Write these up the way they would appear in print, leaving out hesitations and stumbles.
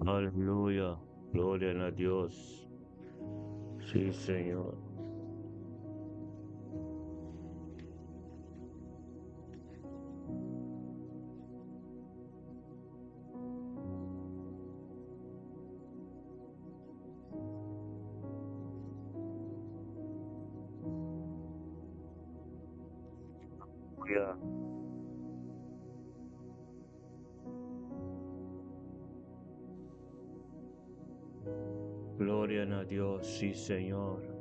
Aleluya. Gloria na Dios. Sí, Señor. Aleluya. Gloria na Dios, sí, Señor.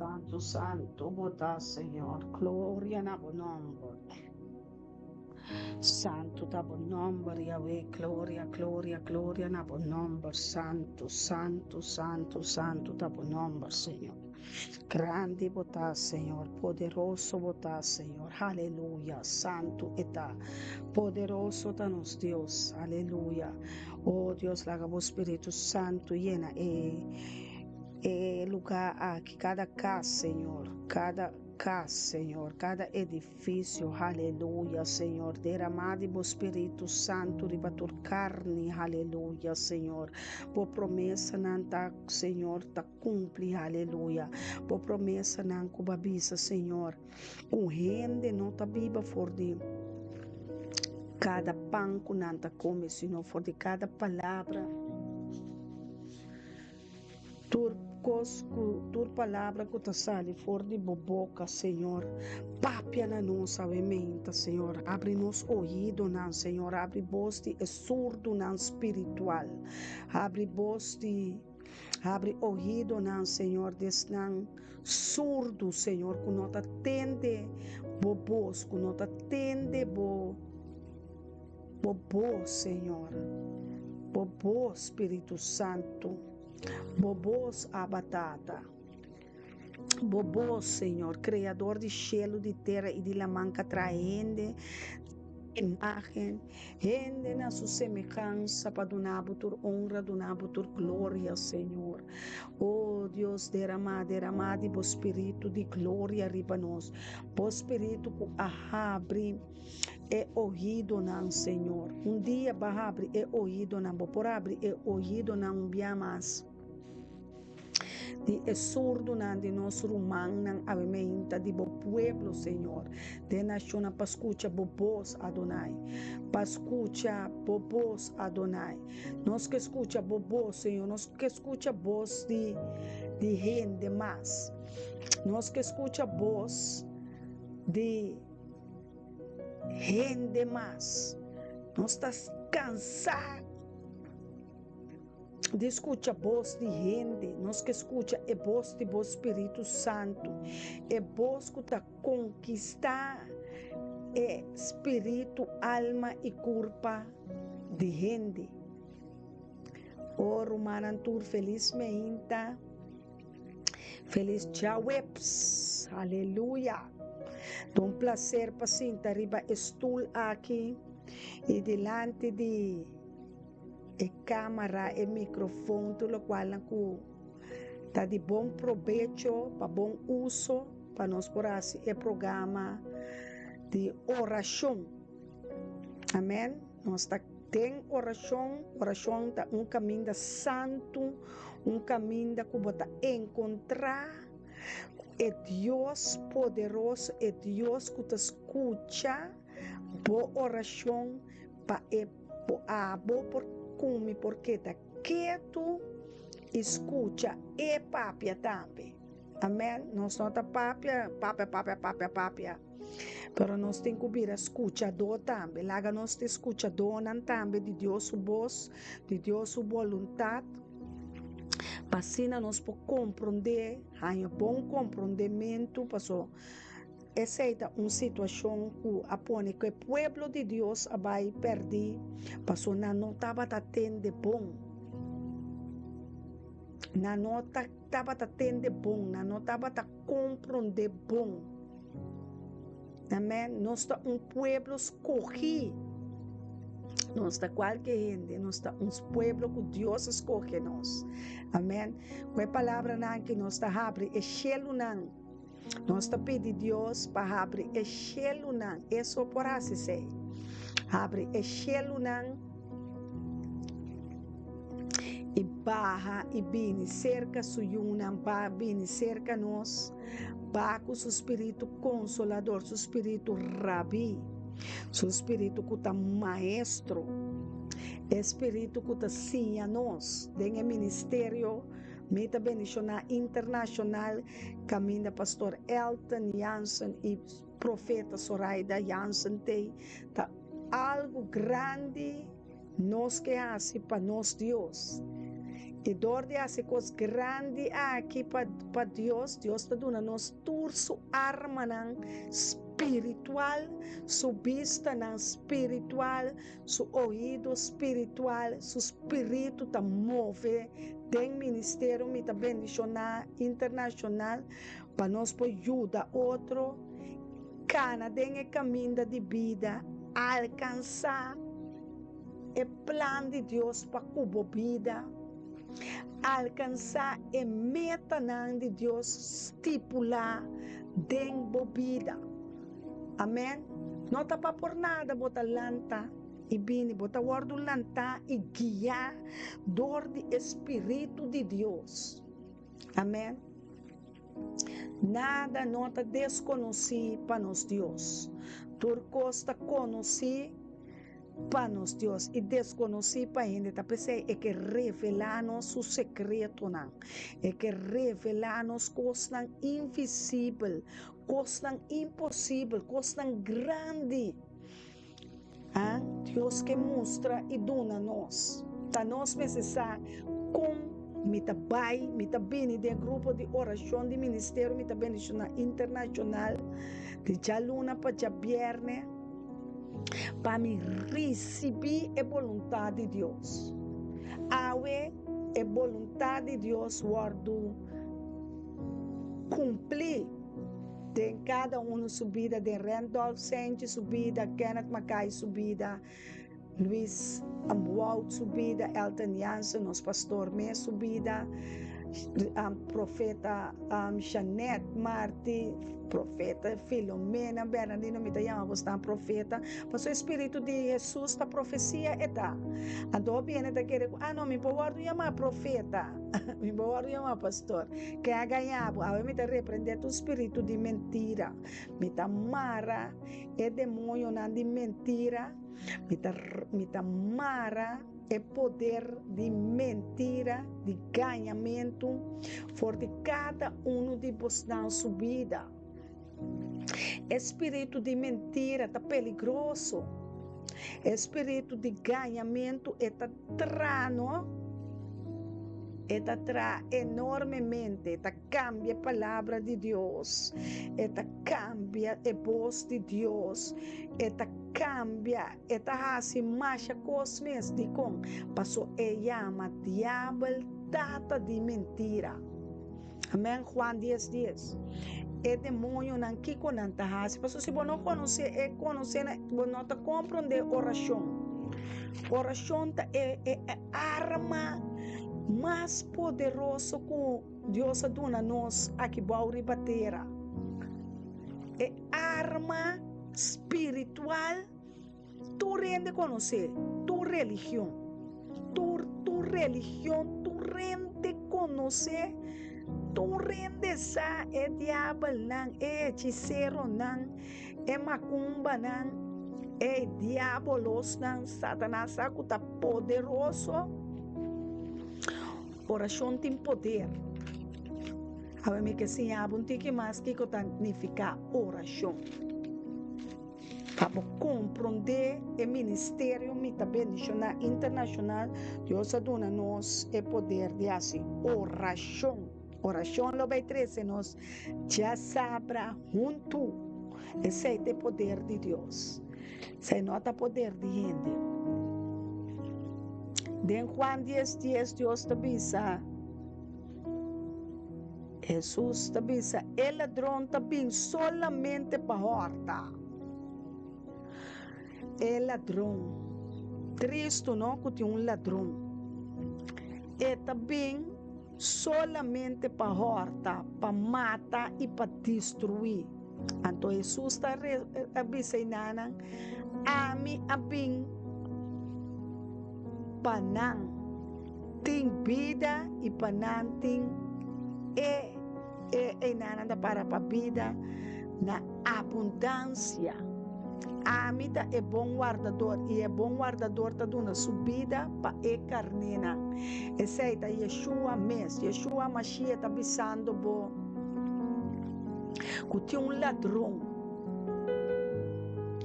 Santu, santu bo ta, Señor. Gloria na bo nomber. Santu ta bo nomber, Yahweh. Gloria, gloria, gloria na bo nomber. Santu, santu, santu, santu ta bo nomber, Señor. Grandi bo ta, Señor. Poderoso bo ta, Señor. Aleluya. Santu e ta. Poderoso ta nos Dios. Aleluya. Oh Dios, laga bo Spiritu Santu yena e e lugá aki, kada kas, Señor, kada kas, Señor, kada edifisio, aleluya, Señor, deramá di bo Spiritu Santu riba tur karni, aleluya, Señor. Bo promesanan ta, Señor, ta kumpli, aleluya. Bo promesanan ku bo a bisa, Señor, ku hende no ta biba for di kada pan ku nan ta kome, sino for di kada palabra. Tur kos ku, tur palabra ku ta sali for di bo boka, Señor, papia na nos awe meinta, Señor. Abri nos oidonan, Señor. Abri bos di e surdunan spiritual. Abri bos di, abri oidonan, Señor, di esnan surdu, Señor, ku no ta tende bo bos, ku no ta tende bo. Bo bos, Señor. Bo bos, Spiritu Santu. Bo bos, Abba Tata. Bo bos, Señor, Creador di shelu, di tera i di laman ka traha hende imagen, hende na su semehansa pa duna bo tur honra, duna bo tur gloria, Señor. O Dios, derama, derama di bo Spiritu di gloria riba nos. Bo Spiritu ku a habri. E oidonan, Señor. Un dia ba habri e oidonan, bo por habri e oidonan un bia mas di e surdunan di nos rumannan awe meinta di bo pueblo, Señor, den nashonnan pa skucha bo bos, Adonai, pa skucha bo bos, Adonai. Nos ke skucha bo bos, Señor, nos ke skucha bos di di hende mas. Nos ke skucha bos di hende mas. Nos ta kansá di skucha bos di hende. Nos ke skucha e bos di bo Spiritu Santu, e bos ku ta konkistá e spiritu, alma i kurpa di hende. O rumannan tur felis meinta. Felis djaweps! Aleluya! Ta un plaser pa sinta riba e stul aki i dilanti di e kamara, e mikrofon, tur lokualnan ku ta di bon probecho pa bon uso pa nos por hasi e programa di orashon. Amen. Nos ta den orashon. Orashon ta un kaminda santu, un kaminda ku bo ta enkontrá ku e Dios poderoso, e Dios ku ta skucha bo orashon pa e bo abo por kumi por keda ketu i skucha e papia tambe. Amen. Nos no ta papia, papia, papia, papia, papia. Pero nos tin ku bira skuchadó tambe. Laga nos ta skuchadónan tambe di Dios su bos, di Dios su boluntat, pa asina nos por komprondé, haña bon komprondementu, paso esei ta un situashon ku a pone ku e pueblo di Dios a bai pèrdí, paso nan no tabata tende bon. Nan no ta tabata tende bon, nan no tabata komprondé bon. Amèn. Nos ta un pueblo skogí. Nos ta kualke hende, nos ta un pueblo ku Dios a skohe nos. Amèn. Ku e palabranan aki nos ta habri e shelunan. Nos ta pidi Dios pa habri e shelunan. E so por hasi esei. Habri e shelunan i baha i bini serka su yunan, ba bini serka nos. Ba ku su spiritu konsolador, su spiritu rabí, su spiritu ku ta maestro, e spiritu ku ta siña nos den e ministerio Mi ta Bendishoná Internashonal kaminda Pastor Elton Jansen i Profeta Soraida Jansen tei ta algu grandi nos ke hasi pa nos Dios. I dor di hasi kos grandi aki pa pa Dios, Dios ta duna nos tur su armanan spiritual, su bistanan spiritual, su oido spiritual, su spiritu ta move den ministerio Mi Ta Bendishoná Internashonal pa nos por yuda otro kana den e kaminda di bida, alkansá e plan di Dios pa ku bo bida, alkansá e metanan di Dios stipulá den bo bida. Amèn. No ta pa por nada bo ta lanta i bini, bo ta wòrdu lantá i guiá dor di e Spiritu di Dios. Amèn. Nada no ta deskonosí pa nos Dios. Tur kos ta konosí pa nos Dios i deskonosí pa hende. Ta p'esei e ke revelá nos su sekretonan. E ke revelá nos kosnan invisibel, kosnan imposibel, kosnan grandi. A Dios ke mustra i duna nos. Ta nos mester sa kon mi ta bai, mi ta bini den grupo di orashon di ministerio Mi Ta Bendishoná Internashonal di djaluna pa djabièrnè pa mi risibí e boluntat di Dios. Awe e boluntat di Dios wòrdu kumplí den kada unu su bida, den Randolph Sanchez su bida, Kenneth Mackay su bida, Luis Wout su bida, Elton Jansen, nos pastor mes su bida, profeta Jeanette Marti, profeta Filomena Bernardino, mi ta yama bosnan profeta, pasobra e spiritu di Hesus ta profesia e ta. Anto hopi hende ta kere ku, ah no, mi por wòrdu yamá profeta, mi por wòrdu yamá pastor. Ken a gaña bo? Awe mi ta reprendé tur spiritu di mentira. Mi ta mara e demoñonan di mentira, mi ta mi ta mara e poder di mentira, di gañamentu for di kada unu di bosnan su bida. E spiritu di mentira ta peligroso. E spiritu di gañamentu e ta tra no, e ta tra enormemente, e ta kambia e palabra di Dios, e ta kambia e bos di Dios, e ta kambia, e ta hasi masha kos mes. Dikon? Paso e yama diabel tata di mentira. Amen. Juan dies dies. E demoñonan kiko nan ta hasi? Paso si bo no konosé e konosé nan, bo no ta komprondé orashon. Orashon ta e e arma mas poderoso ku Dios a duna nos aki bou riba tera. E arma spiritual tur hende konosé, tur religion, tur tur religion, tur hende konosé, tur hende sa e diabelnan, e hechiseronan, e makumbanan, e diabolosnan, Satanas sa ku ta poderoso. Orashon tin poder. Awe mi ke siña bo un tiki mas kiko ta nifiká orashon. Pa bo komprondé e ministerio Mi Ta Bendishoná Internashonal, Dios a duna nos e poder di hasi orashon. Orashon lo bai trese nos djasabra huntu. Esei ta e poder di Dios. Esei no ta poder di hende. Den Juan dies dies Dios ta bisa, Hesus ta bisa, E ladron ta bin solamente pa hòrta. E ladron. Tristu no ku tin un ladron. E ta bin solamente pa hòrta, pa mata i pa destruí. Anto Hesus ta a bisa e nannan, Ami a bin pa nan tin bida i pa nan tin e e e nannan ta para pa bida na abundansia. Ami ta e bon wardador i e bon wardador ta duna su bida pa e karnénan. Esei ta Yeshua mes. Yeshua Mashiach ta bisando bo ku tin un ladron.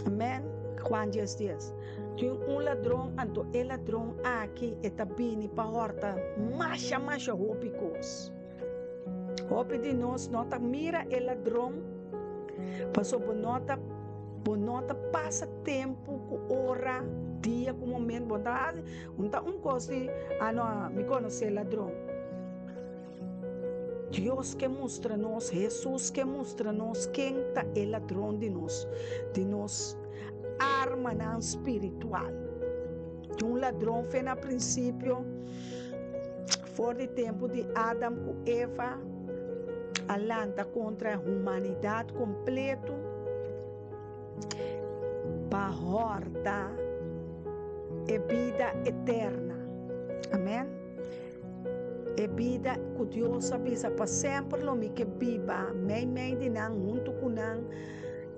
Amen. Juan 10, 10. Tin un ladron, anto e ladron aki e ta bini pa hòrta masha masha hopi kos. Hopi di nos no ta mira e ladron pasobra bo no ta bo no ta pasa tempu ku ora, dia ku momento bo ta hasi un ta un kos di ah no mi konosé ladron. Dios ke mustra nos, Hesus ke mustra nos ken ta e ladron di nos, di nos armanan spiritual. Tin un ladron fe na prinsipio, for di tempu di Adam ku Eva a lanta kontra humanidat kompletu pa hòrta e bida eterna. Amen. E bida ku Dios a bisa pa semper lo mi ke biba meimei di nan, huntu ku nan.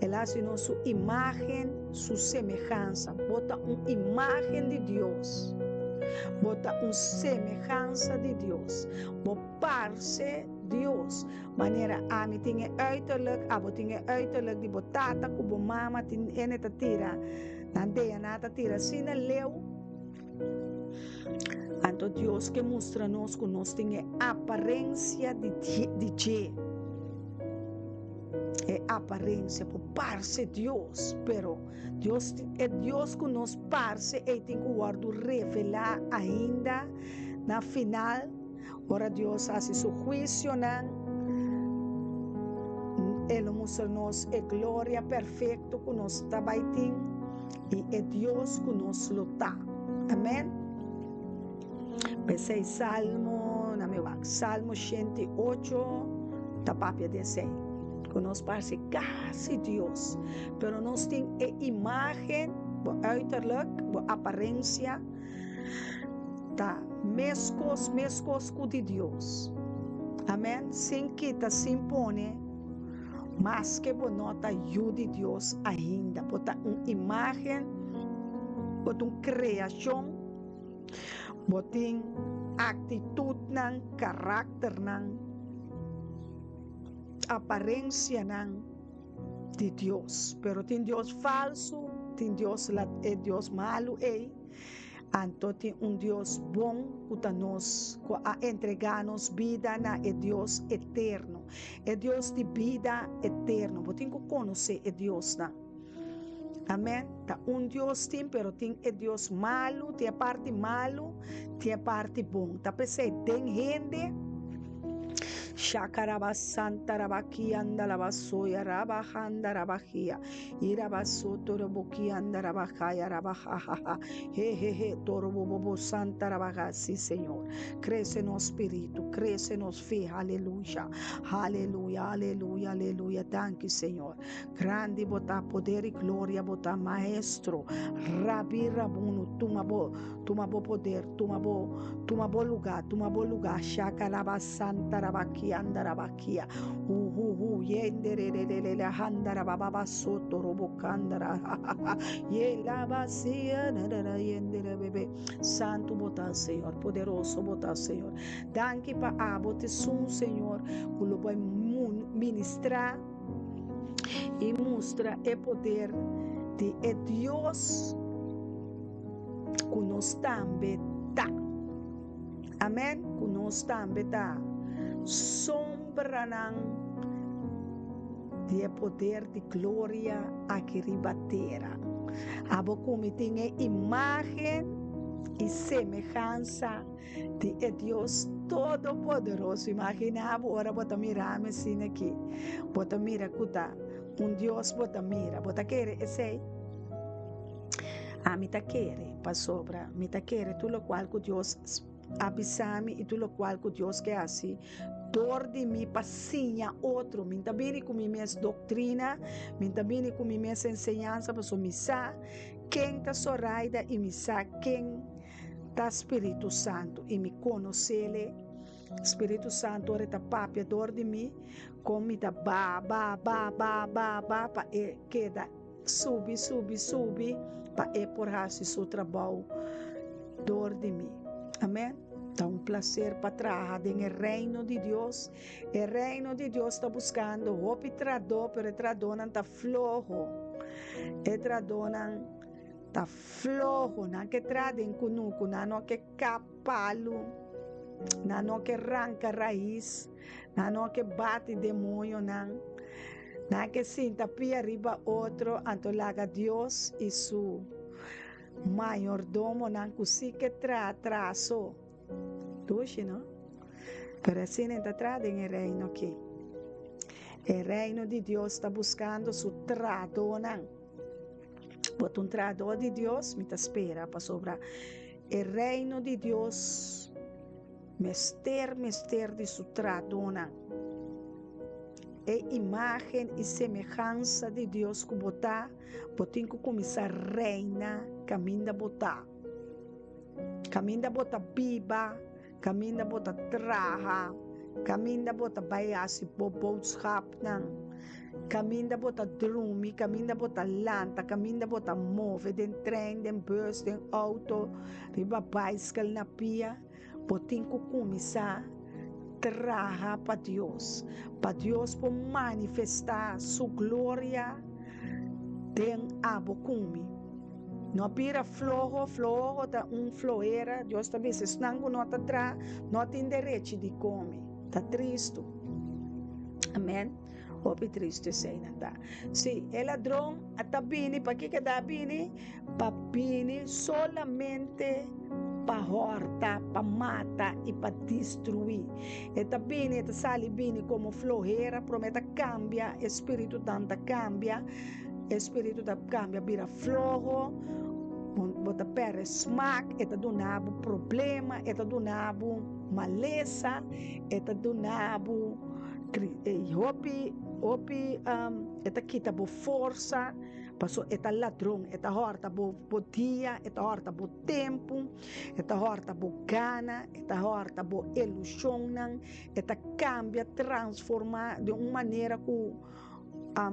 El a hasi nos su imágen, su semehansa. Bo ta un imágen di Dios. Bo ta un semehansa di Dios. Bo parse Dios. Manera ami tin e uiterlijk, abo tin e uiterlijk di bo tata ku bo mama tin ene ta tira, nan DNA ta tira asina leu. Anto Dios ke mustra nos ku nos tin e aparensia di di dje. E aparensia por parse Dios, pero Dios e Dios ku nos parse ei tin ku wòrdu revelá ainda na final ora Dios hasi su huisionan. E lo mustra nos e gloria perfekto ku nos ta bai tin. I e Dios ku nos lo ta. Amen. P'esei Salmo, na mi wak, Salmo 108 ta papia di esei. Ku nos parse kasi Dios, pero nos tin e imágen, bo uiterlijk, bo aparensia, ta meskos, meskos ku di Dios. Amen. Sin kita, sin pone. Maske bo no ta yu di Dios ainda, bo ta un imágen, bo ta un kreashon, bo tin aktitutnan, karakternan, aparensianan di Dios. Pero tin Dios falsu, tin Dios e Dios malu ei. Anto tin un Dios bon ku ta nos, ku a entregá nos bida na e Dios eterno, e Dios di bida eterno. Bo tin ku konosé e Diosnan. Amèn. Ta un Dios tin, pero tin e Dios malu, tin e parti malu, tin e parti bon. Ta p'esei den hende. Shakaraba santaraba kiandalaba soyaraba handaraba hia. Irabasotorobokiandarabahayarabahahaha. He he he torobobobo santarabaha. Sí, Señor. Crece nos espíritu, crece nos fe. Aleluya. Aleluya, aleluya, aleluya. Danki, Señor. Grandi bo ta, poder y gloria bo ta, Maestro. Rabbi Rabunu, tuma bo, tuma bo poder, tuma bo, tuma bo lugar, tuma bo lugar. Shakaraba santarabakiandarabakia. Hu hu hu yenderererere handarababa soto robokandara. Ye labasia narara yendere bebe. Santu bo ta, Señor, poderoso bo ta, Señor. Danki pa abo te sun, Señor, ku lo bai ministra i mustra e poder di e Dios ku nos tambe ta. Amen. Ku nos tambe ta sombranan di e poder di gloria aki riba tera. Abo ku mi tin e imágen i semehansa di e Dios Todopoderoso. Imaginá bo ora bo ta mira mi asina aki. Bo ta mira ku ta un Dios bo ta mira. Bo ta kere esei? Ami ta kere, pasobra mi ta kere tur lokual ku Dios a bisa mi i tur lokual ku Dios ke hasi dor di mi pa siña otro. Mi ta bini ku mi mes doktrina, mi ta bini ku mi mes enseñansa, pasobra mi sa ken ta Soraida i mi sa ken ta Spiritu Santu i mi konosele. Spiritu Santu ora e ta papia dor di mi, kon mi ta ba, ba, ba, ba, ba, ba pa e keda Subi, subi, subi pa e por hasi su trabou dor di mi. Amen. Ta un placer pa traha den e reino di Dios. E reino di Dios ta buscando hopi tradó, pero e tradónan ta floho. E trahadónan ta floho, nan ke traha den kunuku, nan no ke kap palu, nan no ke ranka rais, nan no ke bati demoñonan, nan ke sinta pia riba otro, anto laga Dios i su mayordomonan ku si ke traha, traha so. Dushi, no? Pero asina e ta traha den e reino aki. E reino di Dios ta buskando su trahadónan. Bo ta un trahadó di Dios? Mi ta spera pasobra e reino di Dios mester mester di su trahadónan. E imágen i semehansa di Dios ku bo ta, bo tin ku kuminsá reina kaminda bo ta. Kaminda bo ta biba, kaminda bo ta traha, kaminda bo ta bai hasi bo boodschapnan, kaminda bo ta drumi, kaminda bo ta lanta, kaminda bo ta move den trein, den bus, den auto, riba baiskel, na pia, bo tin ku kuminsá traha pa Dios, pa Dios por manifestá su gloria den abo ku mi. No bira floho, floho ta un flohera, Dios ta bisa esnan ku no ta traha no tin derechi di kome. Ta tristu. Amen. Hopi tristu eseinan ta. Si, e ladron a ta bini, pakiko e ta a bini? Pa bini solamente pa hòrta, pa mata i pa destruí. E ta bini, e ta sali bini komo flohera, promé e ta kambia, e spiritunan ta kambia, e spiritu ta kambia bira floho, bo ta pèrdè smak, e ta duna bo problema, e ta duna bo malesa, e ta duna bo hopi, hopi, e ta kita bo forsa. Paso e ta ladron, e ta hòrta bo bo dia, e ta hòrta bo tempu, e ta hòrta bo gana, e ta hòrta bo ilushonnan, e ta kambia, transformá den un manera ku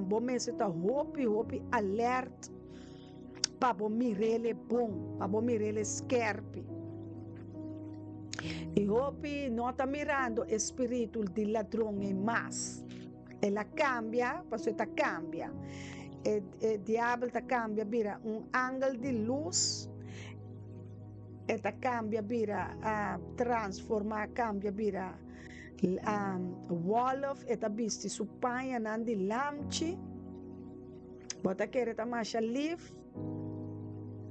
bo mester ta hopi hopi alèrt pa bo mir'el e bon, pa bo mir'el e skèrpi. I hopi no ta mirando e spiritu di ladron ei mas. El a cambia, pasobra e ta cambia. E, e diabel ta cambia bira un angel di luz. E ta cambia bira, uh, transforma, cambia bira um, wolf. E ta bisti su pañanan di lamchi. Bo ta kere ta masha lif,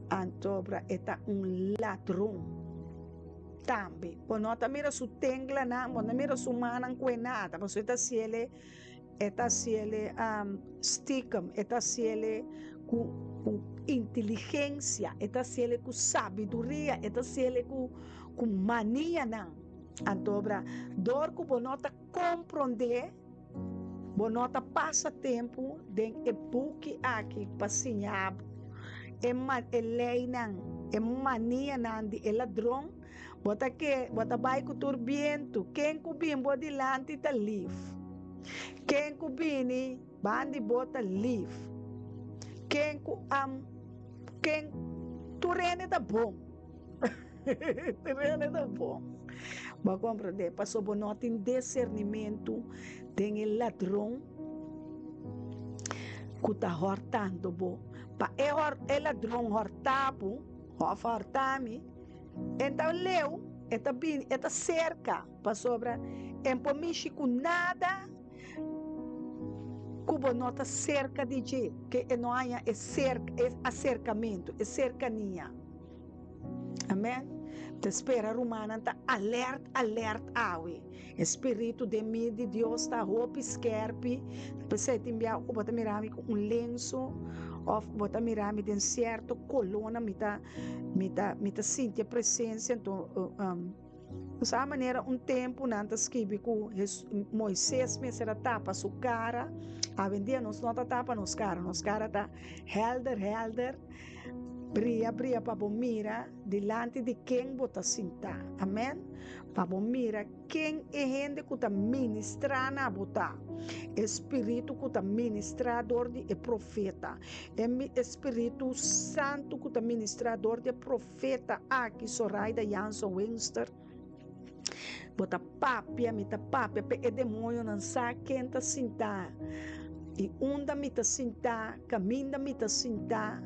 antobra e ta un ladron. Tambe, bo no ta mira su tenglanan, bo no ta mira su mannan ku e nada, pasobra e ta hasiel e ta hasiel stikem, e ta hasiel ku ku inteligensia, e ta hasiel ku sabiduria, e ta hasiel ku ku manianan. Antobra, dor ku bo no ta komprondé, bo no ta pasa tempu den e buki aki pa siña bo e e leinan, e manianan di e ladron. Bo ta ke bo ta bai ku tur bientu. Ken ku bin bo dilanti ta lif. Ken ku bini bandi bo ta lif. Ken ku am ken tur hende ta bon. Tur hende ta bon. Bo a komprendé? Pasobra bo no tin disernimentu den e ladron ku ta hòrtando bo. Pa e e ladron hòrta bo òf hòrta mi, e ta leu, e ta bini, e ta serka, pasobra e no por mishi ku nada ku bo no ta serka di dje, ke e no haña e e aserkamentu, e serkania. Amen. Ta spera rumannan ta alert alert awe. E spiritu den mi di Dios ta hopi skerpi. P'esei tin bia ku bo ta mira mi ku un lenso òf bo ta mira mi den sierto kolónan mi ta mi ta mi ta sinti e presensia anto bo sa manera un tempu nan ta skibi ku Moises mester a tapa su kara. Awendia nos no ta tapa nos kara, nos kara ta helder helder. Bria, bria pa bo mira dilanti di ken bo ta sintá. Amèn. Pa bo mira ken e hende ku ta ministrá na bo ta. E spiritu ku ta ministrá dor di e profeta. E, e spiritu santu ku ta ministrá dor di e profeta aki, Soraida Jansen Wingster. Bo ta papia, mi ta papia, p'e e demoñonan sa ken ta sintá. I unda mi ta sintá, kaminda mi ta sintá,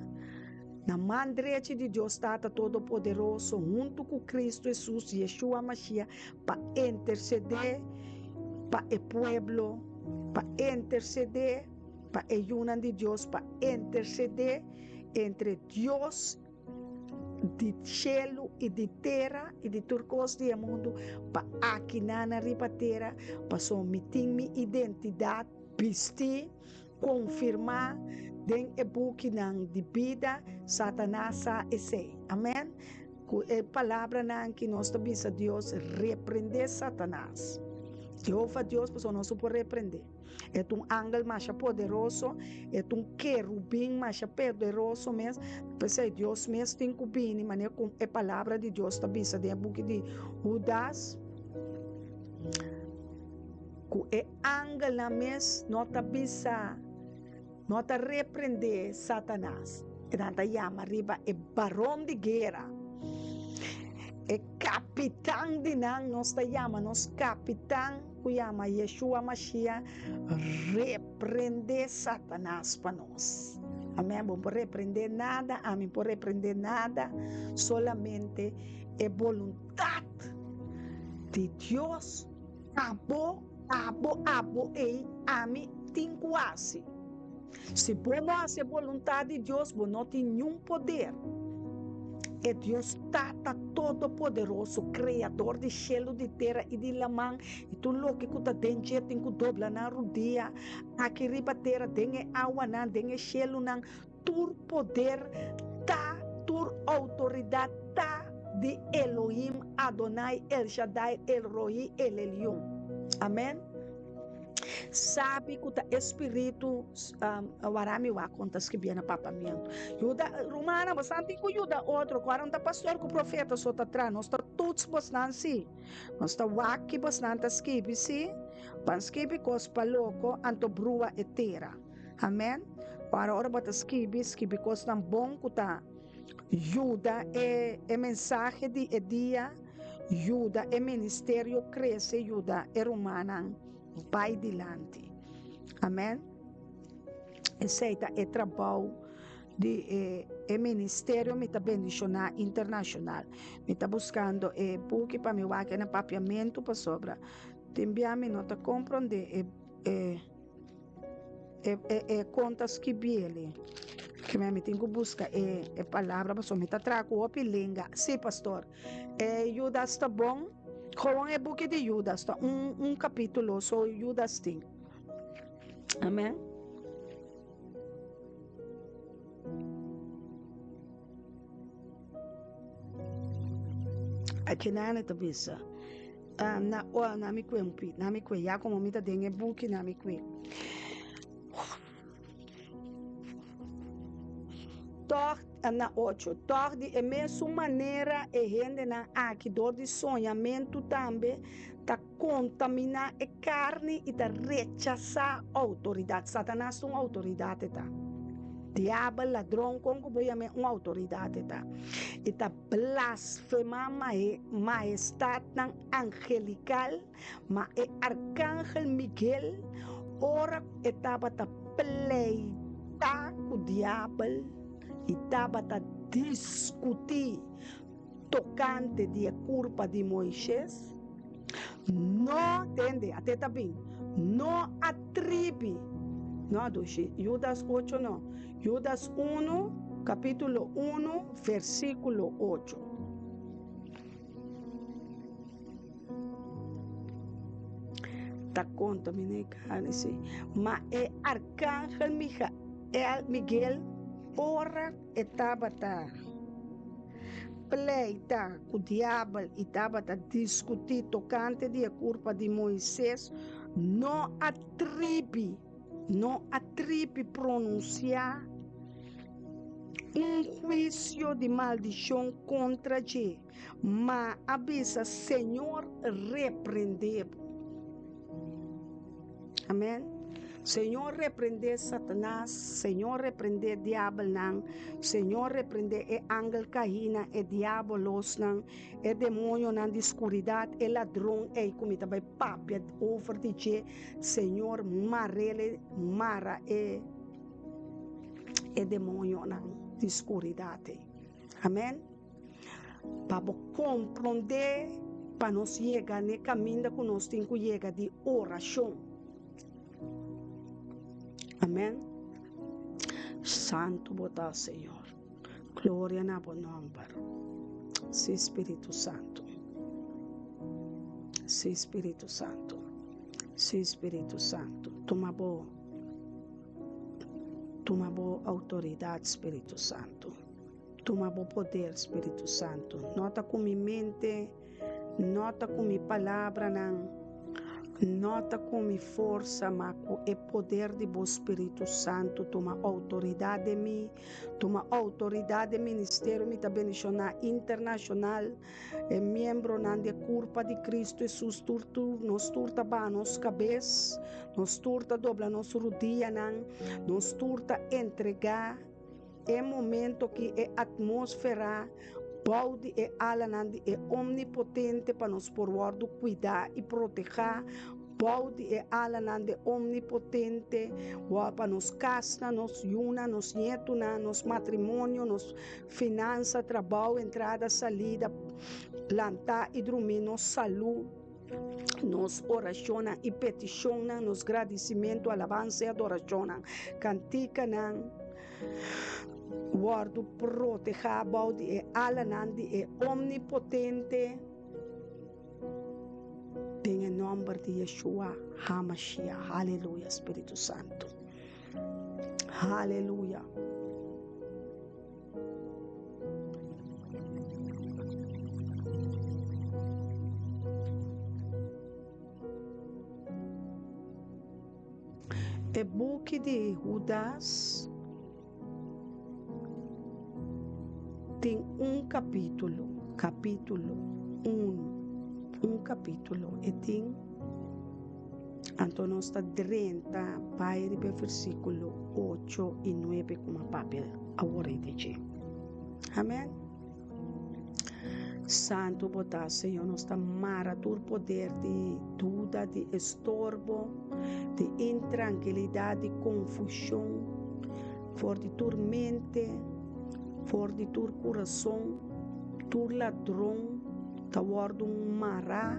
na man drechi di Dios Tata Todopoderoso, huntu ku Kristu Hesus, Yeshua Mashiach, pa intersedé pa e pueblo, pa intersedé pa e yunan di Dios, pa intersedé entre Dios di shelu i di tera i di tur kos di e mundu pa akinan riba tera, pasobra mi tin mi identidat bistí, konfirmá den e bukinan di bida. Satanas sa esei. Amèn. Ku e palabranan ki nos ta bisa Dios reprendé Satanas. Jehova Dios, pasobra nos no por reprendé. E ta un angel masha poderoso, e ta un kerubin masha poderoso mes. P'esei Dios mes tin ku bini, manera ku e palabra di Dios ta bisa den e buki di Hudas, ku e angelnan mes no ta bisa, no ta reprendé Satanas. Nan ta yama riba e baron di guera, e kapitan di nan, nos ta yama nos kapitan ku yama Yeshua Mashiach, reprendé Satanas pa nos. Amèn. Bo no por reprendé nada, ami no por reprendé nada, solamente e boluntat di Dios Abo, abo, abo ei, ami tin ku hasi. Si bo no hasi e boluntat di Dios, bo no tin niun poder. E Dios Tata Todopoderoso, Kreador di shelu, di tera i di laman, i tur loke ku ta den dje tin ku dobla nan rudia aki riba tera, den e awanan, den e shelunan, Tur poder ta, tur outoridat ta di Elohim Adonai El Shaddai El Rohi El Elyon. Amen. Sabi ku ta e spiritu wara mi wak kon ta skribié na papamiento. Yuda, rumannan, bosan tin ku yuda otro, ku ora no ta pastor ku profeta so ta traha, nos ta tuts bosnan si. Nos ta wak ki bosnan ta skibi si, ban skibi kos pa loko, anto brua e tera. Amen. Ora ora bo ta skibi, skibi kosnan bon ku ta yuda e e mensahe di e dia, yuda e ministerio krese, yuda e rumannan bai dilanti. Amen. Esei ta e trabou di e e ministerio mi ta bendishoná internashonal. Mi ta buskando e buki pa mi wak na papiamentu pasobra tin bia mi no ta komprondé e e. E e e kon ta skibiele. Kima mi tin ku buska e e palabra pasobra mi ta traha ku hopi lenga. Sí, pastor. E Judas ta bon. Gewoon e buki di Judas ta un un kapítulo so Judas tin. Amen. Akinana ta bisa. Na ora na mi kue un pi, na mi kue, ya komo mi ta den e buki na mi kue. Tòg, na ocho, tòg di e mesun manera e hendenan aki dor di soñamentu tambe ta kontaminá e karni i ta rechasá outoridat. Satanas ta un outoridat e ta. Diabel, ladron, kon ku bo yam'é, un outoridat e ta. I ta. Blasfemá mahestatnan angelikal, ma e arkangel Miguel, ora ku e tabata pleitá ku diabel i tabata diskutí tokante di e kurpa di Moisés, no, tende, ate ta bin, no a tribi, no, dushi, Judas ocho no, Judas unu, kapítulo unu, Versíkulo ocho. Ta konta mi ne karni si. Ma e arkangel Michael, Miguel, ora e tabata pleita ku diabel i tabata diskutí tokante di e kurpa di Moises, no a tribi. No a tripi pronunsiá un huisio di maldishon kontra dje, ma a bisa, Señor reprendé bo. Amèn. Señor reprendé Satanas, Señor reprendé diabelnan, Señor reprendé e angel kaínan, e diabolosnan, e demoñonan di skuridat, e ladron ei ku mi ta bai papia over di dje, Señor marele, mara e e demoñonan di skuridat ei. Amen. Pa bo komprondé pa nos yega n'e kaminda ku nos tin ku yega di orashon. Amen. Santu bo ta, Señor. Gloria na bo nomber. Sí, Spiritu Santu. Sí, Spiritu Santu. Sí, Spiritu Santu. Tuma bo Tuma bo outoridat, Spiritu Santu. Tuma bo poder, Spiritu Santu. No ta ku mi mente, no ta ku mi palabranan, no ta ku mi forsa, ma ku e poder di bo Spiritu Santu. Tuma outoridat den mi, tuma outoridat den ministerio Mi Ta Bendishoná Internashonal, e miembronan di e kurpa di Kristu Hesus. Tur tur nos tur ta baha nos kabes, nos tur ta dobla nos rudianan, nos tur ta entregá. E momento ki e atmósfera bou di e alanan di e Omnipotente pa nos por wòrdu kuidá i protehá bou di e alanan di e Omnipotente pa nos kasnan, nos yunan, nos nietunan, nos matrimonio, nos finansa, trabou, entrada, salida, lantá i drumí, nos salú, nos orashonnan i petishonnan, nos gradisimentu, alabansa i adorashonnan, kantikanan, wòrdu protehá bou di e alanan di e Omnipotente, den e nòmber di Yeshua HaMashiach. Aleluya, Spiritu Santu. Aleluya. E buki di Hudas tin un kapítulo, kapítulo unu, un kapítulo e tin. Anto nos ta drenta bai riba e versíkulo ocho i nuebe ku mi a papia awor ei di dje. Amèn. Santu bo ta, Señor. Nos ta mara tur poder di duda, di estorbo, di intrankilidat, di konfushon, for di tur mente, for di tur kurason, tur ladron ta wòrdu mará,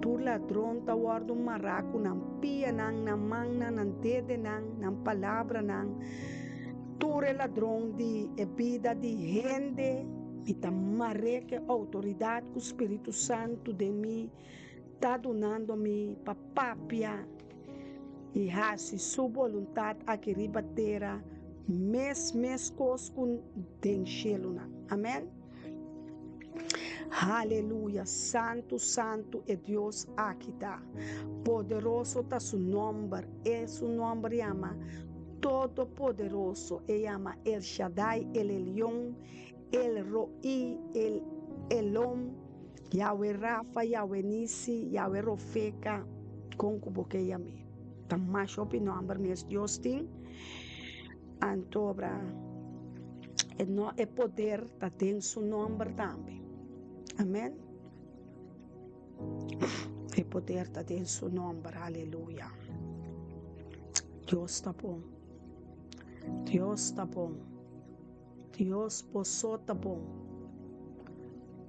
tur ladron ta wòrdu mará ku nan pianan, nan mannan, nan dedenan, nan palabranan. Tur e ladron di e bida di hende, mi ta mar'é ku e outoridat ku Spiritu Santu den mi ta dunando mi pa papia i hasi Su boluntat aki riba tera mes meskos ku den shelunan. Amèn. Haleluya! Santu, santu e Dios aki ta. Poderoso ta Su nòmber. E Su nòmber yama Todopoderoso, e yama El Shaddai, El Elyon, El Roí, El Elom, Yahweh Rafa, Yahweh Nisi, Yahweh Rofeka, kon ku bo ke yam'é. Ta masha hopi nòmber mes Dios tin. Antobra e no e poder ta den su nòmber tambe. Amèn. E poder ta den su nòmber. Aleluya. Dios ta bon. Dios ta bon. Dios bo so ta bon.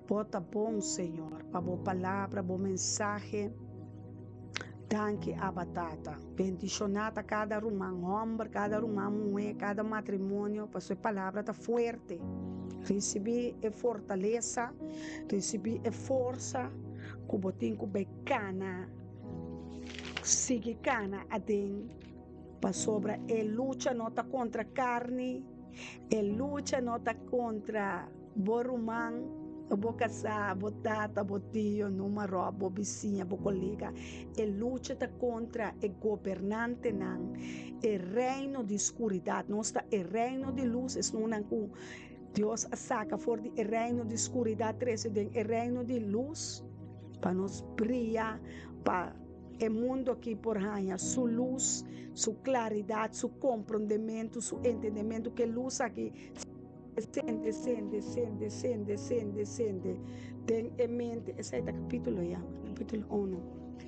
Bo ta bon, Señor, pa bo palabra, bo mensahe. Danki, Abba Tata. Bendishoná ta kada ruman hòmber, kada ruman muhé, kada matrimonio, pasobra e palabra ta fuerte. Risibí e fortalesa, risibí e forsa ku bo tin ku bai kana, sigui kana aden, pasobra e lucha no ta kontra karni, e lucha no ta kontra bo ruman, bo kasá, bo tata, bo tio, numa ròp, bo bisiña, bo kolega. E lucha ta kontra e gobernantenan, e reino di skuridat. Nos ta e reino di lus, esnunan ku Dios a saka for di e reino di skuridat trese den e reino di lus pa nos bria pa. E mundu akí por haña su lus, su klaridat, su komprondementu, su entendementu ku e lus akí sende, sende, sende, sende, sende, sende den e mente. Esei ta kapítulo ya, kapítulo uno.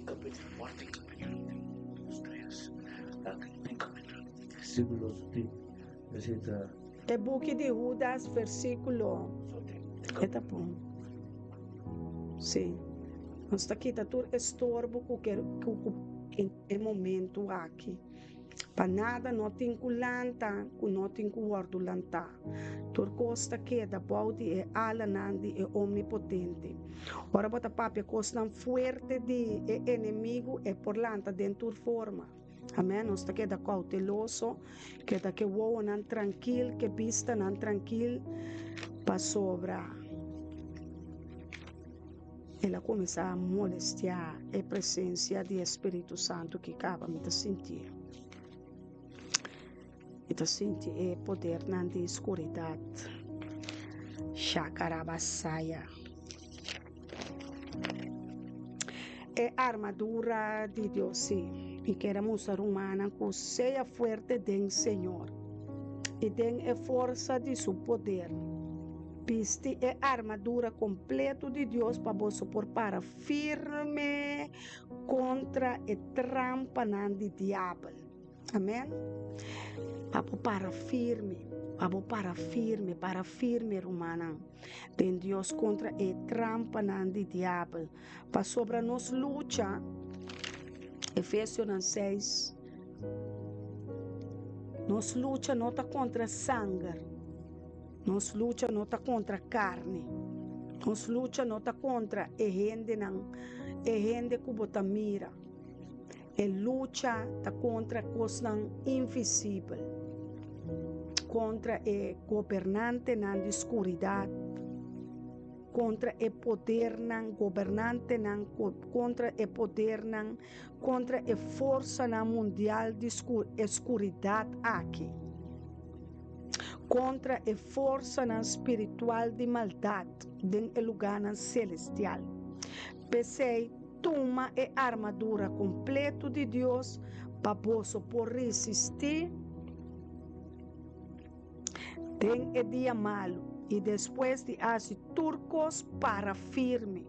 Kapítulo kuater, kapítulo dos, tres, kapítulo versíkulo esei ta. E buki di Hudas versíkulo. E ta bon. Sí. Nos ta kita tur estorbo ku ke ku ku e momentu aki. Pa nada no tin ku lanta ku no tin ku wòrdu lantá. Tur kos ta keda bou di e alanan di e Omnipotente. Ora bo ta papia kosnan fuerte di e enemigu, e por lanta den tur forma. Amèn. Nos ta keda kouteloso, keda ke wowonan trankil, ke bistanan trankil, pasobra el a kuminsá molestiá e presensia di e Spiritu Santu ki kaba mi ta sinti. Mi ta sinti e podernan di skuridat. Shakarabasaya. E armadura di Dios, sí. Mi kier a mustra rumannan ku sea fuerte den Señor i den e forsa di su poder. Bisti e armadura kompleto di Dios pa boso por para firme kontra e trampanan di diabel. Amen. Pa bo para firme, pa bo para firme, para firme, rumannan, den Dios kontra e trampanan di diabel. Pasobra nos lucha, Efesionan 6, nos lucha no ta kontra sanger, nos lucha no ta kontra karni, nos lucha no ta kontra e hendenan, e hende ku bo ta mira. E lucha ta kontra kosnan invisibel, kontra e gobernantenan di skuridat, kontra e podernan, gobernantenan, kontra e podernan, kontra e forsanan mundial di e skuridat aki, kontra e forsanan spiritual di maldat den e lugánan selestial. P'esei, Tuma e armadura kompleto di Dios pa boso por resistí den e dia malu i despues di hasi tur kos para firme.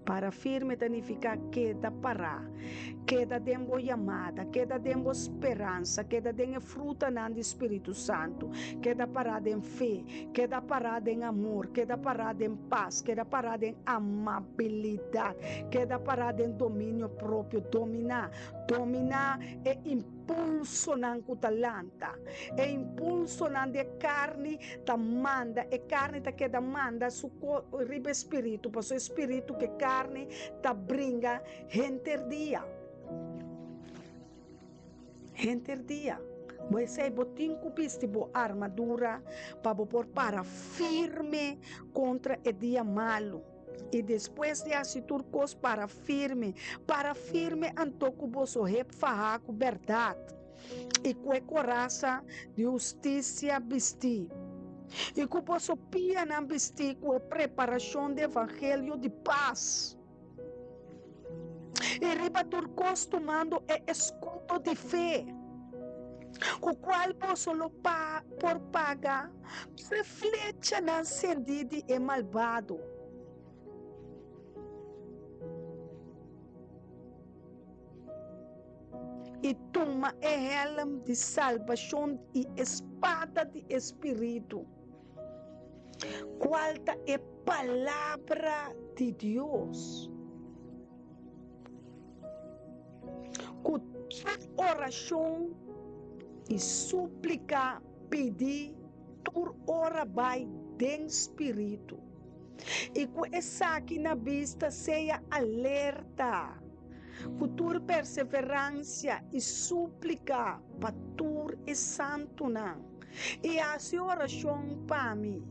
Para firme ta nifiká keda pará, keda den bo yamada, keda den bo speransa, keda den e frutanan di spiritu santu, keda pará den fe, keda pará den amor, keda pará den pas, keda pará den amabilidat, keda pará den dominio propio, dominá, dominá e impulsonan ku ta lanta. E impulsonan di e karni ta manda, e karni ta keda manda su riba e spiritu, pasobra e spiritu ku e karni ta bringa henter dia. Henter dia. Bo esei bo tin ku bisti bo armadura pa bo por para firme kontra e dia malu. I despues di hasi tur kos para firme. Para firme anto ku boso hep fahá ku bèrdat i ku e korasa di hustisia bistí, i ku boso pianan bistí ku e preparashon di evangelio di pas. I riba tur kos tumando e eskudo di fe, ku kual boso lo por paga tur e flechanan sendí di e malbado. I tuma e hèlm di salbashon i e spada di e spiritu. Cual ta e Palabra di Dios? Cu tur oracion y suplica pidi tur ora bay den Spiritu, y cu esaki na bista sea alerta cu tur perseverancia y suplica pa tur e santunan. I hasi orashon pa mi,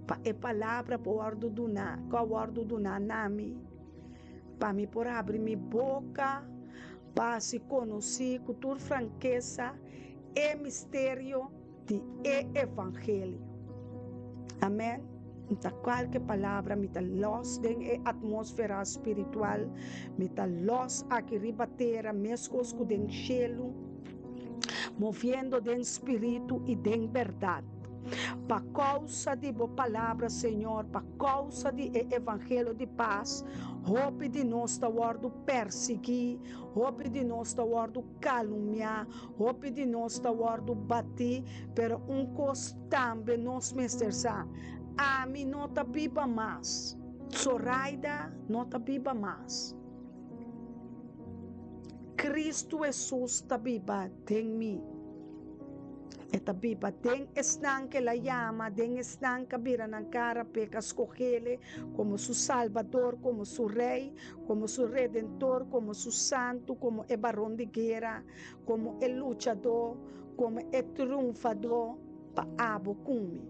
pa e palabra por wòrdu duná, ku a wòrdu duná na mi, pa mi por habri mi boka pa hasi konosí ku tur frankesa e misterio di e evangelio. Amèn. Mi ta kualke palabra, mi ta lòs den e atmósfera spiritual, mi ta lòs aki riba tera meskos ku den shelu, moviendo den spiritu i den bèrdat. Pa kousa di bo palabra, Señor, pa kousa di e evangelio di pas, hopi di nos ta wòrdu persiguí, hopi di nos ta wòrdu kalumniá, hopi di nos ta wòrdu batí, pero un kos tambe nos mester sa, ami no ta biba mas, Zoraida no ta biba mas. Kristu Hesus ta biba den mi. E ta biba den esnan ku el a yama, den esnan ku a bira nan kara p'e, ku a skoh'Ele komo su Salbador, komo su Rei, komo su Redentor, komo su Santu, komo e Baron di Guera, komo e Luchadó, komo e Triunfadó pa abo ku mi.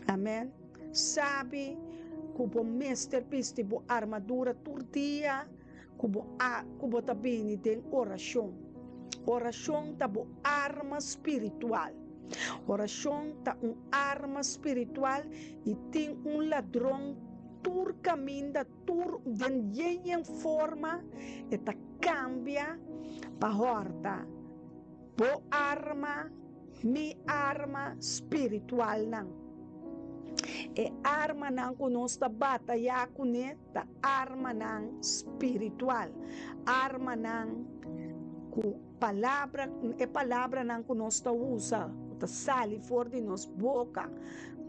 Amen. Sabi ku bo mester bisti bo armadura tur dia ku bo a ku bo ta bini den orashon. Orashon ta bo arma spiritual. Orashon ta un arma spiritual i tin un ladron tur kaminda, tur den yen yen forma e ta kambia pa hòrta bo arma. Mi arma spiritualnan. E armanan ku nos ta batayá kuné ta armanan spiritual, armanan ku palabra, e palabranan ku nos ta usa, ku ta sali for di nos boka,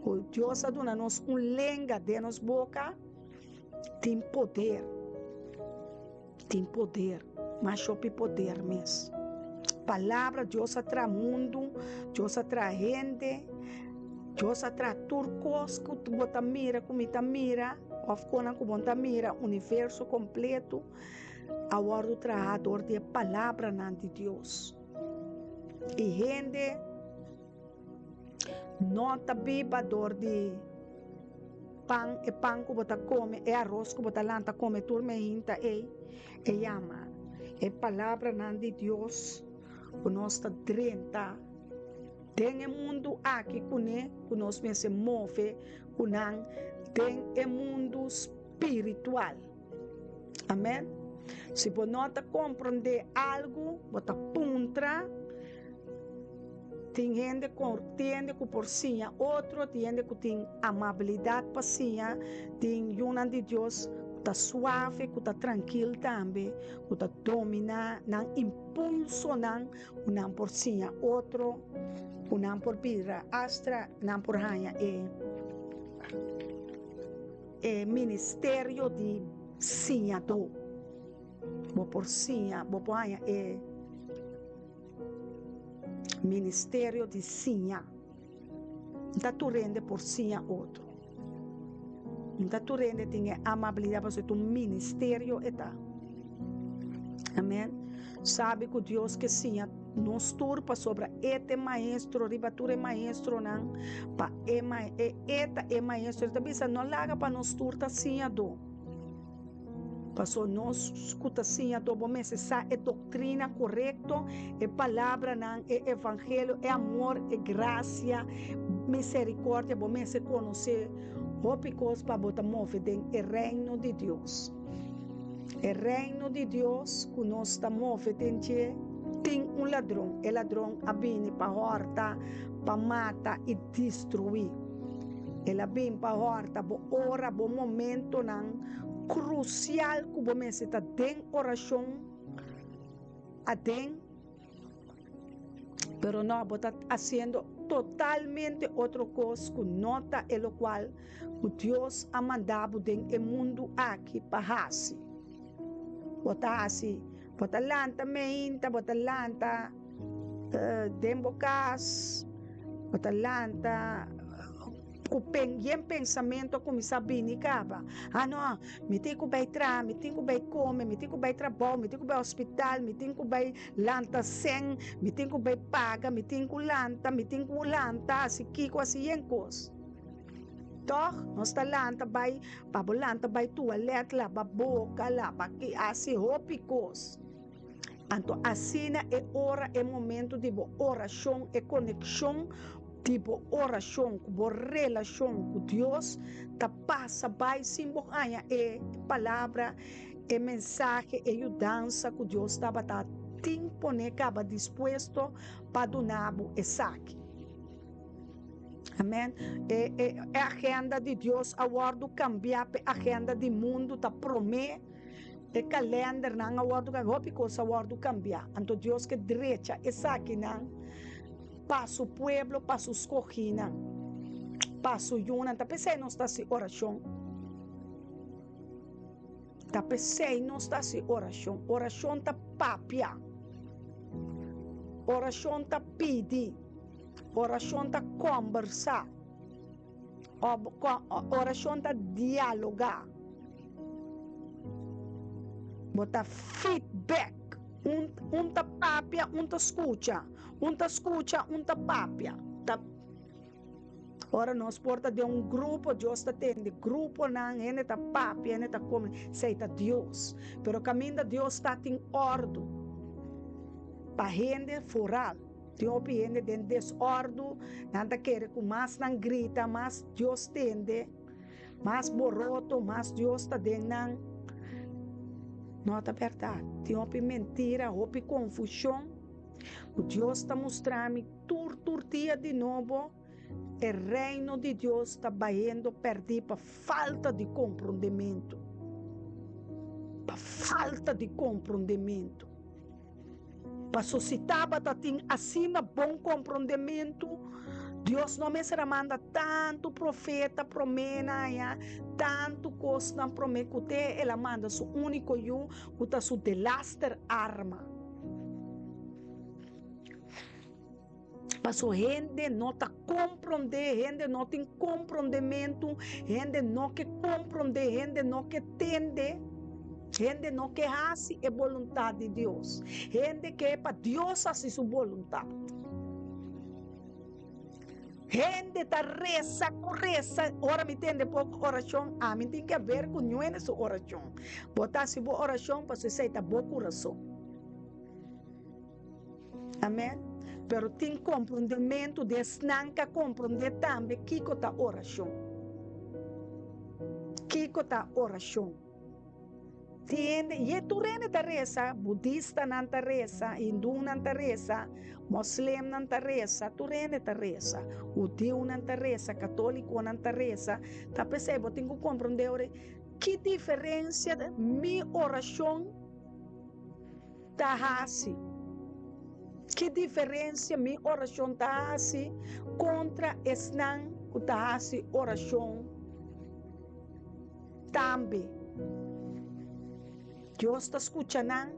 ku Dios a duna nos un lenga den nos boka, tin poder. Tin poder, mas hopi poder mes. Palabra, Dios a traha mundu, Dios a traha hende, Dios a traha tur kos ku bo ta mira, ku mi ta mira, òf konan ku bo ta mira, universo kompleto a wòrdu traha dor di e palabranan di Dios. I hende no ta biba dor di pan, e pan ku bo ta kome, e aros ku bo ta lanta kome tur meinta ei, e yama e palabranan di Dios ku nos ta drenta den e mundu aki kuné, ku nos mester move ku nan den e mundu spiritual. Amen. Si bo no ta komprondé algu, bo ta puntra. Tin hende ku tin hende ku por siña otro, tin hende ku tin amabilidat pa siña, tin yunan di Dios ku ta suave, ku ta trankil tambe, ku ta dominá nan impulsonan ku nan por siña otro, ku nan por bira asta nan por haña e e ministerio di siñadó. Bo por siña, bo por haña e. Ministerio di siña. N ta tur hende por siña otro. N ta tur hende tin e amabilidat pasobra ta un ministerio e ta. Amen. Sabi ku Dios ke siña nos tur pasobra e ta e maestro riba tur e maestronan pa e e ta e maestro. E ta bisa no laga pa nos tur ta siñadó. Paso nos ku ta siña tur bo mester sa e doktrina korekto, e palabranan, e evangelio, e amor, e grasia, miserikordia, bo mester konosé hopi kos pa bo ta move den e reino di Dios. E reino di Dios ku nos ta move den dje tin un ladron, e ladron a bini pa hòrta, pa mata i destruí. El a bin pa hòrta bo ora, bo momentonan krusial ku bo mester ta den orashon aden, pero no, bo ta hasiendo totalmente otro kos ku no ta e lokual ku Dios a manda bo den e mundu aki pa hasi. Bo ta hasi, bo ta lanta meinta, bo ta lanta den bo kas, bo ta lanta ku pen yen pensamentu a kuminsá bini kaba. Ah no, mi tin ku bai traha, mi tin ku bai kome, mi tin ku bai trabou, mi tin ku bai hospital, mi tin ku bai lanta sèn, mi tin ku bai paga, mi tin ku lanta, mi tin ku lanta, hasi kiko, hasi yen kos. Tòg, nos ta lanta bai, pa bo lanta bai tualèt, laba boka, laba ki, hasi hopi kos. Anto asina e ora, e momentu di bo orashon, e konekshon. Di bo orashon ku bo relashon ku Dios ta pasa bai sin bo haña e palabra, e mensahe, e yudansa ku Dios tabata tin pone kaba dispuesto pa duna bo esaki. Amen. E, e, e agenda di Dios a wòrdu kambiá pa e agenda di mundu ta promé. E kalendernan a wòrdu kambiá, hopi kos a wòrdu kambiá. Anto Dios ke drecha esakinan. Pa su pueblo, pa su skohínan, pa su yunan. Ta p'esei nos ta hasi orashon. Ta p'esei nos ta hasi orashon. Orashon ta papia. Orashon ta pidi. Orashon ta kòmbersá. Orashon ta dialogá. Bo ta feedback. Un, un ta papia, un ta skucha. Un ta skucha, un ta papia. Ta Ora nos por ta den un grupo, Dios ta tende gruponan, hende ta papia, hende ta come, esei ta Dios. Pero kaminda Dios ta tin òrdu pa hende foral. Tin hopi hende den desòrdu, nan ta kere ku mas nan grita, mas Dios tende, mas boroto, mas Dios ta den nan. No ta bèrdat. Tin hopi mentira, hopi konfushon. Ku Dios ta mustra mi tur tur dia di nobo, e reino di Dios ta bayendo pèrdí pa falta di komprondementu. Pa falta di komprondementu. Paso si tabata tin asina bon komprondementu, Dios no mester a manda tantu profeta promé na haña tantu kosnan promé ku te el a manda su úniko Yu ku ta su delaster arma. Paso hende no ta komprondé, hende no tin komprondementu, hende no ke komprondé, hende no ke tende, hende no ke hasi e boluntat di Dios. Hende ke pa Dios hasi su boluntat. Hende ta resa ku resa, ora mi tende poko orashon, ami tin ke ber ku ñuene su orashon. Bo ta hasi bo orashon pasobra esei ta bo kurason. Amen. Pero tin komprondementu di esnan ka komprondé tambe kiko ta orashon. Kiko ta orashon? Tin hende, i tur hende ta resa, budistanan ta resa, hindunan ta resa, moslemnan ta resa, tur hende ta resa, hudiunan ta resa, katólikonan ta resa. Ta p'esei bo tin ku komprondé ora ki diferensia mi orashon ta hasi? Ki diferensia mi orashon ta hasi kontra esnan ku ta hasi orashon tambe? Dios ta skucha nan?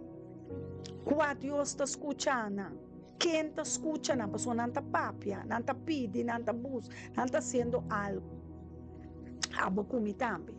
Kua Dios ta skucha nan? Ken ta skucha nan? Pasobra nan ta papia, nan ta pidi, nan ta buska, nan ta hasiendo algu. Abo ku mi tambe.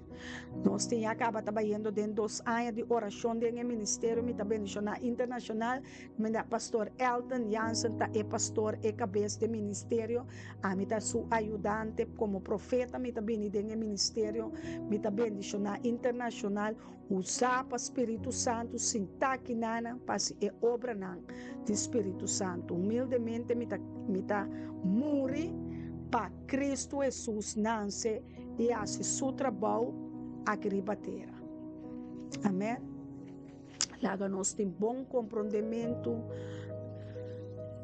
Nos tin ya kaba ta bayendo den dos aña di orashon den e ministerio Mi Ta Bendishoná Internashonal. Mi na Pastor Elton Jansen ta e pastor, e kabes den ministerio. Ami ta su ayudante. Komo profeta mi ta bini den e ministerio Mi Ta Bendishoná Internashonal, usá pa Spiritu Santu sintá kinanan pa hasi e obranan di Spiritu Santu. Humildemente mi ta mi ta muri pa Cristo Hesus nanse i hasi su trabou aki riba tera. Amen. Laga nos tin bon komprondementu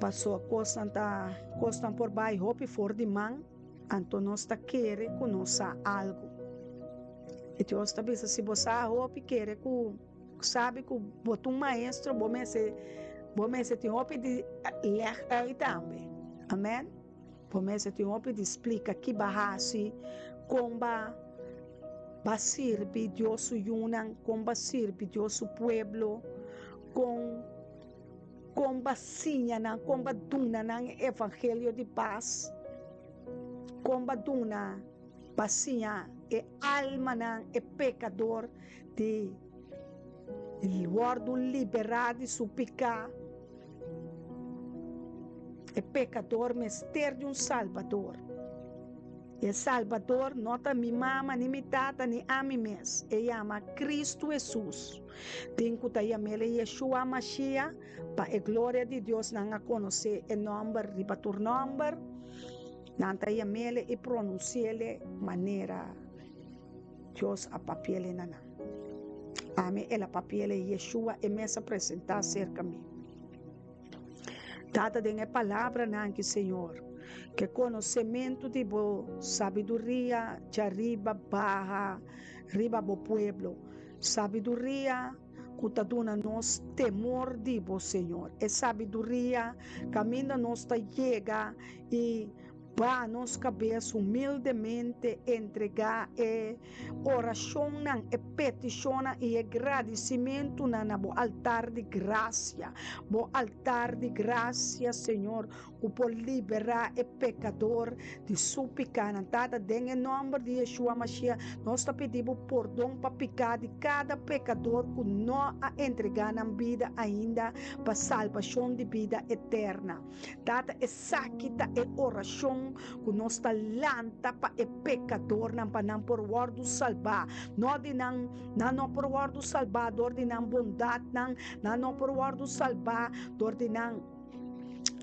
pasobra kosnan ta kosnan por bai hopi for di man, anto nos ta kere ku nos sa algu. I Dios ta bisa si bo sa hopi kere ku sabi ku bo ta un maestro bo mester bo mester tin hopi di lèg uit tambe. Amen. Bo mester tin hopi di splika ki ba hasi, kon ba ba sirbi Dios su yunan, kon ba sirbi Dios su pueblo, kon kon ba siña nan, kon ba duna nan e evangelio di pas, kon ba duna ba siña e almanan, e pekador di wòrdu liberá di su piká. E pekador mester di un Salbador. E Salbador no ta mi mama, ni mi tata, ni ami mes. E yama Kristu Hesus. Tin ku ta yam'el e Yeshua Mashiach, pa e gloria di Dios nan a konosé e nòmber riba tur nòmber. Nan ta yam'ele i pronunsi'ele manera Dios a papi'ele na nan. Ami el a papi'ele, Yeshua e mes a presentá serka mi. Tata, den e palabranan ki, Señor, ke konosementu di bo sabiduria djariba baha riba bo pueblo, sabiduria ku ta duna nos temor di bo, Señor, e sabiduria kaminda nos ta yega i baha nos kabes humildemente entregá e orashonnan, e petishonnan i e gradisimentunan na bo altar di grasia, bo altar di grasia, Señor, ku por liberá e pekador di su pikánan. Tata, den e nòmber di Yeshua Mashiach, nos ta pidi bo pordon pa piká di kada pekador ku no a entregá nan bida ainda pa salbashon di bida eterna. Tata, esaki ta e orashon ku nos ta lanta pa e pekadornan, pa nan por wòrdu salbá. No di nan, nan no por wòrdu salbá dor di nan bondatnan, nan no por wòrdu salbá dor di nan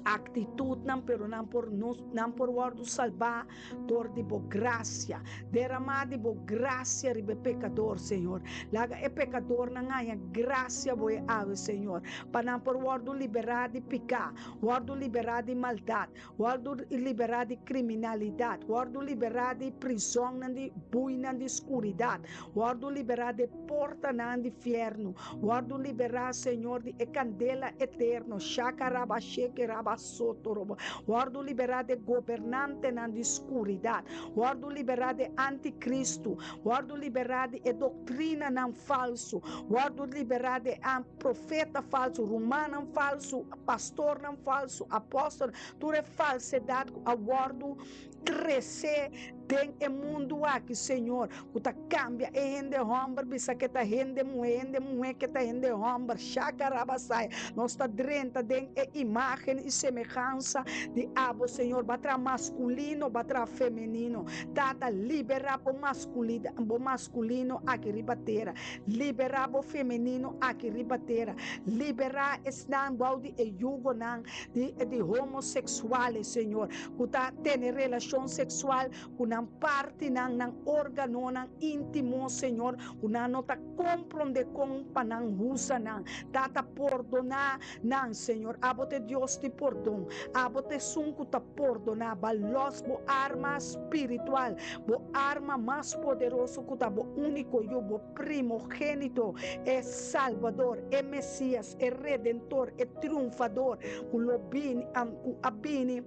aktitutnan, pero nan por, nos, nan por wòrdu salbá dor di bo grasia. Deramá di bo grasia riba e pekador, Señor. Laga e pekadornan haña grasia bo e awe, Señor, pa nan por wòrdu liberá di piká, wòrdu liberá di maldat, wòrdu liberá di kriminalidat, wòrdu liberá di prizònnan di buinan di skuridat, wòrdu liberá di e portanan di fièrnu, wòrdu liberá, Señor, di e kandela eterno. Shakaraba shekeraba sotorobo. Wòrdu liberá di e gobernantenan di skuridat, wòrdu liberá di e antikristu, wòrdu liberá di e doktrinanan falsu, wòrdu liberá di e profeta falsu, rumannan falsu, pastornan falsu, apòstelnan, tur e falsedat ku a wòrdu trese den e mundu aki, Señor, ku ta kambia e hende hòmber bisa ke ta hende muhé, hende muhé ke ta hende hòmber, shakarabasaya. Nos ta drenta den e imágen i semehansa di abo, Señor, ba traha maskulino, ba traha femenino. Tata, liberá bo maskulida, bo maskulino aki riba tera. Liberá bo femenino aki riba tera. Liberá esnan bou di e yugonan di di homoseksuales, Señor, ku ta tene relashon seksual ku nan partinan, nan órganonan íntimo, Señor, ku nan no ta komprondé kon pa nan usa nan. Tata, pordoná nan, Señor. Abo ta e Dios di pordon. Abo ta esun ku ta pordoná. Ba lòs bo arma spiritual, bo arma mas poderoso ku ta bo úniko Yu, bo Primogénito, e Salbador, e Mesías, e Redentor, e Triunfador ku lo bini, ku a bini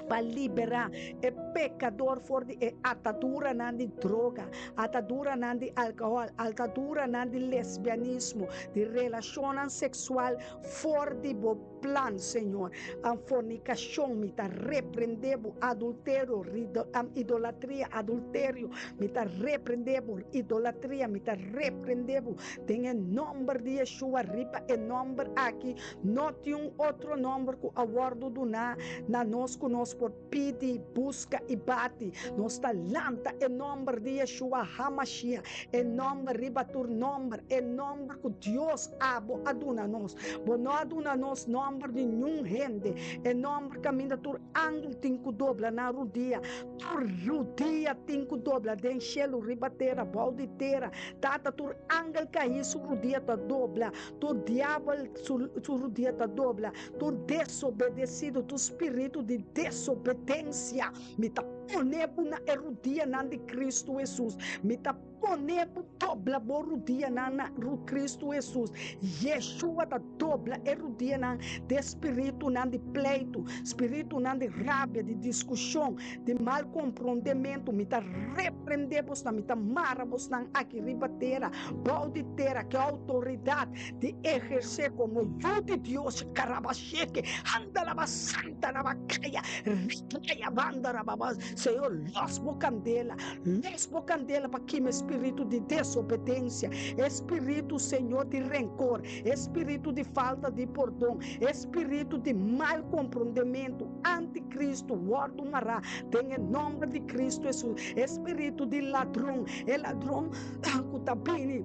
pa liberá e pekador for di e ataduranan di droga, ataduranan di alkohòl, ataduranan di lesbianismo, di relashonnan seksual for di bo plan, Señor. Am fornicacion, mi ta reprende bo, adulterio, am idolatria, adulterio, mi ta reprende bo, idolatria, mi ta reprende bo, den e nomber di Yeshua, riba e nomber aki, no tin un otro nomber cu a wordo duna na nos cu nos por pidi, buska i bati. Nos ta lanta e nòmber di Yeshua HaMashiach, e nòmber riba tur nòmber, e nòmber ku Dios abo a duna nos. Bo no a duna nos nòmber di niun hende, e nòmber kaminda tur angel tin ku dobla nan rudia, tur rudia tin ku dobla den shelu, riba tera, bou di tera. Tata, tur angel kaí su rudia ta dobla, tur diabel su rudia ta dobla. Tur desobedesido, tur spiritu di desobedensia, mi ta pone bo na e rudianan di Kristu Hesus. Mi ta pone bo dobla bo rudianan na Kristu Hesus. Yeshua ta dobla e rudianan di e spiritunan di pleitu, spiritunan di rabia, di diskushon, di mal komprondementu. Mi ta reprende bosnan, mi ta mara bosnan aki riba tera, bou di tera, ku e outoridat di ehersé komo yu di Dios, karabasheke, handalaba santarabakaya, rikaya bandarababa. Señor, lòs bo kandela, lòs bo kandela pa kima e spiritu di desobedensia, e spiritu, Señor, di renkor, e spiritu di falta di pordon, e spiritu di mal komprondementu, antikristu, wòrdu mará den e nòmber di Kristu Hesus, e spiritu di ladron, e ladron ku ta bini.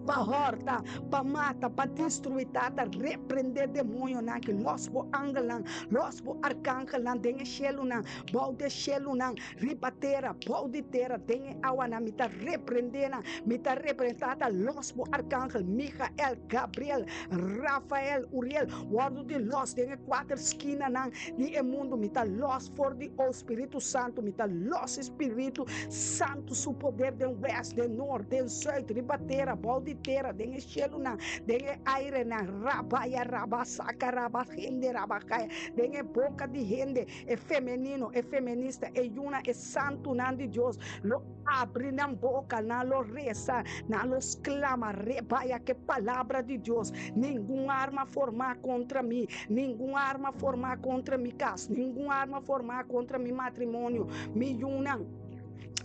Pa hòrta, pa mata, pa destruí. Tata, reprendé demoñonan aki. Lòs bo angelnan, lòs bo arkangelnan den e shelunan, bou di e shelunan, riba tera, bou di tera, den e awanan. Mi ta reprendé nan, mi ta reprendé. Tata, lòs bo arkangel, Michael, Gabriel, Rafael, Uriel, wòrdu di lòs den e kuater skinanan di e mundu. Mi ta lòs for di o Spiritu Santu, mi ta lòs e Spiritu Santu su poder den wèst, den nòrt, den sùit, riba tera, bou di tera, den e shelunan, den e airenan, rabaya, rabasaka, rabahende, rabakaya, den e boka di hende, e femenino, e feminista, e yunan, e santunan di Dios, lo abri nan boka, nan lo resa, nan lo sklama, rebaya ku e palabra di Dios, Ningun arma formá kontra mi, ningun arma formá kontra mi kas, ningun arma formá kontra mi matrimonio, mi yunan,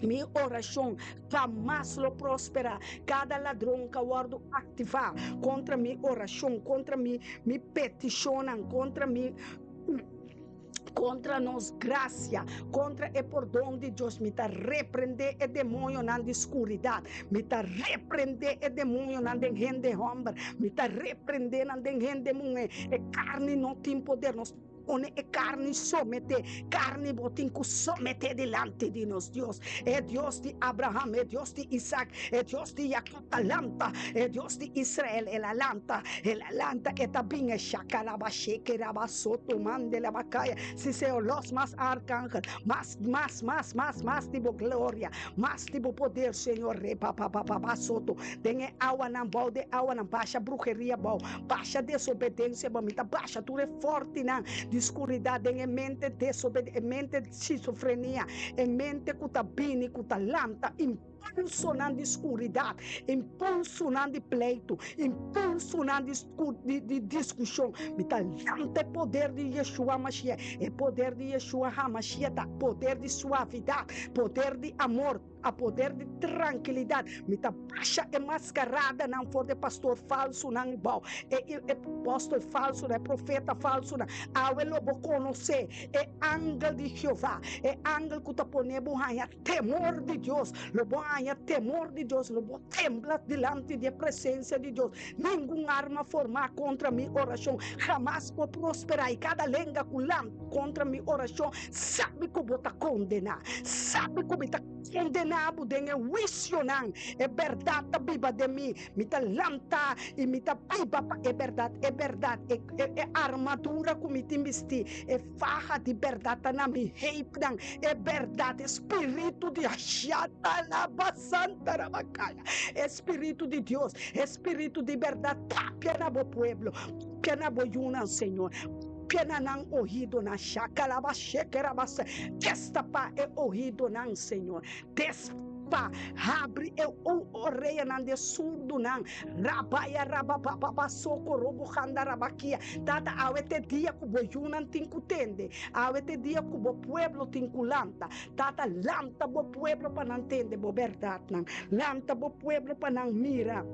mi orashon hamas lo prosperá. Kada ladron ka wòrdu aktivá kontra mi orashon, kontra mi mi petishonnan, kontra mi kontra nos grasia, kontra e pordon di Dios. Mi ta reprendé e demoñonan di skuridat. Mi ta reprendé e demoñonan den hende hòmber. Mi ta reprendé nan den hende muhé. E karni no tin poder. Nos pone e karni someté. Karni bo tin ku someté dilanti di nos Dios. E Dios di Abraham, e Dios di Isaac, e Dios di Jacob ta lanta. E Dios di Israel, el a lanta. El a lanta, e ta bin. E shakalabashekerabasotto mandelabakaya. Si Señor, los mas arkangel, mas, mas, mas, mas, mas di bo gloria, mas di bo poder, Señor. Repapapapabasoto. Den e awanan, bou den awanan, basha bruheria bou, basha desobedensia bou. Mi ta basha tur e fòrtinan di skuridat den e mente desobede, e mente schizofrenia, e mente ku ta bini, ku ta lanta impulsonan di skuridat, impulsonan di pleitu, impulsonan di di diskushon. Mi ta lanta e poder di Yeshua Mashiach. E poder di Yeshua HaMashiach ta poder di suavidat, poder di amor, a poder di trankilidat. Mi ta basha e maskaradanan for di e pastor falsunan bou, e e apòstel falsunan, e profeta falsunan. Awe lo bo konosé e angel di Jehová, e angel ku ta pone bo haña temor di Dios. Lo bo haña temor di Dios, lo bo tembla dilanti di e presensia di Dios. Ningun arma formá kontra mi orashon hamas por prosperá, i kada lenga ku lanta kontra mi orashon sabi ku bo ta kondená. Sabi ku mi ta kondená bo den e huisionan. E bèrdat ta biba den mi. Mi ta lanta i mi ta biba pa e bèrdat. E bèrdat, e e armadura ku mi tin bistí, e faha di bèrdat ta na mi heipnan. E bèrdat, e spiritu di Shatalabasantaramakaya, e spiritu di Dios, e spiritu di bèrdat papia na bo pueblo, papia na bo yunan, Señor. Papia na nan ohidonan. Shakalabashekerabasa. Destapá e ohidonan, Señor. Destapá, habri e oreanan di e surdunan. Rabaya rababababa soko robo handa rabakia. Tata, awe ta e dia ku bo yunan tin ku tende. Awe ta e dia ku bo pueblo tin ku lanta. Tata, lanta bo pueblo pa nan tende bo bèrdatnan. Lanta bo pueblo pa nan mira.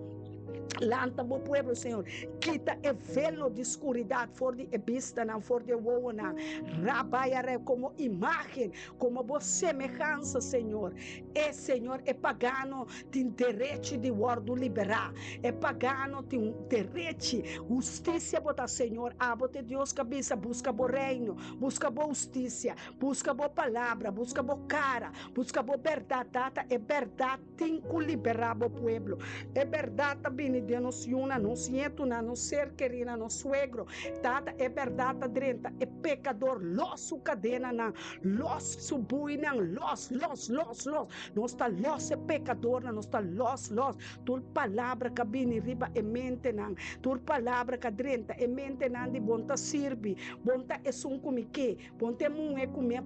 Lanta bo pueblo, Señor. Kita e velo di skuridat for di e bistanan, for di e wowonan. Rabaya re komo imágen, komo bo semehansa, Señor. E, Señor, e pagano tin derechi di wòrdu liberá. E pagano tin derechi. Hustisia bo ta, Señor. Abo ta e Dios ku a bisa, Buska bo reino, buska bo hustisia, buska bo palabra, buska bo kara, buska bo bèrdat. Tata, e bèrdat tin ku liberá bo pueblo. E bèrdat ta bini den nos yunan, nos ñetunan, nos ser kerínan, nos suegro. Tata, e bèrdat ta drenta e pekador lòs su kadenanan, lòs su buinan, lòs, lòs, lòs, lòs. Nos ta lòs e pekadornan, nos ta lòs, lòs. Tur palabra ka bini riba e mentenan, tur palabra ka drenta e mentenan di bon ta sirbi, bon ta esun ku mi ke. Ponte muhe ku mi a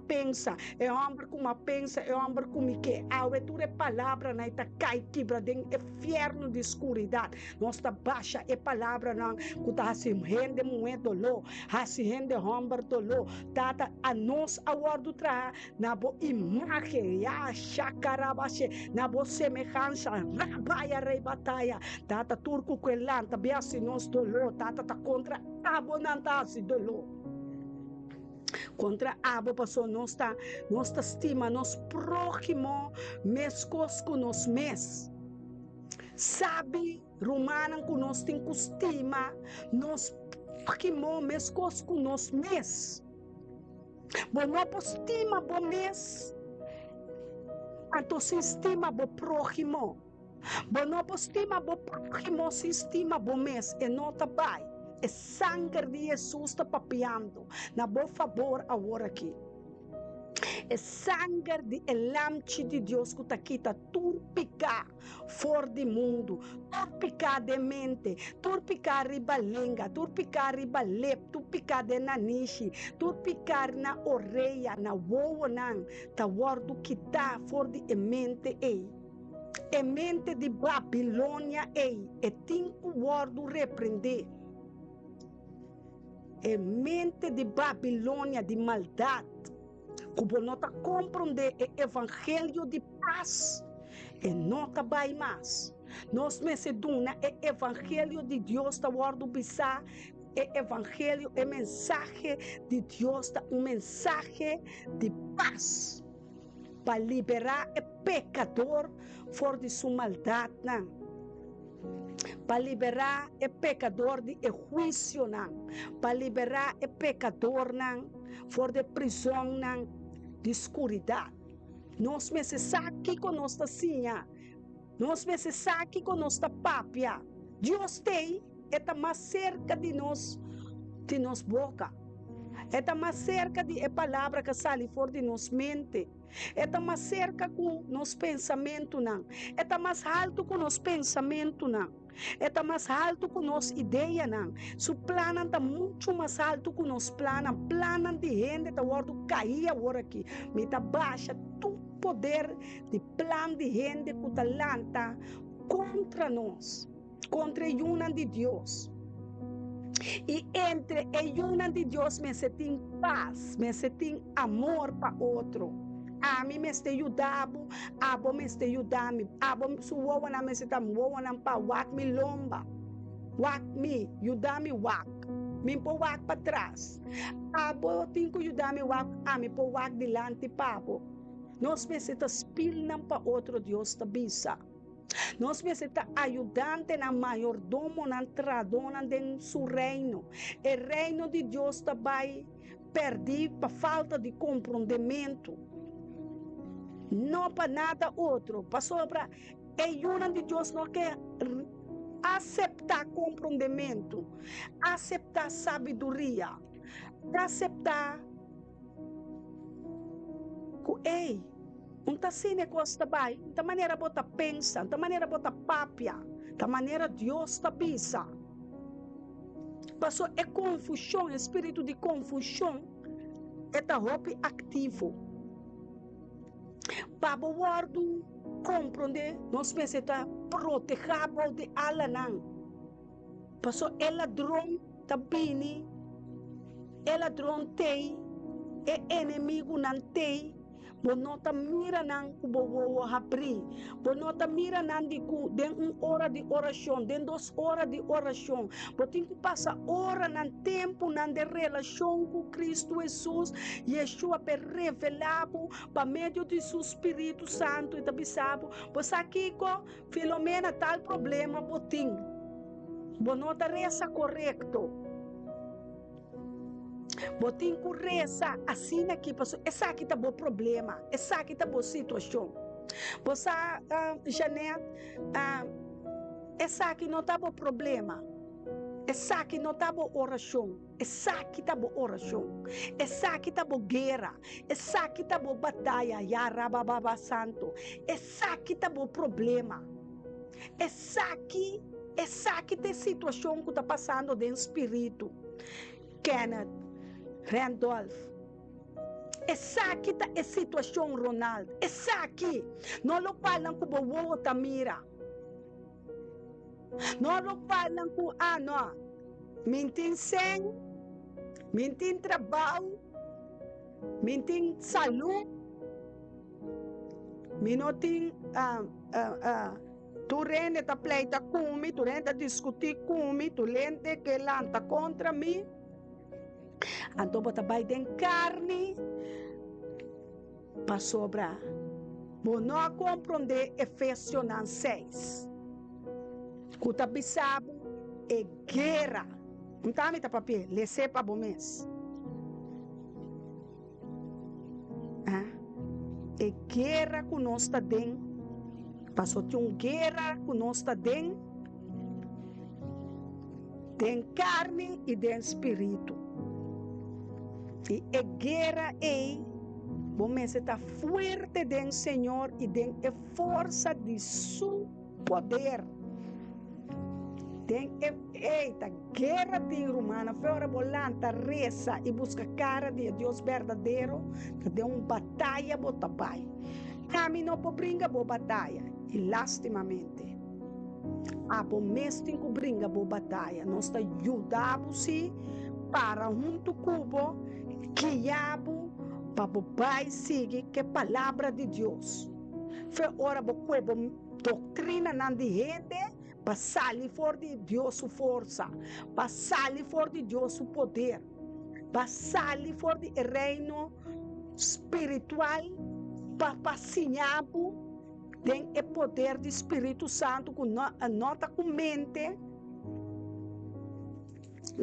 pensa, e hòmber ku mi a pensa, e hòmber ku mi ke. Awe tur e palabranan ei ta kai kibra den e fièrnu di skuridat. Nos ta basha e palabranan ku ta hasi hende muhé doló, hasi hende hòmber doló. Tata, anos a wòrdu traha na bo imágen, ya shakarabashe, na bo semehansa, rabaya rei bataya. Tata, tur ku ku e lanta bin hasi nos doló, Tata, ta kontra abo nan ta hasi doló. Kontra abo paso nos ta nos ta stima nos próhimo meskos ku nos mes. Sabi, rumannan, ku nos tin ku stima nos próhimo meskos ku nos mes. Bo no por stima bo mes anto sin stima bo próhimo. Bo no por stima bo próhimo sin stima bo mes. E no ta bai. E sanger di Hesus ta papiando na bo fabor awor aki. E sanger di e Lamchi di Dios ku ta kita tur piká for di mundu, tur piká den mente, tur piká riba lenga, tur piká riba lep, tur piká den nanishi, tur piká na orea, na wowonan, ta wòrdu kitá for di e mente ei. E mente di Babilonia ei, e tin ku wòrdu reprendé. E mente di Babilonia di maldat, ku bo no ta komprondé e evangelio di pas, e no ta bai mas. Nos mester duna e evangelio di Dios ta wòrdu bisá, e evangelio, e mensahe di Dios ta un mensahe di pas, pa liberá e pekador for di su maldatnan. Pa liberá e pekador di e huisionan, pa liberá e pekadornan for di e prizonnan di skuridat. Nos mester sa kiko nos ta siña. Nos mester sa kiko nos ta papia. Dios t'ei, e ta mas serka di nos di nos boka. E ta mas serka di e palabra ku a sali for di nos mente. E ta mas serka ku nos pensamentunan. E ta mas haltu ku nos pensamentunan. E ta mas haltu ku nos ideanan. Su plannan ta muchu mas haltu ku nos plannan. Plannan di hende ta wòrdu kaí awor aki. Mi ta basha tur poder di plan di hende ku ta lanta kontra nos. Kontra e yunan di Dios. I entre e yunan di Dios mester tin pas, mester tin amor pa otro. Ami mester yuda bo, abo mester yuda mi. Abo su wowonan mester ta mi wowonan pa wak mi lomba. Wak mi, yuda mi wak. Mi por wak patras. Abo tin ku yuda mi wak, ami por wak dilanti pa bo. Nos mester ta spilnan pa otro, Dios ta bisa. Nos mester ta ayudantenan, mayordomonan, tradónan den su Reino. E Reino di Dios ta bai pèrdí pa falta di komprondementu, no pa nada otro, pasobra e yunan di Dios no ke aseptá komprondementu, aseptá sabiduria, aseptá. Ku ei, un ta asina e kos ta bai, un ta manera bo ta pensa, un ta manera bo ta papia, ta manera Dios ta bisa. Paso e konfushon, e spiritu di konfushon, e ta hopi aktivo. Pa bo wòrdu komprondé, nos mester ta protehá bou di alanan. Paso e ladron ta bini, e ladron t'ei, e enemigunan t'ei, bo no ta mira nan ku bo wowo habrí, bo no ta mira nan di ku den un ora di orashon, den dos ora di orashon, bo tin ku pasa oranan, tempunan den relashon ku Kristu Hesus, Yeshua, p'e revelá bo pa medio di su Spiritu Santu, e ta bisa bo, Bo sa kiko? Filomena tal problema bo tin. Bo no ta resa korekto. Bo tin ku resa asina aki pasobra esaki ta bo problema, esaki ta bo situashon. Bo sa Jeanette, esaki no ta bo problema, esaki no ta bo orashon. Esaki ta bo orashon. Esaki ta bo guera. Esaki ta bo bataya. Ya Rabababa Santo. Esaki ta bo problema. Esaki, esaki ta e situashon ku ta pasando den spiritu. Kenneth, Randolph. Esaki ta e situashon, Ronald. Esaki! No lokualnan ku bo wowo ta mira. No lokualnan ku, ah, no. Min tin sèn, min tin trabou, min tin salú, mi no tin tur hende ta pleita ku mi, tur hende ta diskutí ku mi, tur hende ke lanta kontra mi. Anto bo ta bai den karni pasobra bo no a komprondé Efesionan seis. Ku ta bisa bo e guera. Un ta mi ta papia, les'é pa bo mes. Ah, e guera ku nos ta den, paso tin un guera ku nos ta den, den karni i den spiritu. I e guera ei, bo mester ta fuerte den Señor i den e forsa di su poder. Den e ei ta guera tin, rumannan. Fe ora bo lanta, resa i buska kara di e Dios berdadero, ta den un bataya bo ta bai. Ami no por bringa bo bataya, i lastimamente, abo mes tin ku bringa bo bataya. Nos ta yuda bo si, para huntu ku bo, guia bo pa bo bai sigui ku e Palabra di Dios. Fe ora bo kue bo Doctrinanan di hende pa sali for di Dios su forsa, pa sali for di Dios su poder, pa sali for di e reino spiritual pa pa siña bo den e poder di Spiritu Santu ku no no ta ku mente,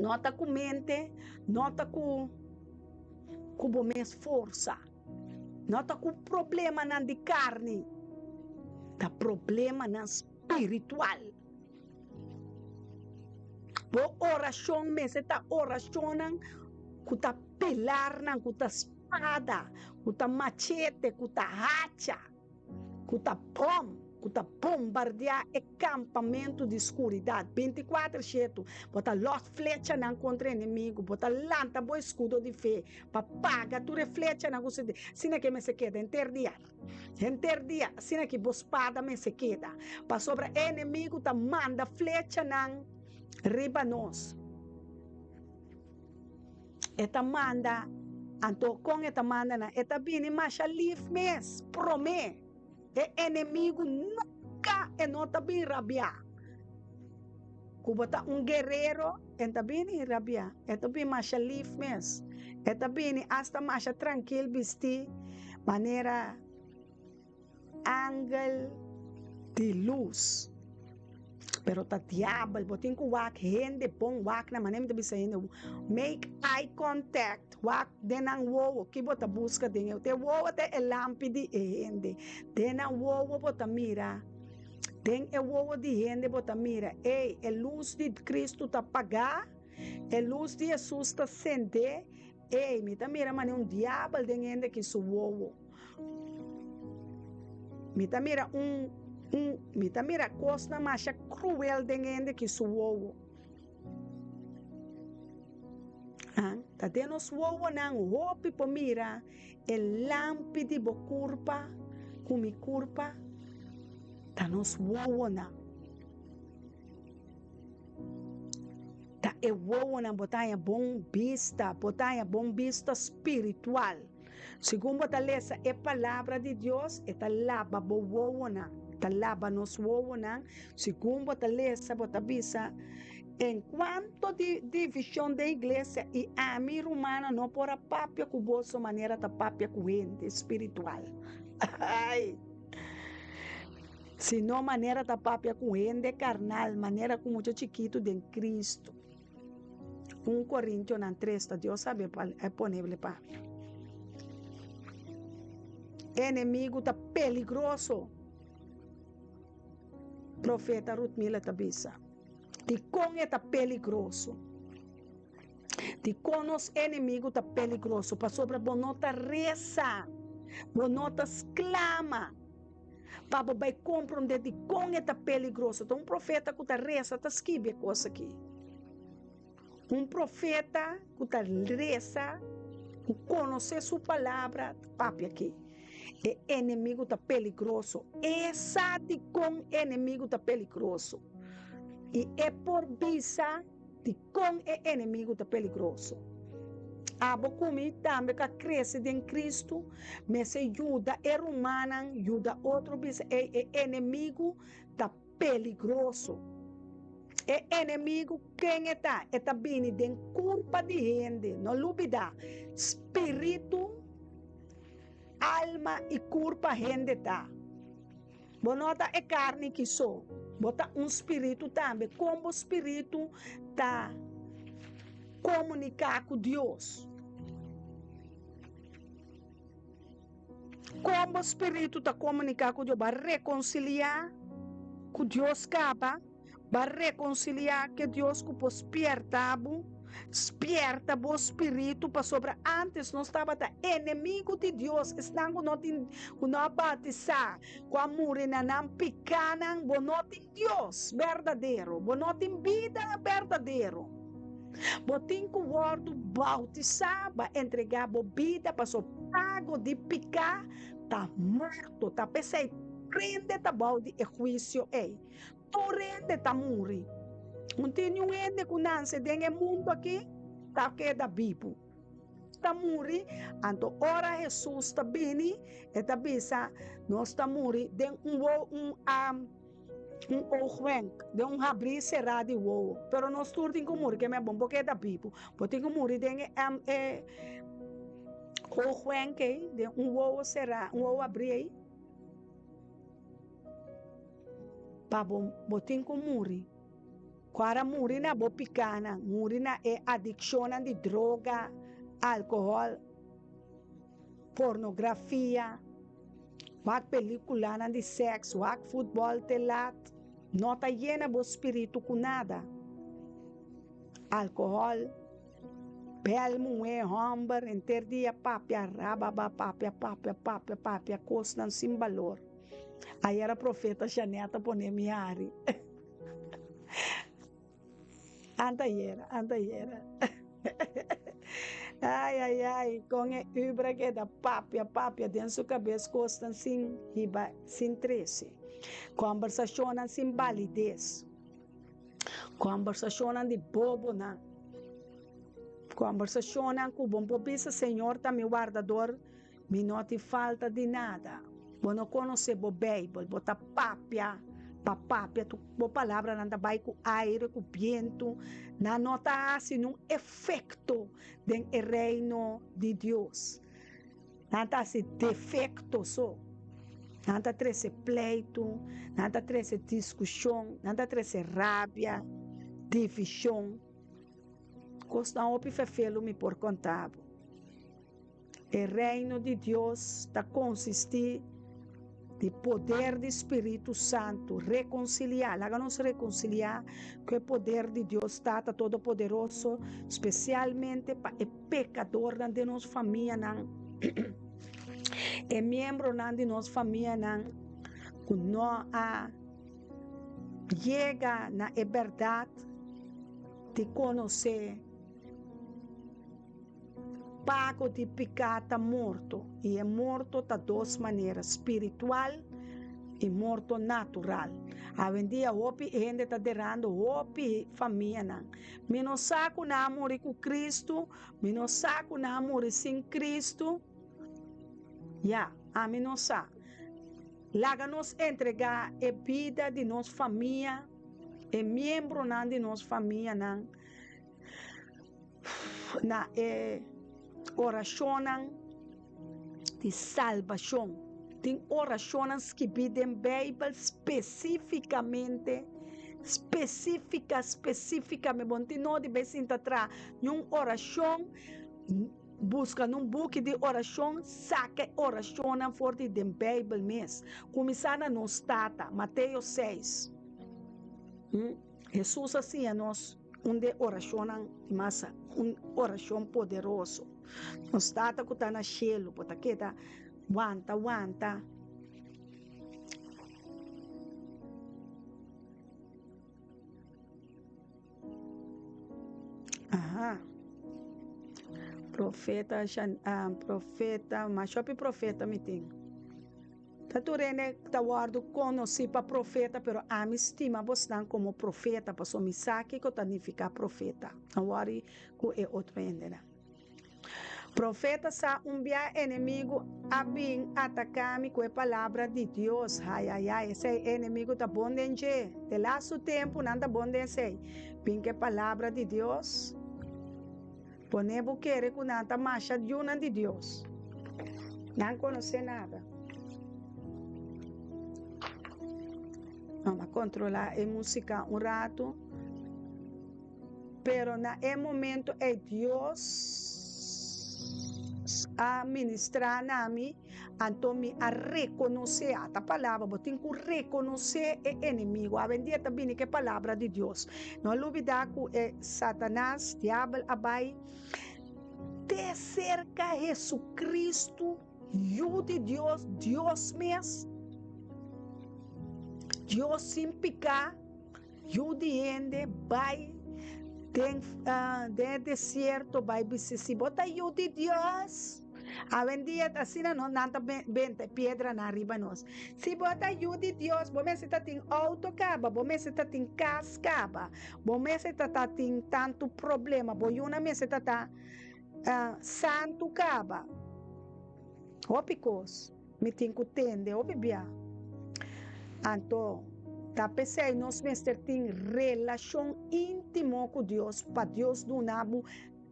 no ta ku mente, no ta ku ku bo mes forsa. No ta ku problemanan di karni, ta problemanan spiritual. Bo orashon mester ta orashonnan ku ta pilarnan, ku ta spada, ku ta machete, ku ta hacha. Ku ta bom, ku ta bombardiá e kampamentu di skuridat bintikuater shetu. Bo ta lòs flechanan kontra enemigu, bo ta lanta bo eskudo di fe pa paga tur e flechanan ku sete. Asina ke mester keda henter dia, henter dia, asina ki bo spada mester keda, pasobra e enemigu ta manda flechanan riba nos. E ta manda, anto kon e ta manda nan? E ta bini masha lif mes, promé. E enemigu nunka e no ta bin rabiá. Ku bo ta un guerero, e ta bini rabiá. E ta bin masha lif mes. E ta bini asta masha trankil bistí manera. Angel di lus. Pero ta diabel, bo tin ku wak hende bon wak nan, manera mi ta bisa hende, make eye contact, wak den nan wowo, ki bo ta buska den e, te wowo ta e lampi di e hende, den nan wowo bo ta mira, den e wowo di hende bo ta mira, ey, e lus di Cristo ta pagá, e lus di Hesus ta sendé, ey, mi ta mira manera un diabel den hende ki su wowo. Mi ta mira un, un, mi ta mira kosnan masha kruel den hende ki su wowo. Ah, ta den nos wowonan hopi por mira e lampi di bo kurpa ku mi kurpa, ta nos wowonan. Ta e wowonan bo ta haña bon bista, bo ta haña bon bista spiritual. Segun bo ta lesa e Palabra di Dios, e ta laba bo wowonan, e ta laba nos wowonan. Segun bo ta lesa, bo ta bisa, En cuanto di division den iglesia, i ami, rumannan, no por a papia cu boso manera ta papia cu hende spiritual, ai, sino manera ta papia cu hende carnal, manera cu mucha chikitu den Cristo. Un Korintionan tres ta Dios sabi e poneble pa mi. Enemigu ta peligroso. Profeta Ruthmila ta bisa. Dikon e ta peligroso? Dikon nos enemigu ta peligroso? Pasobra bo no ta resa, bo no ta sklama. Pa bo bai komprondé dikon e ta peligroso. Ta un profeta ku ta resa ta skibi e kos aki. Un profeta ku ta resa, ku konosé su palabra, ta papia aki. E enemigu ta peligroso. E sa dikon e enemigu ta peligroso. I e por bisa. Dikon e enemigu ta peligroso? Abo ku mi tambe ku a krese den Kristu mester yuda e rumannan yuda otro bisa, Ey, e enemigu ta peligroso. E enemigu ken e ta? E ta bini den kurpa di hende. No lubidá, spiritu, alma i kurpa hende ta. Bo no ta e karni ki so. Bo ta un spiritu tambe. Kon bo spiritu ta komuniká ku Dios? Kon bo spiritu ta komuniká ku Dios? Bo a rekonsiliá ku Dios kaba? Bo a rekonsiliá ku e Dios ku por spierta bo? Spierta bo spiritu, pasobra ántes nos tabata enemigu di Dios, esnan ku no tin, ku no a batisá, ku a muri na nan pikánan. Bo no tin Dios berdadero, bo no tin bida berdadero. Bo tin ku wòrdu bautisá, bo a entregá bo bida, pasobra pago di piká ta morto. Ta p'esei prende ta bou di e huisio ei. Tur hende ta muri. No tin niun hende ku nanse den e mundu akí ta keda bibu. Ta muri. Anto ora Hesus ta bini, e ta bisa, Nos ta muri den un wo un un oogwenk, den un habrí i será di wowo. Pero nos tur tin ku muri, ke men bon por keda bibu. Bo tin ku muri den e e oogwenk ei, den un wowo será, un wowo habrí ei. Pa bo, bo tin ku muri. Ku ara muri na bo pikánan, muri na e adikshonnan di droga, alkohòl, pornografia, wak pelíkulanan di sèks, wak futbòl te lat. No ta yena bo spiritu ku nada. Alkohòl, bèl muhé, hòmber, henter dia papia rababa, papia, papia, papia, papia kosnan sin balor. Ayera profeta Janet a pone mi hari. Antayera, antayera. Ai, ai, ai, con e ubra keda papia, papia den su cabes cosnan sin hiba, sin trece. Conversacionnan sin validez. Conversacionnan di bobonan. Conversacionnan cu bo por bisa Señor ta mi wardador. Mi no tin falta di nada. Bo no konosé bo Beibel, bo ta papia pa papia, tur bo palabranan ta bai ku aire, ku bientu, nan no ta hasi niun efekto den e Reino di Dios. Nan ta hasi defekto so. Nan ta trese pleitu, nan ta trese diskushon, nan ta trese rabia, divishon. Kosnan hopi fefelu mi por konta bo. E Reino di Dios ta konsistí di poder di Spiritu Santu. Rekonsiliá, laga nos rekonsiliá ku e poder di Dios Tata Todopoderoso, spesialmente pa e pekadornan den nos famianan, e miembronan di nos famianan ku no a yega na e bèrdat di konosé. Pago di piká ta morto, i e morto ta dos manera, spiritual i morto natural. Awendia hopi hende ta derando hopi famianan. Mi no sa ku nan a muri ku Kristu, mi no sa ku nan a muri sin Kristu. Ya, ami no sa. Laga nos entregá e bida di nos famia, e miembronan di nos famianan. Na e orashonnan di salbashon. Tin orashonnan skibí den Beibel spesífikamente, spesífika, spesífikamente. Bo no tin nodi bai sinta traha niun orashon, buska nun buki di orashon, saka e orashonnan for di den Beibel mes. Kuminsá na Nos Tata, Mateo seis. Hesus a siña nos un di e orashonnan mas un orashon poderoso. Nos Tata ku ta na shelu, bo ta keda wanta wanta. Aha. Profeta, profeta, mas hopi profeta mi tin. Ta tur hende ta wòrdu konosí pa profeta, pero ami stima bosnan komo profeta, pasobra mi sa kiko ta nifiká profeta. No wòri ku e otro hendenan. Profeta sa un bia enemigu a bin ataká mi ku e palabra di Dios. Hai, ai, ai, esei e enemigu ta bon den dje. De lastu tempu nan ta bon den esei. Bin ku e palabra di Dios. Pone bo kere ku nan ta masha yunan di Dios. Nan konosé nada. No, m'a kontrolá e músika un ratu. Pero na e momento ei Dios a ministrá na mi, anto mi a rekonosé, ata palabra, bo tin ku rekonosé e enemigo. Awendia ta bini ku e palabra di Dios. No lubidá ku e Satanas, diabel, a bai te serka Hesukristu, Yu di Dios, Dios mes, Dios sin piká. Yu di hende, bai den den e desierto, bai bisa, Si bo ta yu di Dios, awendia ta asina no, nan ta benta e piedranan riba nos. Si bo ta yu di Dios, bo mester ta tin outo kaba, bo mester ta tin kas kaba, bo mester ta ta tin tantu problema, bo yunan mester ta ta santu kaba. Hopi kos. Mi tin ku tende hopi bia. Anto, ta p'esei nos mester tin relashon íntimo ku Dios pa Dios duna bo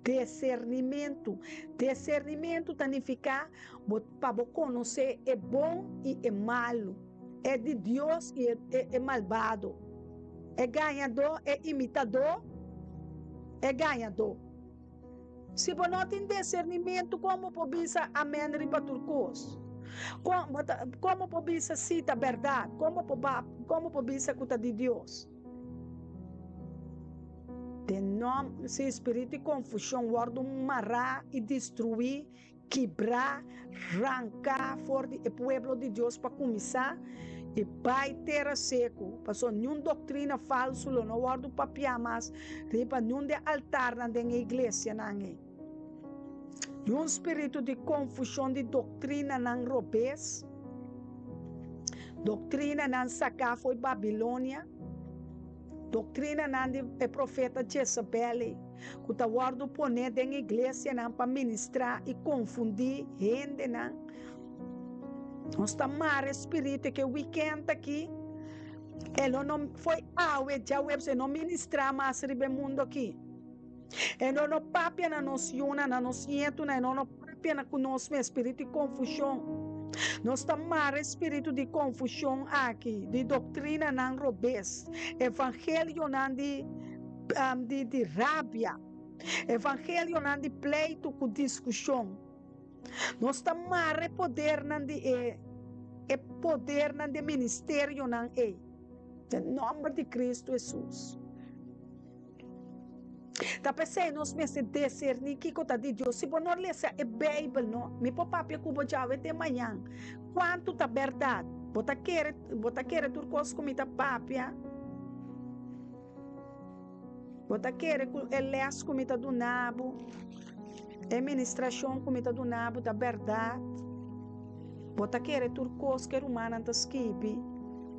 desernimentu. Desernimentu ta nifiká bo pa bo konosé e bon i e malu, e di Dios i e malbado, e gañadó, e imitadó, e gañadó. Si bo no tin desernimentu, kon bo por bisa amen riba tur kos? Kon bo ta, kon bo por bisa si ta bèrdat? Kon bo por ba, kon bo por bisa ku ta di Dios? Den nòm, si spiritu di konfushon wòrdu mará i destruí, Kibrá, ranká for di e pueblo di Dios pa kuminsá i bai tera seku, pasobra niun doktrina falsu lo no wòrdu papiá mas riba niun di e altarnan den e iglesianan ei. Niun spiritu di konfushon di doktrinanan robes, doktrinanan saká for di Babilonia, Doktrinanan di e profeta Jezabel ei, ku ta wòrdu poné den iglesianan pa ministrá i konfundí hendenan. Nos ta mara e spiritu ke wikènt aki, e lo no foi awe djaweps, e no ministrá mas riba e mundu aki. E lo no papia na nos yunan, na nos nietunan, e lo no papia na ku nos mes, spiritu di konfushon. Nos ta mara e spiritu di konfushon aki, di doktrinanan robes, evangelionan di di di rabia, evangelionan di pleitu ku diskushon. Nos ta mara e podernan di e e podernan di e ministerionan ei, den nòmber di Kristu Hesus. Ta p'esei nos mester deserní kiko ta di Dios. Si bo no lesa e Beibel, no, mi por papia ku bo djawe te mañan. Kuantu ta bèrdat? Bo ta kere, bo ta kere tur kos ku mi ta papia? Bo ta kere ku e lès ku mi ta duna bo, e ministrashon ku mi ta duna bo ta bèrdat? Bo ta kere tur kos ku e rumannan ta skibi,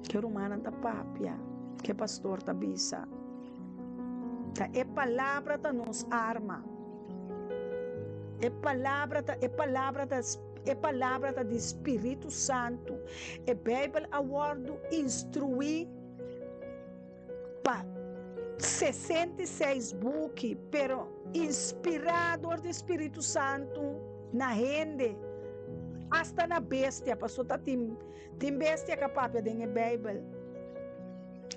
ku e rumannan ta papia, ku e pastor ta bisa? Ta e palabra ta nos arma. E palabra ta, e palabra ta, e palabra ta di Spiritu Santu. E Bijbel a wòrdu instruí pa 66 buki, pero inspirá dor di Spiritu Santu na hende, asta na bestia, pasobra ta tin Tin bestia ka papia den e Beibel.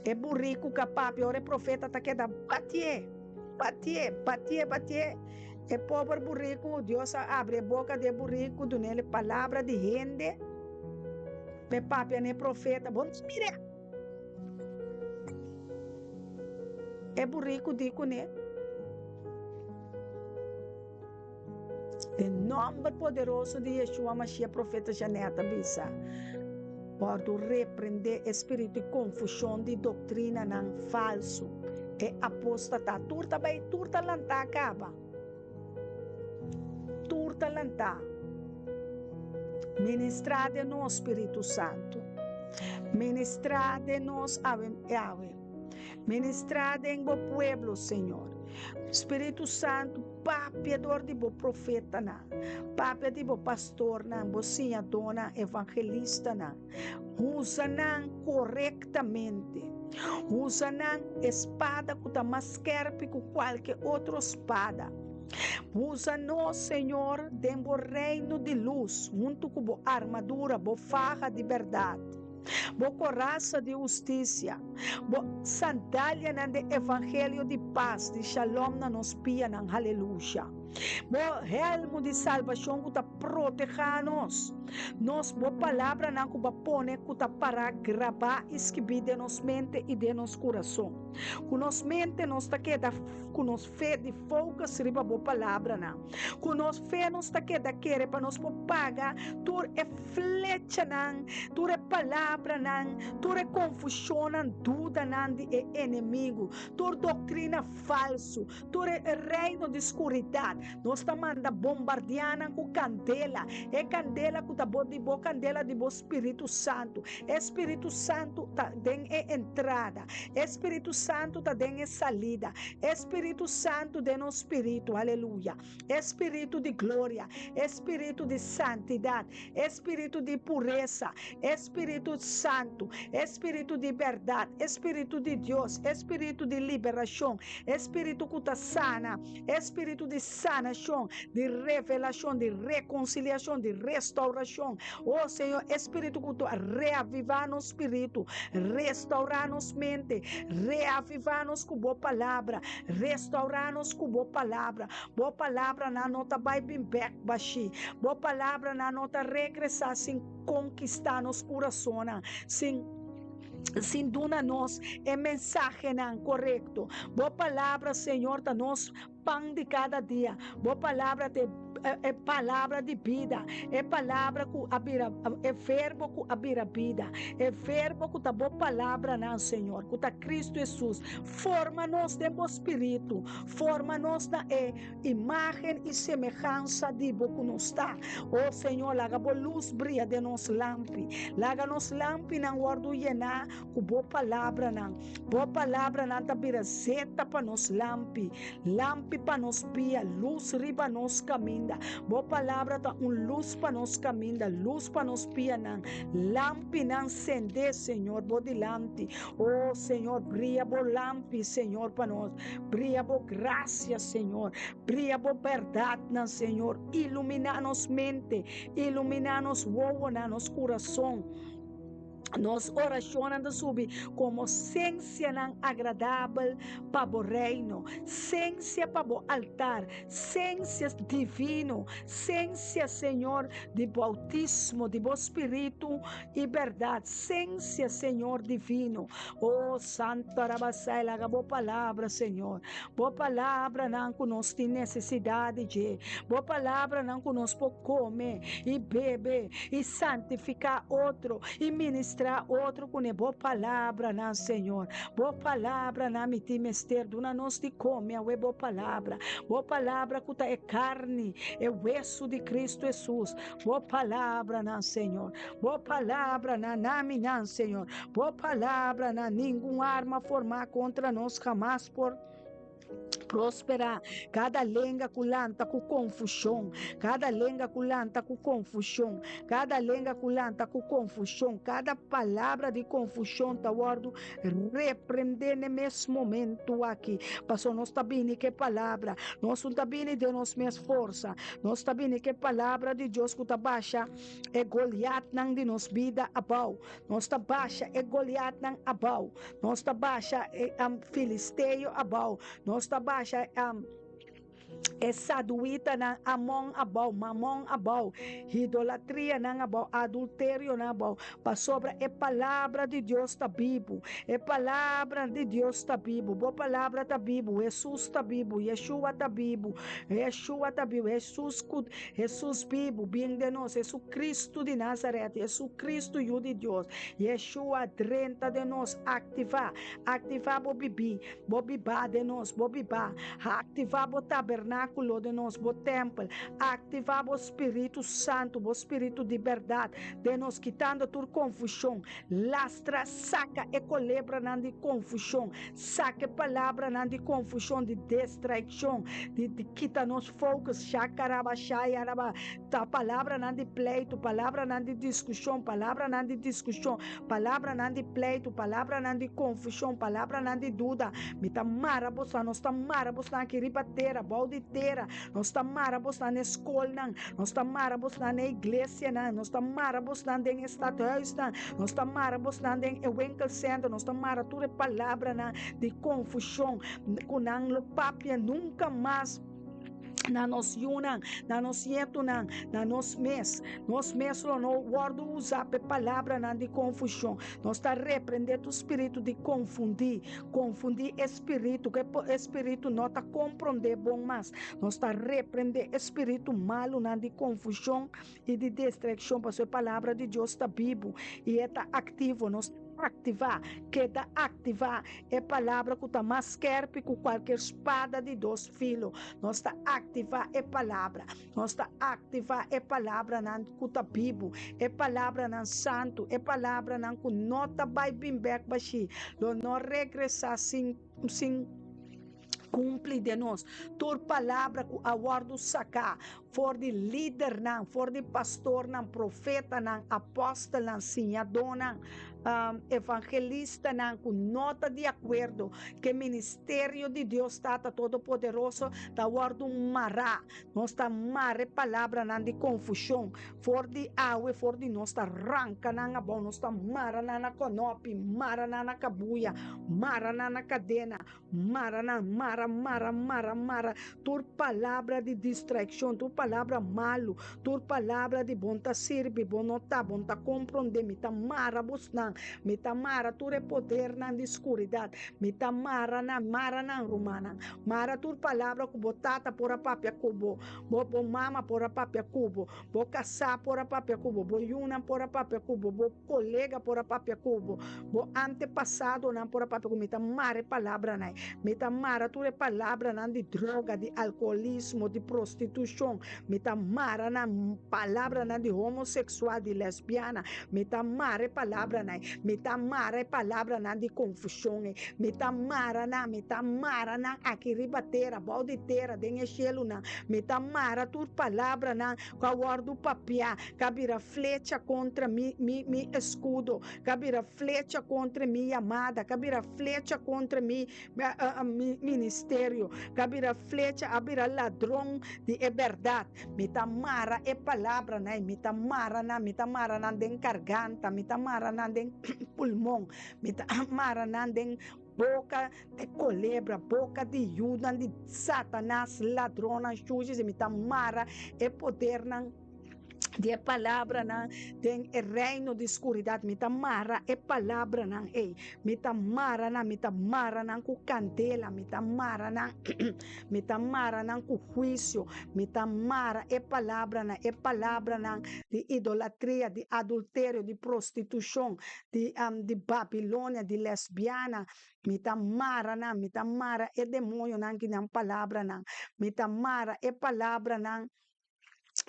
E buriku ka papia ora e profeta ta keda batié, batié, batié, batié. E pober buriku, Dios a abri e boka di e buriku, dun'el e palabra di hende p'e papia n'e profeta. Bo no mira e buriku di kuné. Den nòmber poderoso di Yeshua Mashiach Profeta Janet a bisa, Wòrdu reprendé e spiritu di konfushon di doktrinanan falsu, e apóstata. Tur ta bai, tur ta lantá kaba. Tur ta lantá. Ministrá den nos, Spiritu Santu. Ministrá den nos awe awe. Ministrá den bo pueblo, Señor. Spiritu Santu, Papia dor di bo profetanan, papia di bo pastornan, bo siñadónan, evangelistanan. Usa nan korektamente. Usa nan e spada ku ta mas skèrpi ku kualke otro spada. Usa nos, Señor, den bo reino di lus, huntu ku bo armadura, bo faha di bèrdat. Bo korasa di hustisia, bo sandalianan di evangelio di pas, di shalom na nos pianan, haleluya. Bo hèlmu di salbashon ku ta protehá nos. Nos bo palabranan ku bo a pone ku ta pará grabá i skibí den nos mente i den nos kurason. Ku nos mente nos ta keda ku nos fe di focus riba bo palabranan. Ku nos fe nos ta keda kere pa nos por paga tur e flechanan, tur e palabranan, tur e konfushonnan, dudanan di e enemigu, tur doktrina falsu, tur e reino di skuridat. Nos ta manda bombardiá nan ku kandela, e kandela ku ta bo di bo kandela di bo Spiritu Santu. E Spiritu Santu ta den e entrada, e Spiritu Santu ta den e salida, e Spiritu Santu den nos spiritu, aleluya. E spiritu di gloria, e spiritu di santidat, e spiritu di puresa, e spiritu santu, e spiritu di bèrdat, e spiritu di Dios, e spiritu di liberashon, e spiritu ku ta sana, e spiritu di sanashon, di revelashon, di rekonsiliashon, di restourashon. O Señor, e spiritu ku ta reavivá nos spiritu, restourá nos mente, reavivá nos ku bo palabra, Restaurá nos ku bo palabra. Bo palabranan no ta bai bin bèk bashí. Bo palabranan no ta regresá sin konkistá nos kurasonnan, sin sin duna nos e mensahenan korekto. Bo palabra, Señor, ta nos pan di kada dia. Bo palabra ta e palabra di bida, e palabra ku a bira, e verbo ku a bira bida, e verbo ku ta bo palabranan, Señor, ku ta Kristu Hesus. Forma nos den bo spiritu, forma nos na e imágen i semehansa di bo ku nos ta. O Señor, laga bo lus bria den nos lampi. Laga nos lampinan wòrdu yená ku bo palabranan. Bo palabranan ta bira zeta pa nos lampi, lampi pa nos pia, lus riba nos kaminda. Bo palabra ta un lus pa nos kaminda, lus pa nos pianan. Lampinan sendé, Señor, bo dilanti. O Señor, bria bo lampi, Señor, pa nos. Bria bo grasia, Señor. Bria bo bèrdatnan, Señor. Iluminá nos mente, iluminá nos wowonan, nos kurason. Nos orashonnan ta subi komo sensianan agradabel pa bo Reino, sensia pa bo altar, sensia divino, sensia, Señor, di boutismo di bo Spiritu i bèrdat, sensia, Señor divino. O Santo Arabasai, laga bo palabra, Señor, bo palabranan ku nos tin nesesidat di dje, bo palabranan ku nos por kome i bebe i santifiká otro i ministrá otro kuné bo palabranan, Señor. Bo palabranan mi tin mester. Duna nos di kome awe bo palabra. Bo palabra ku ta e karni, e wesu di Kristu Hesus. Bo palabranan, Señor. Bo palabranan na mi nan, Señor. Bo palabranan, ningun arma formá kontra nos hamas por Prosperá. Kada lenga ku lanta ku konfushon, kada lenga ku lanta ku konfushon, kada lenga ku lanta ku konfushon, kada palabra di konfushon ta wòrdu reprendé n'e mes momentu aki. Pasobra nos ta bini ku e palabra, nos no ta bini den nos mes forsa, nos ta bini ku e palabra di Dios ku ta basha e Goliatnan di nos bida abou. Nos ta basha e Goliatnan abou. Nos ta basha e filisteo abou. Nos ta basha e saduitanan, Amon abou, Mamon abou, idolatrianan abou, adulterionan abou. Pasobra e palabra di Dios ta bibu. E palabra di Dios ta bibu. Bo palabra ta bibu. Hesus ta bibu. Yeshua ta bibu. Yeshua ta bibu. Hesus ku Hesus bibu bin den nos. Jesucristo di Nazaret. Jesucristo Yu di Dios. Yeshua drenta den nos, aktivá, aktivá bo bibí, bo bibá den nos, bo bibá, aktivá bo tabernákulo den nos, bo tèmpel, aktivá bo Spiritu Santu, bo Spiritu di bèrdat den nos, kitando tur konfushon, lastra, saka e kolebranan di konfushon, saka e palabranan di konfushon, di destraikshon, di di kita nos focus, shakarabashayaraba. Ta palabranan di pleitu, palabranan di diskushon, palabranan di diskushon, palabranan di pleitu, palabranan di konfushon, palabranan di duda. Mi ta mara boso, nos ta mara boso aki riba tera, bou di. tera. Nos ta mara bosnan na e skolnan, nos ta mara bosnan na e iglesianan, nos ta mara bosnan den e stadhuisnan, nos ta mara bosnan den e winkelcentro, nos ta mara tur e palabranan di konfushon ku nan lo papia nunka mas na nos yunan, na nos nietunan, na nos mes. Nos mes lo no wòrdu usá pa e palabranan di konfushon. Nos ta reprendé tur spiritu di konfundí, konfundí e spiritu, ku e spiritu no ta komprondé bon mas. Nos ta reprendé e spiritu malunan di konfushon i di distrakshon, pasobra e palabra di Dios ta bibu i e ta aktivo. Nos ta aktivá, keda aktivá e palabra ku ta mas skèrpi ku kualker spada di dos filo. Nos ta aktivá e palabra. Nos ta aktivá e palabranan ku ta bibu, e palabranan santu, e palabranan ku no ta bai bin bèk bashí, lo no regresá sin sin kumpli den nos. Tur palabra ku a wòrdu saká for di lidernan, for di pastornan, profetanan, apòstelnan, siñadónan, evangelistanan ku no ta di akuerdo ku e ministerio di Dios Tata Todopoderoso ta wòrdu mará. Nos ta mara e palabranan di konfushon for di awe, for di nos ta ranka nan abou, nos ta mara nan na kònòpi, mara nan na kabuya, mara nan na kadena, mara nan, mara, mara, mara, mara tur palabra di distrakshon, tur palabra malu, tur palabra di bo no ta sirbi, bo no ta, bo no ta komprondé, mi ta mara bosnan, mi ta mara tur e podernan di skuridat, mi ta mara nan, mara nan rumannan. Mara tur palabra ku bo tata por a papia ku bo, bo bo mama por a papia ku bo, bo kasá por a papia ku bo, bo yunan por a papia ku bo, bo kolega por a papia ku bo, bo antepasadonan por a papia ku bo. Mi ta mara e palabranan ei. Mi ta mara tur e palabranan di droga, di alkoholismo, di prostitushon. Mi ta mara nan palabranan di homoseksual, di lesbiana. Mi ta mara e palabranan ei. Mi ta mara e palabranan di konfushon ei. Mi ta mara nan, mi ta mara nan aki riba tera, bou di tera, den e shelunan. Mi ta mara tur palabranan ku a wòrdu papiá, ku a bira flecha kontra mi, mi, mi eskudo, ku a bira flecha kontra mi yamada, ku a bira flecha kontra mi, mi ministerio, ku a bira flecha, a bira ladron di e bèrdat. Mi ta mara e palabranan ei, mi ta mara nan, mi ta mara nan den karganta, mi ta mara nan den pulmon. Mi ta mara nan den boka di kolebra, boka di yunan di Satanas, ladronnan, shushis, i mi ta mara e podernan di e palabranan den e reino di skuridat. Mi ta mara e palabranan ei. Mi ta mara nan, mi ta mara nan ku kandela, mi ta mara nan, mi ta mara nan ku huisio, mi ta mara e palabranan, e palabranan di idolatria, di adulterio, di prostitushon, di di Babilonia, di lesbiana, mi ta mara nan, mi ta mara e demoñonan ki nan palabranan, mi ta mara e palabranan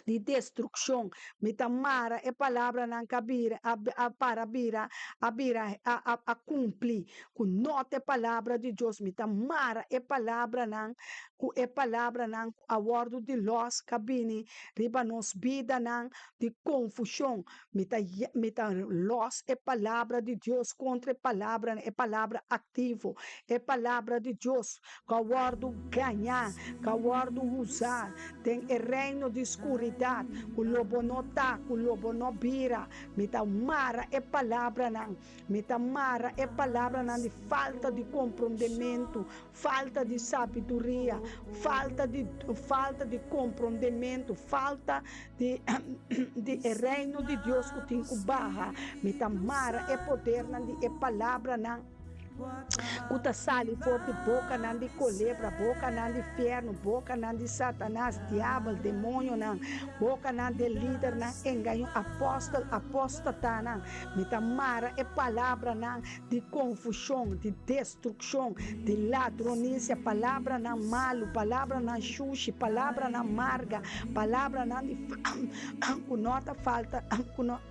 di destrukshon, mi ta mara e palabranan ku a bira a a para bira a bira a a a kumpli ku no ta e palabra di Dios, mi ta mara e palabranan ku e palabranan ku a wòrdu di lòs ku a bini riba nos bidanan di konfushon, Mi ta mi ta los e palabra di Dios kontra e palabranan, e palabra aktivo, e palabra di Dios ku a wòrdu gañá, ku a wòrdu usá den e reino di skuridat, ku lo bo no ta, ku lo bo no bira. Mi ta mara e palabranan, mi ta mara e palabranan di falta di komprondementu, falta di sabiduria, falta di falta di komprondementu, falta di di e reino di Dios ku tin ku baha. Mi ta mara e podernan di e palabranan ku ta sali for di bokanan di kolebra, bokanan di fiernu, bokanan di Satanas, diabel, demoñonan, bokanan di lidernan engaño, apòstel, apóstatanan. Mi ta mara e palabranan di konfushon, di destrukshon, di ladronisia, palabranan malu, palabranan shushi, palabranan marga, palabranan di ku no ta falta, ku no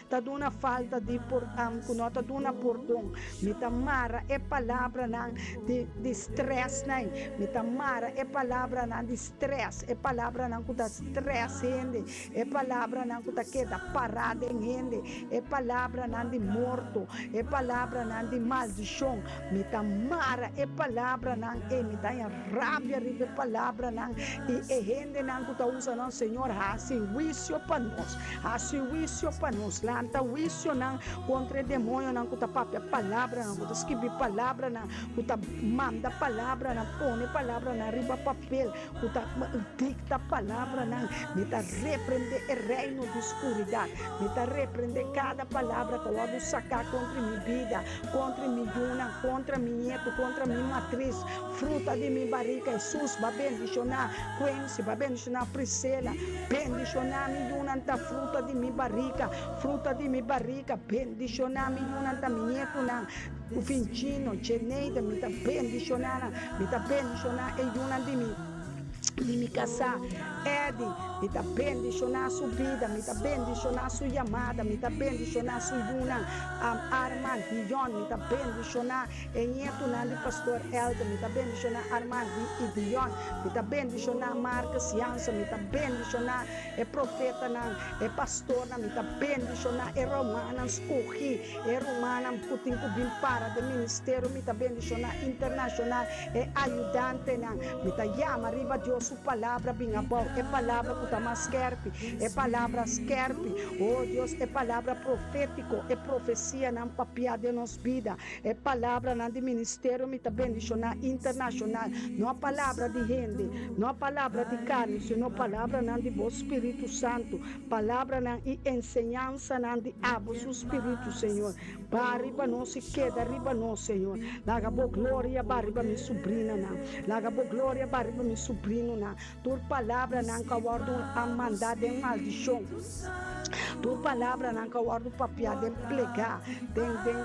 ta duna falta di por, ku no ta duna pordon. Mi ta mara. mara e palabranan di di stress nan. Mi ta mara e palabranan di stress, e palabranan ku ta stress hende, e palabranan ku ta keda pará den hende, e palabranan di morto, e palabranan di maldishon. Mi ta mara e palabranan ei, mi ta haña rabia riba e palabranan i e hendenan ku ta usa nan. Señor, hasi huisio pa nos, hasi huisio pa nos, lanta huisionan kontra e demoñonan ku ta papia palabranan, ku ta skibi palabranan, ku ta manda palabranan, pone palabranan riba papel, ku ta dikta palabranan. Mi ta reprende e reino di skuridat. Mi ta reprende kada palabra ku a wòrdu saká kontra mi bida, kontra mi yunan, kontra mi nietu, kontra mi matris, fruta di mi barika. Hesus, bo a bendishoná Quincy, bo a bendishoná Priscilla, bendishoná mi yunan ta fruta di mi barika, fruta di mi barika, bendishoná mi yunan ta mi nietunan. Vincino, Jeneida, mi ta bendishoná nan, mi ta bendishoná e yunan di mi, di mi kasá, Eddie, mi ta bendishoná su bida, mi ta bendishoná su yamada, mi ta bendishoná su yunan, Armand, Dion, mi ta bendishoná e ñetunan di Pastor Elder, mi ta bendishoná Armand i Dion, mi ta bendishoná Marcus Jansen, mi ta bendishoná e profetanan, e pastornan, mi ta bendishoná e rumannan skohí. E rumannan ku tin ku bin para den ministerio mi ta bendishoná internashonal e ayudantenan. Mi ta yama riba Dios su palabra bin abou, e palabra ku ta mas skèrpi, e palabra skèrpi, o Dios, e palabra profétiko, e profesianan papiá den nos bida, e palabranan di ministerio mi ta bendishoná internashonal, no palabra di hende, no palabra di karni, sino palabranan di bo Spiritu Santu. Palabranan i enseñansanan di abo su Spiritu, Señor, ba riba nos i keda riba nos, Señor. Laga bo gloria ba riba mi subrinanan. Laga bo gloria ba riba mi subrinonan. Tur palabranan ku a wòrdu a mandá den maldishon, tur palabranan ku a wòrdu papiá den plegá, den den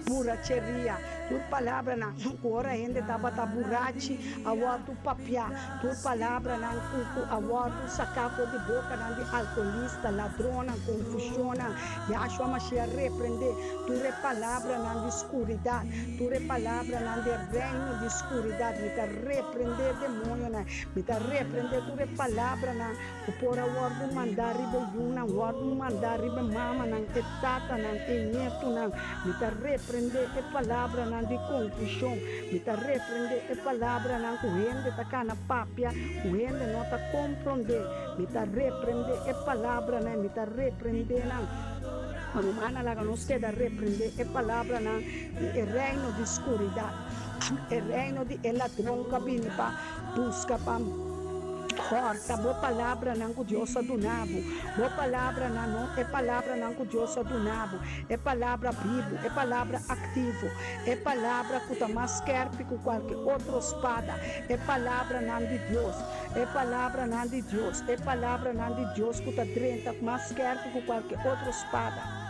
Buracheria, tur palabranan ku ora hende tabata burachi a wòrdu papiá, tur palabranan ku ku a wòrdu saká for di bokanan di alkoholista, ladronnan, konfushonnan, Yahshua Mashiach reprendé tur e palabranan di skuridat, tur e palabranan di e reino di skuridat, mi ta reprendé demoñonan, mi ta reprendé tur e palabranan Ku por a wòrdu mandá riba e yunan, wòrdu mandá riba e mamanan, e tatanan, e ñetunan. Mi ta reprendé e palabranan di konfushon. Mi ta reprendé e palabranan ku hende ta kana papia, ku hende no ta komprondé. Mi ta reprendé e palabranan i mi ta reprendé nan. Rumannan, laga nos keda reprendé e palabranan di e reino di skuridat, e reino di e ladron ku a bini pa buska pa. Hòrta bo palabranan ku Dios a duna bo. Bo palabranan no e palabranan ku Dios a duna bo, e palabra bibu, e palabra aktivo, e palabra ku ta mas skèrpi ku kualke otro spada, e palabranan di Dios, e palabranan di Dios, e palabranan di Dios ku ta drenta mas skèrpi ku kualke otro spada.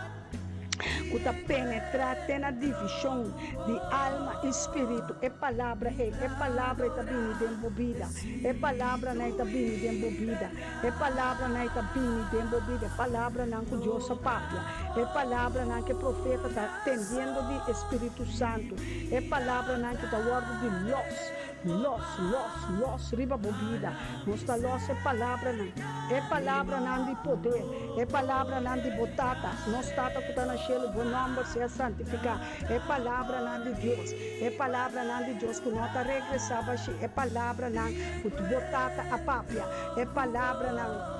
Ku ta penetrá te na divishon di alma i spiritu. E palabra ei, e palabra ei ta bini den bo bida. E palabranan ei ta bini den bo bida. E palabranan ei ta bini den bo bida. E palabranan ku Dios a papia. E palabranan ku e profeta ta tendiendo di e Spiritu Santu. E palabranan ku ta wòrdu di lòs. Los, los, los riba bo bida. Nos ta los e palabranan, e palabranan di poder, e palabranan di bo Tata, nos Tata ku ta na shelu, bo nòmber sea santifiká. E palabranan di Dios, e palabranan di Dios ku no ta regresá bashí, e palabranan ku bo Tata a papia, e palabranan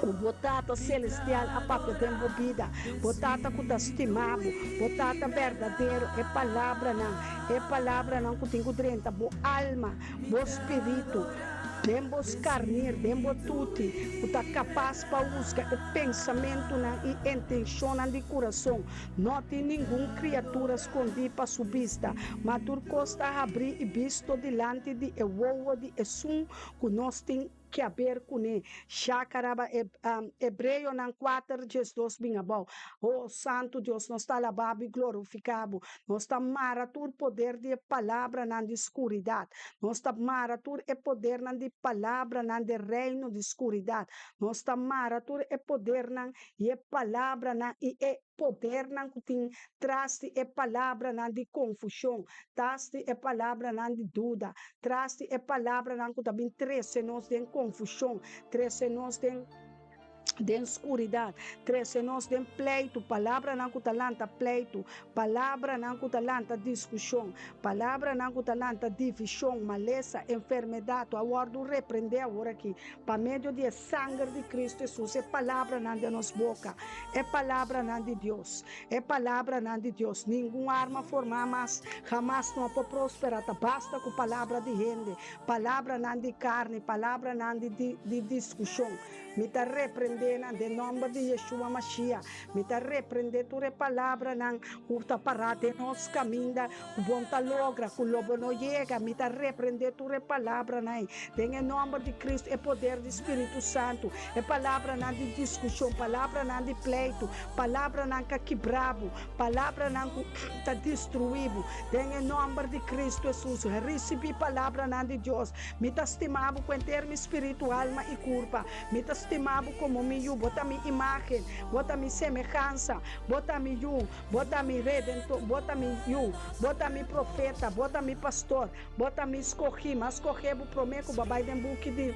ku bo Tata Selestial a papia den bo bida, bo Tata ku ta stima bo, bo Tata berdadero, e palabranan. E palabranan ku tin ku drenta bo alma, bo spiritu, den bo skarnir, den bo tuti, ku ta kapas pa husga e pensamentunan i intenshonnan di kurason. No tin ningun kriatura skondí pa su bista, ma tur kos ta habrí i bisto dilanti di e wowo di esun ku nos tin Ke aber kuné. Shakaraba e Hebreonan kuater diesdos bin abou. O Santu Dios, nos ta alabá bo i glorifiká bo. Nos ta mara tur poder di e palabranan di skuridat. Nos ta mara tur e podernan di palabranan di e reino di skuridat. Nos ta mara tur e podernan i e palabranan i e. podernan ku tin tras di e palabranan di konfushon, tras di e palabranan di duda, tras di e palabranan ku ta bin trese nos den konfushon, trese nos den den skuridat, trese nos den pleitu, palabranan ku ta lanta pleitu, palabranan ku ta lanta diskushon, palabranan ku ta lanta divishon, malesa, enfermedat, a wòrdu reprendé aworakí pa medio di e sanger di Kristu Hesus, e palabranan den nos boka, e palabranan di Dios, e palabranan di Dios. Ningun arma formá mas hamas no por prosperá, ta basta ku palabra di hende, palabranan di karni, palabranan di di diskushon. Mi ta reprendé nan den nòmber di Yeshua Mashiach. Mi ta reprendé tur e palabranan ku ta pará den nos kaminda ku bon ta logra, ku lo bo no yega. Mi ta reprendé tur e palabranan ei den e nòmber di Kristu, e poder di Spiritu Santu. E palabranan di diskushon, palabranan di pleitu, palabranan ka kibra bo, palabranan ku ta destruí bo, den e nòmber di Kristu Hesus, risibí palabranan di Dios. Mi ta stima bo ku henter mi spiritu, alma i kurpa. Mi ta stima bo komo mi yu. Bo ta mi imágen, bo ta mi semehansa, bo ta mi yu, bo ta mi redentor, bo ta mi yu, bo ta mi profeta, bo ta mi pastor, bo ta mi skohí. Mi a skohé bo promé ku bo a bai den buki di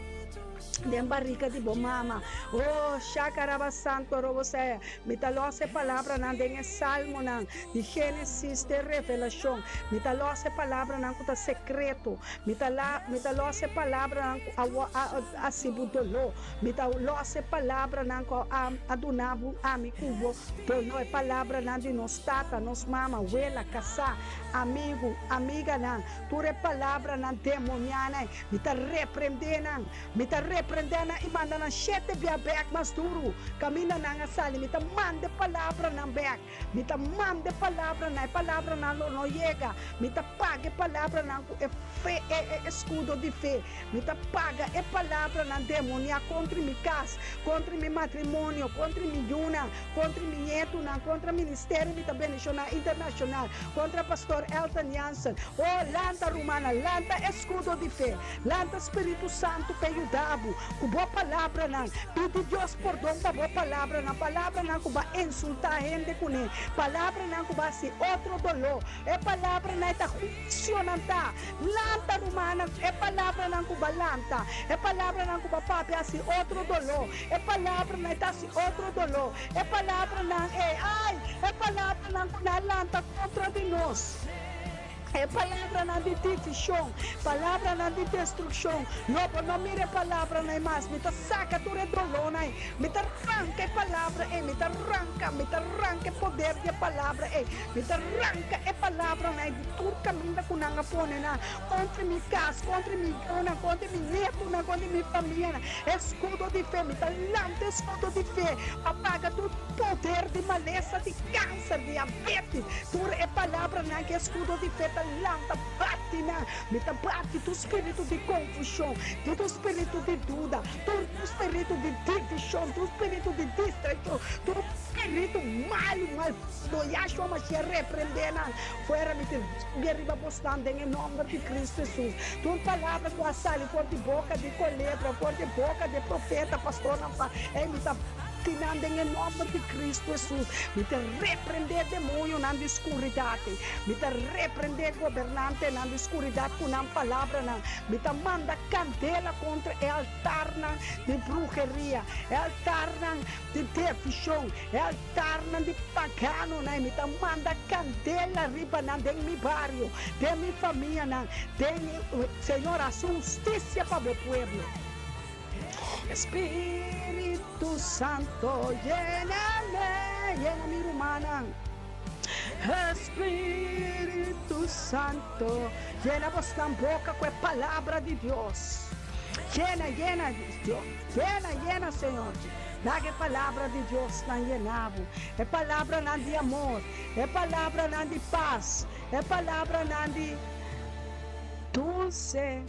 den barika di bo mama. O, shakaraba santo robosea. Mi ta lòs e palabranan den e salmonan di Génesis te Revelashon. Mi ta lòs e palabranan ku ta sekreto. Mi ta la, mi ta lòs e palabranan ku a wo a hasi bo doló. Mi ta lòs e palabranan ku a a duna bo ami ku bo doló, e palabranan di nos tata, nos mama, wela, kasá, amigu, amiganan, tur e palabranan demonianan ei. Mi ta reprendé nan. Mi ta reprendé nan i manda nan shete bia bèk mas duru kaminda nan a sali. Mi ta manda e palabranan bèk. Mi ta manda e palabranan, e palabranan lo no yega. Mi ta paga e palabranan ku e fe, e e eskudo di fe. Mi ta paga e palabranan demoniá kontra mi kas, kontra mi matrimonio, kontra mi yunan, kontra mi ñetunan, kontra ministerio Mi Ta Bendishoná Internashonal, kontra Pastor Elton Jansen. Oh, lanta rumannan, lanta eskudo di fe. Lanta Spiritu Santu p'e yuda bo ku bo palabranan. Pidi Dios pordon pa bo palabranan, palabranan ku bo a insultá hende kuné, palabranan ku bo a hasi otro doló. E palabranan ei ta huisionan ta. Lanta, rumannan, e palabranan ku bo a lanta, e palabranan ku bo a papia a hasi otro doló. E palabranan ei ta hasi otro doló. E palabranan ei, ai, e palabranan ku nan a lanta kontra di nos. E palabranan di divishon, palabranan di destrukshon, lo bo no mira e palabranan ei mas. Mi ta saka tur e dolónan ei. Mi ta ranka e palabra ei. Mi ta ranka, mi ta ranka e poder di e palabra ei. Mi ta ranka e palabranan ei di tur kaminda ku nan a pone nan kontra mi kas, kontra mi yunan, kontra mi nietunan, kontra mi famianan. Eskudo di fe, mi ta lanta eskudo di fe pa paga tur poder di malesa, di kanser, diabetes. Tur e palabranan ku eskudo di fe ta lanta bati nan. Mi ta bati tur spiritu di konfushon, tur spiritu di duda, tur spiritu di divishon, tur spiritu di distraishon, tur spiritu malu, malvado. Yahshua Mashiach reprendé nan fuera. Mi ta bia riba bosnan den e nòmber di Kristu Hesus. Tur palabra ku a sali for di boka di kolebra, for di boka di e profeta, pastornan, ei mi ta bati nan den e nòmber di Kristu Hesus. Mi ta reprendé demonionan di skuridat. Mi ta reprendé gobernantenan di skuridat ku nan palabranan. Mi ta manda kandela kontra e altarnan di bruheria, e altarnan di devishon, e altarnan di paganonan. I mi ta manda kandela riba nan den mi bario, den mi famianan, den Señor, hasi hustisia pa bo pueblo. Spiritu Santo yename, yena mi rumannan. Spiritu Santo yena bosnan boka ku e palabra di Dios. Yena, yena, Dios, yena, yena, Señor. Laga e palabra di Dios nan yena bo. E palabranan di amor, e palabranan di pas, e palabranan di dulce.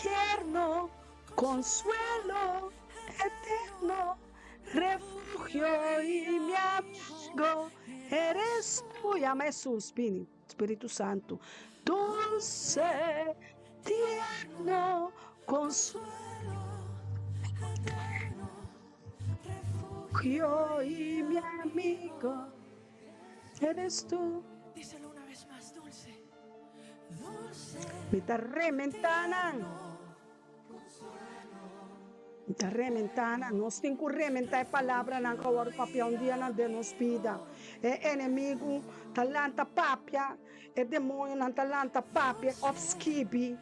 Tierno consuelo eterno, refugio y mi amigo eres tu. Yama Hesus, bini, Spiritu Santu. Dulce, tierno consuelo eterno, refugio. refugio y mi amigo eres tú. Díselo una vez más, dulce. Dulce. Mi ta rementá nan. Mi ta rementá nan. Nos tin ku rementá e palabranan ku a wòrdu papiá un dianan den nos bida. E enemigu ta lanta papia, e demoñonan ta lanta papia òf skibi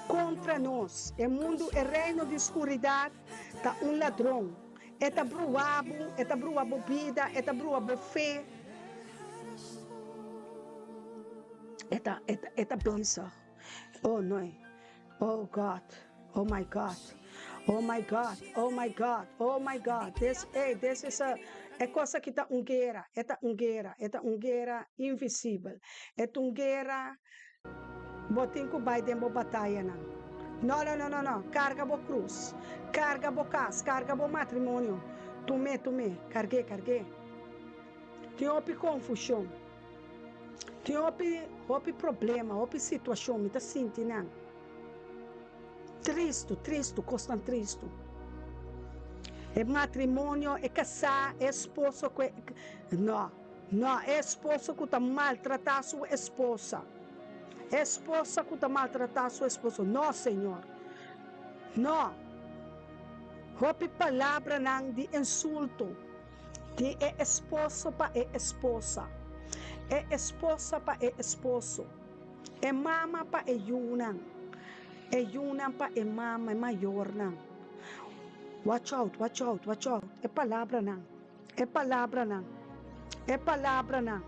kontra nos. E mundu, e reino di skuridat ta un ladron. E ta brua bo, e ta brua bo bida, e ta brua bo fe. E ta, e ta, e ta bezig. Oh no. Oh God. Oh my God. Oh my God. Oh my God. Oh my God. This, hey, this is a, e kos aki ta un guera. E ta un guera. E ta un guera invisibel. E ta un guera. Bo tin ku bai den bo batayanan. No, no, no, no, no. Karga bo krus. Karga bo kas. Karga bo matrimonio. Tum'é, tum'é. Karg'é, karg'é. Tin hopi konfushon. Tin hopi, hopi problema, hopi situashon. Mi ta sinti nan. Tristu, tristu, kosnan tristu. E matrimonio, e kasá, e esposo ku e, no. No, e esposo ku ta maltratá su esposa. E esposa ku ta maltratá su esposo. No, Señor. No. Hopi palabranan di insulto di e esposo pa e esposa, e esposa pa e esposo, e mama pa e yunan, e yunan pa e mama, e mayornan. Watch out, watch out, watch out. E palabranan. E palabranan, e palabranan,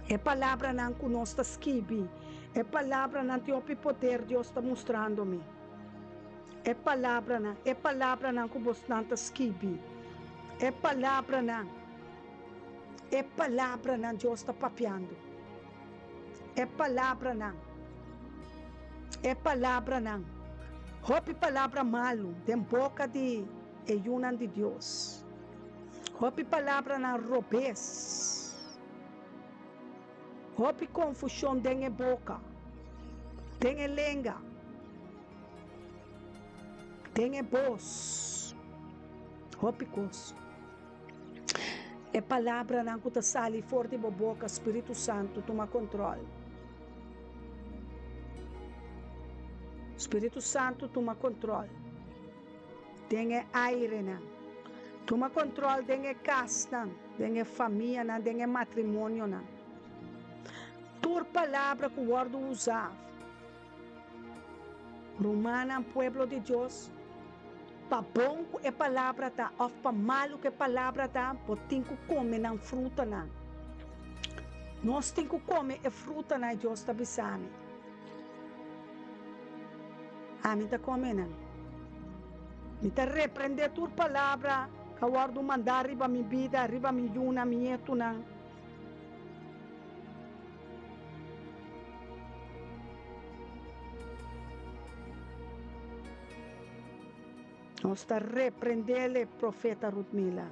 e palabranan ku nos ta skibi, e palabranan tin hopi poder Dios ta mustrando mi. E palabranan, e palabranan ku bosnan ta skibi, e palabranan, e palabranan Dios ta papiando, e palabranan, e palabranan, hopi palabra malu den boka di. E yunan di Dios. Hopi palabranan robes. Hopi konfushon den e boka, den e lenga, den e bos. Hopi kos. E palabranan ku ta sali for di bo boka, Spiritu Santu tuma kontrol. Spiritu Santu tuma kontrol. Den e airenan. Tuma kontrol den e kasnan, den e famianan, den e matrimonionan. Tur palabra ku wòrdu usá, rumannan, pueblo di Dios, pa bon ku e palabra ta òf pa malu ku e palabra ta, bo tin ku kome nan frutanan. Nos tin ku kome e frutanan, Dios ta bisa mi. Ami ta kome nan. Mi ta reprendé tur palabra ku a wòrdu mandá riba mi bida, riba mi yunan, mi ñetunan. Nos ta reprendé profeta Rutmila.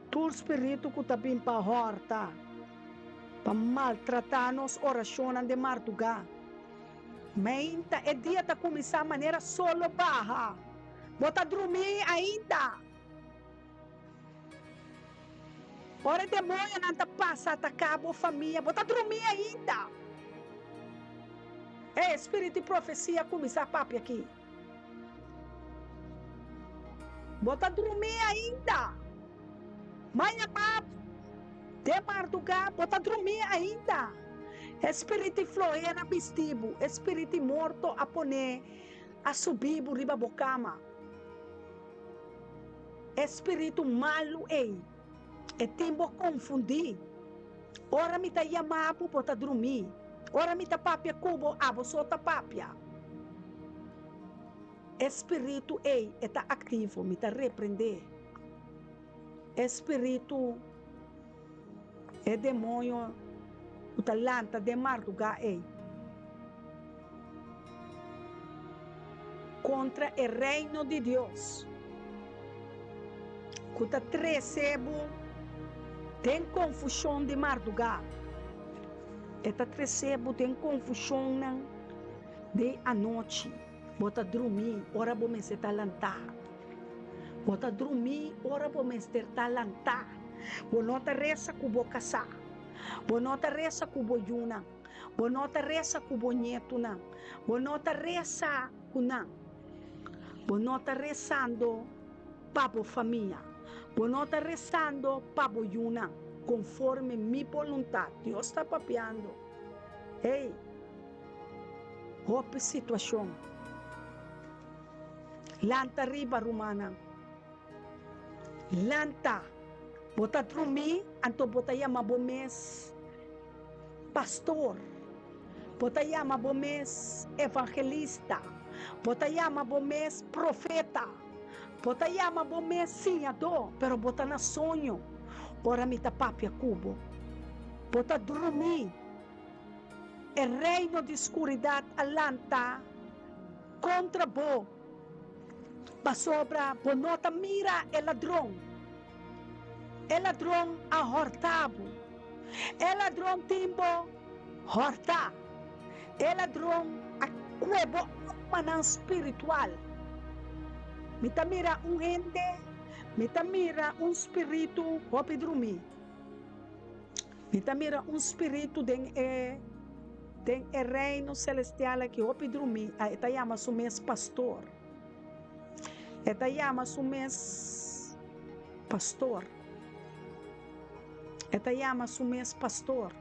Tur spiritu ku ta bin pa hòrta, pa maltratá nos orashonnan den mardugá. Meinta e dia ta kuminsá manera sol lo baha. Bo ta drumí ainda. Ora e demoñonan ta pasa ataká bo famia, bo ta drumí ainda. E espíritu di profesia a kuminsá papia aki. Bo ta drumí ainda. Maña pap, den mardugá, bo ta drumí ainda. E spiritu di flohera a bisti bo, e spiritu di morto a pone a subi bo riba bo kama. E spiritu malu ei, e tin bo konfundí. Ora mi ta yama bo, bo ta drumí. Ora mi ta papia ku bo, abo so ta papia. E spiritu ei, e ta aktivo, mi ta reprendé. E spiritu, e demoño ku ta lanta den mardugá ei kontra e Reino di Dios, ku ta trese bo den konfushon di mardugá, e ta trese bo den konfushonnan di anochi. Bo ta drumí ora bo mester ta lantá. Bo ta drumí ora bo mester ta lantá. Bo no ta resa ku bo kasá. Bo no ta resa ku bo yunan. Bo no ta resa ku bo ñetunan. Bo no ta resa ku nan. Bo no ta resando pa bo famia. Bo no ta resando pa bo yunan. Konforme mi boluntat. Dios ta papiando. Hey, hopi situashon. Lanta riba, rumannan. Lanta! Bo ta drumí, anto bo ta yama bo mes pastor. Bo ta yama bo mes evangelista. Bo ta yama bo mes profeta. Bo ta yama bo mes siñadó, pero bo ta na soño ora mi ta papia ku bo. Bo ta drumí. E reino di skuridat a lanta kontra bo, pasobra bo no ta mira e ladron. E ladron a hòrta bo. E ladron tin bo hòrtá. E ladron a kue bo almanan spiritual. Mi ta mira un hende, mi ta mira un spiritu hopi drumí. Mi ta mira un spiritu den e den e reino celestial aki hopi drumi, a e ta yama su mes pastor. E ta yama su mes pastor. E ta yama su mes pastor.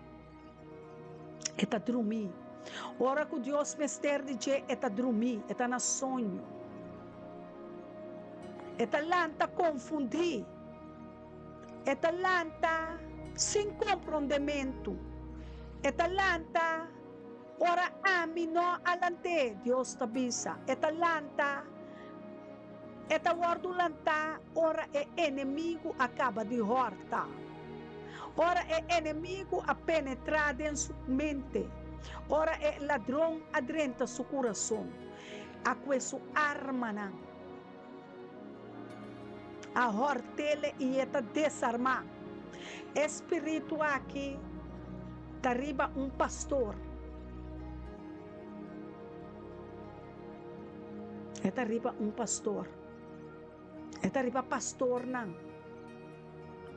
E ta drumi. Ora ku Dios mester di dje, e ta drumi, e ta na soño. E ta lanta konfundí. E ta lanta sin komprondementu. E ta lanta ora ami no a lant'é, Dios ta bisa. E ta lanta, e ta wòrdu lantá ora e enemigu a kaba di hòrta. Ora e enemigu a penetrá den su mente. Ora e ladron a drenta su kurason, a kue su armanan. A hòrt'ele i e ta desarmá. E spiritu aki ta riba un pastor. E ta riba un pastor. E ta riba pastornan.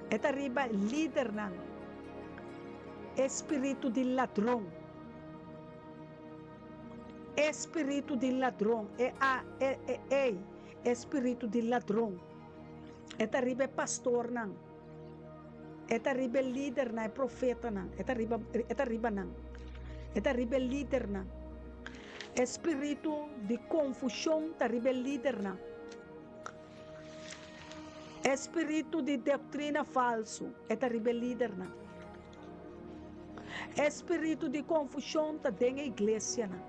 E ta riba lidernan. E spiritu di ladron. E spiritu di ladron, e a e e ei, e spiritu di ladron. E ta riba e pastornan, e ta riba e lidernan, e profetanan, e ta riba e ta riba nan. E ta riba e lidernan. E spiritu di konfushon ta riba e lidernan. E spiritu di doktrina falsu, e ta riba e lidernan. E spiritu di konfushon ta den e iglesianan.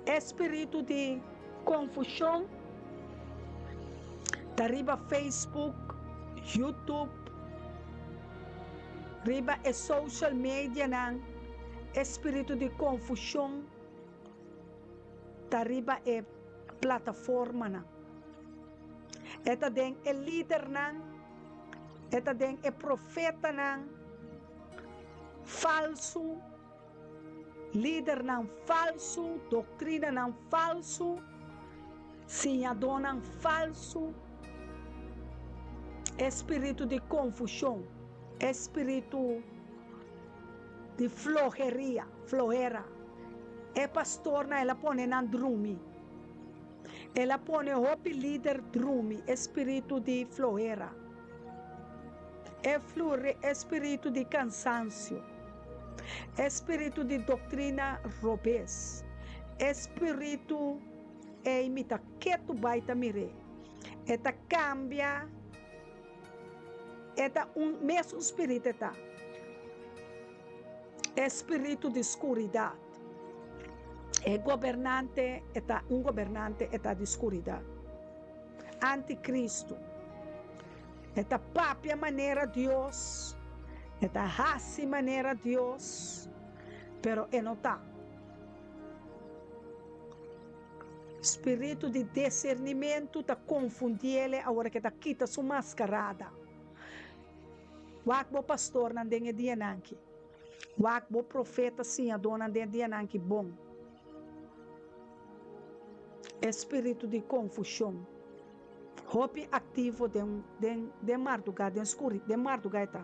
E spiritu di konfushon ta riba Facebook, YouTube, riba e social medianan. E spiritu di konfushon ta riba e plataformanan. E ta den e lidernan. E ta den e profetanan falsu, lidernan falsu, doktrinanan falsu, siñadónan falsu, e spiritu di konfushon, e spiritu di floheria, flohera. E pastornan el a pone nan drumi. El a pone hopi lider drumi, e spiritu di flohera, e fluri e spiritu di kansansio, e spiritu di doktrina robes, e spiritu ei mi ta ketu bai ta mir'é, e ta kambia, e ta un mesun spiritu e ta, e spiritu di skuridat. E gobernante e ta un gobernante e ta di skuridat. Antikristu. E ta papia manera Dios, e ta hasi manera Dios, pero e no ta. Spiritu di desernimentu ta konfundiele awor ke ta kita su maskarada. Wak bo pastornan den e dianan aki. Wak bo profeta siñadónan den e dianan ki bon. E spiritu di konfushon. Hopi aktivo den den den mardugá den skuri den mardugá e ta.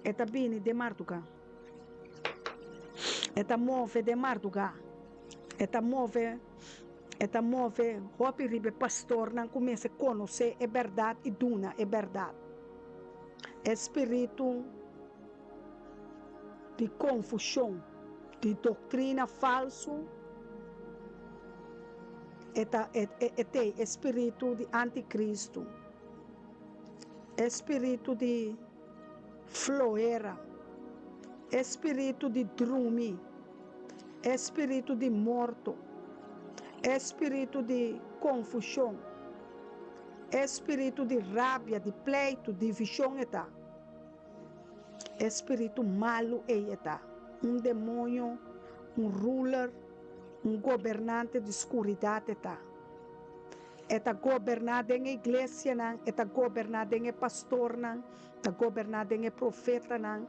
E ta bini den mardugá. E ta move den mardugá. E ta move e ta move hopi riba e pastornan ku mester konosé e bèrdat i duna e bèrdat. E spiritu di konfushon, di doktrina falsu, e ta e e t'ei e spiritu di antikristu, e spiritu di flohera, e spiritu di drumi, e spiritu di morto, e spiritu di konfushon, e spiritu di rabia, di pleitu, divishon e ta. E spiritu malu ei e ta un demoño, un ruler, un gobernante di skuridat e ta. E ta goberná den e iglesianan, e ta goberná den e pastornan, ta goberná den e profetanan,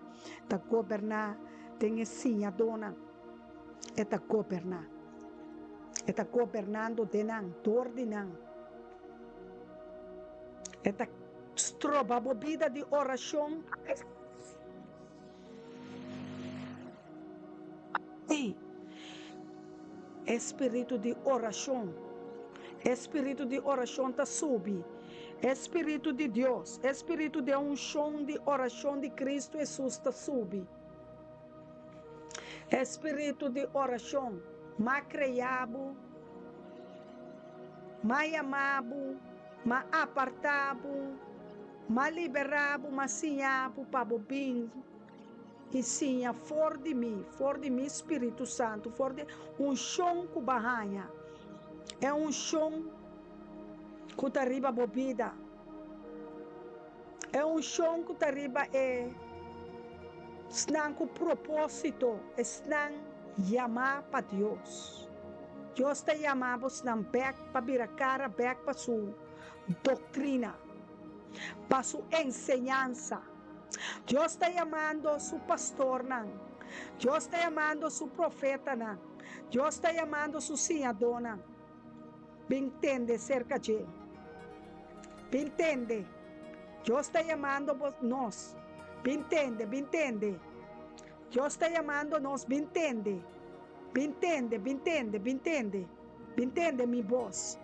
ta goberná den e siñadónan. E ta goberná. E ta gobernando den nan, dor di nan. E ta stroba bo bida di orashon. Sí, e spiritu di orashon. E spiritu di orashon ta subi. E spiritu di Dios, e spiritu di e unshon di orashon di Kristu Hesus ta subi. E spiritu di orashon, m'a krea bo, m'a yama bo, m'a apartá bo, m'a liberá bo, m'a siña bo pa bo bin i siña for di mi, for di mi Spiritu Santu, for di unshon ku bo a haña, e unshon ku ta riba bo bida. E unshon ku ta riba e esnan ku propósito, esnan yamá pa Dios. Dios ta yama bosnan bèk pa bira kara bèk pa su doktrina, pa su enseñansa. Dios ta yamando su pastornan, Dios ta yamando su profetanan, Dios ta yamando su siñadónan. Bin tende serka dje. Bin tende. Dios ta yamando bo nos. Bin tende, bin tende. Dios ta yamando nos, bin tende. Bin tende, bin tende, bin tende. Bin tende mi bos.